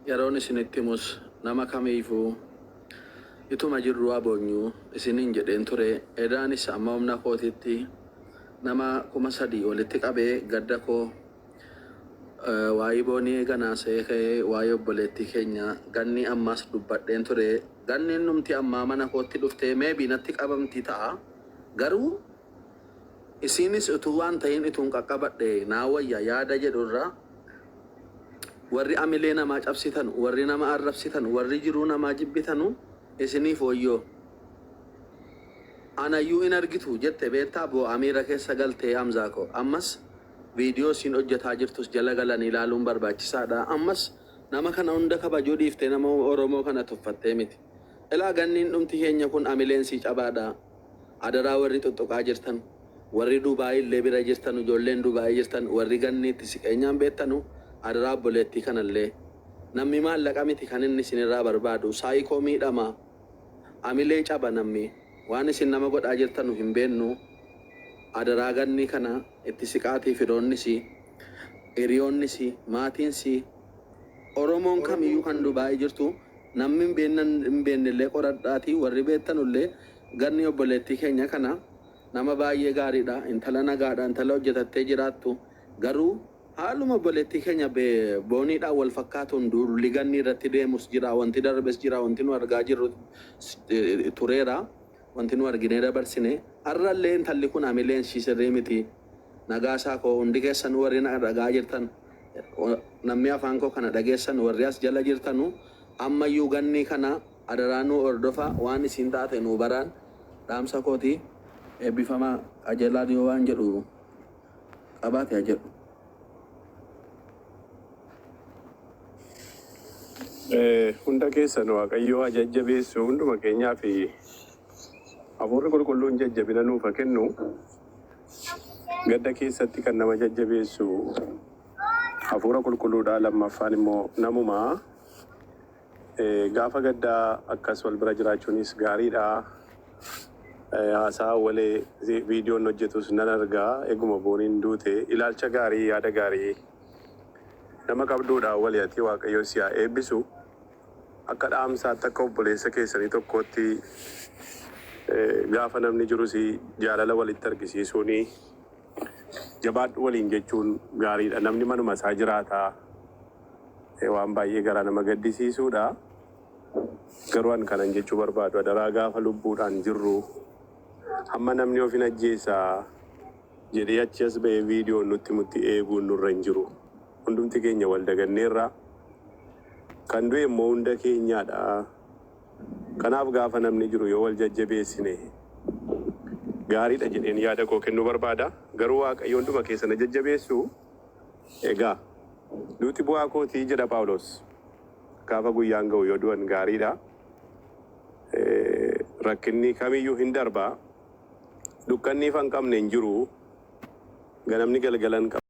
yeroon isinitti himus nama kamiifuu ituma jirru aboonyuu isiniin jedheen ture. Edaanis amma humna kootitti nama 3000 walitti qabee gadda koo, waa'ee boonii eeganaasee ka'ee, waa'ee obboleettii keenya ganni ammas dubbadheen ture. Ganni numti ammaa mana kootti dhuftee maybe natti qabamti ta'a, garuu isinis utuu waan ta'in ituun qaqqabadhe naa wayya yaada jedhurra. Warri amilee namaa cabsitan, warri nama arrabsitan, warri jiruu namaa jibbitanu, isiniif wayyoo. Anayyuu in argitu jette beektaa, boo'aa miira keessa galtee. Hamzaa koo, ammas viidiyoo isiin hojjetaa jirtus jala galanii ilaaluun barbaachisaadha. Ammas nama kana hunda kabajuu dhiiftee nama Oromoo kana tuffattee miti. Ilaa, ganniin dhumti keenya kun amileen sii cabaadha. Adaraa, warri xuxuqaa jirtan, warri Dubaayii illee bira jirtan, ijoolleen Dubaayii jirtan, warri ganniitti siqeenyaan beektanu, adaraa obboleettii kanallee, namni maallaqa miti kan inni isinirraa barbaadu. Saayikoo miidhama, amilee caba. Namni waan isin nama godhaa jirtanu hin beennu. Adaraa, ganni kana itti siqaatii, firoonnis, hiriyoonnis, maatiinis, Oromoon kamiyyuu kan Dubaayii jirtu, namni hin beeknan hin beeknellee qoradhaatii, warri beektanullee, ganni obboleettii keenya kana nama baay'ee gaariidha. Intala nagaadha, intala hojjetattee jiraattu. Garuu haaluma obboleettii keenya booniidhaan wal fakkaatuun duulli ganni irratti deemus jira, wanti darbes jira, wanti nu argaa jirru tureera, wanti nu arginee dabarsine. Har'allee intalli kun amileen ishii sirrii miti. Nagaasaa koo, hundi keessan warri na dhagaa jirtan, namni afaan koo kana dhageessan, warri as jala jirtanu, ammayyuu ganni kana adaraa nuu hordofa, waan isin taate nuu baraan dhaamsa kooti. Eebbifamaa. Qajeelaa yoo waan jedhu qabaate haa jedhu. Hunda keessan Waaqayyoo haa jajjabeessu. Hunduma keenyaa fi hafuurri qulqulluun jajjabina nuuf haa kennu. Gadda keessatti kan nama jajjabeessu hafuura qulqulluudha. Lammaffaan immoo namumaa. Gaafa gaddaa akkas wal bira jiraachuunis gaariidha. Haasaa Awwalee viidiyoon hojjetus nan argaa. Eguma Booniin duute ilaalcha gaarii, yaada gaarii nama qabduudha Awwalee, ati Waaqayyo si haa eebbisu. Akka dhaamsaatti, akka obboleessa keessanii tokkootti, gaafa namni jirus jaalala walitti argisiisuuni, jabaadhu waliin jechuun gaariidha. Namni manuma isaa jiraataa waan baay'ee garaa nama gaddisiisuudha. Garuu an kanan jechuu barbaadu, adaraa, gaafa lubbuudhaan jirru, hamma namni of hin ajjeesaa jedhee achi as ba'ee viidiyoon nutti mutti eeguun nurra hin jiru. Hundumti keenya wal daganneerra. Kan du'e immoo hunda keenyaadha. Kanaaf gaafa namni jiru yoo wal jajjabeessine gaariidha jedheen yaada koo kennuu barbaada. Garuu Waaqayyo hunduma keessa na jajjabeessu. Egaa duuti bu'aa kootii jedha Phaawulos. Gaafa guyyaan ga'u yoo du'an gaariidha. Rakkinni kamiyyuu hin darbaa. Dukkanni ifa hin qabne hin jiru. Ganamni galgala hin qabu.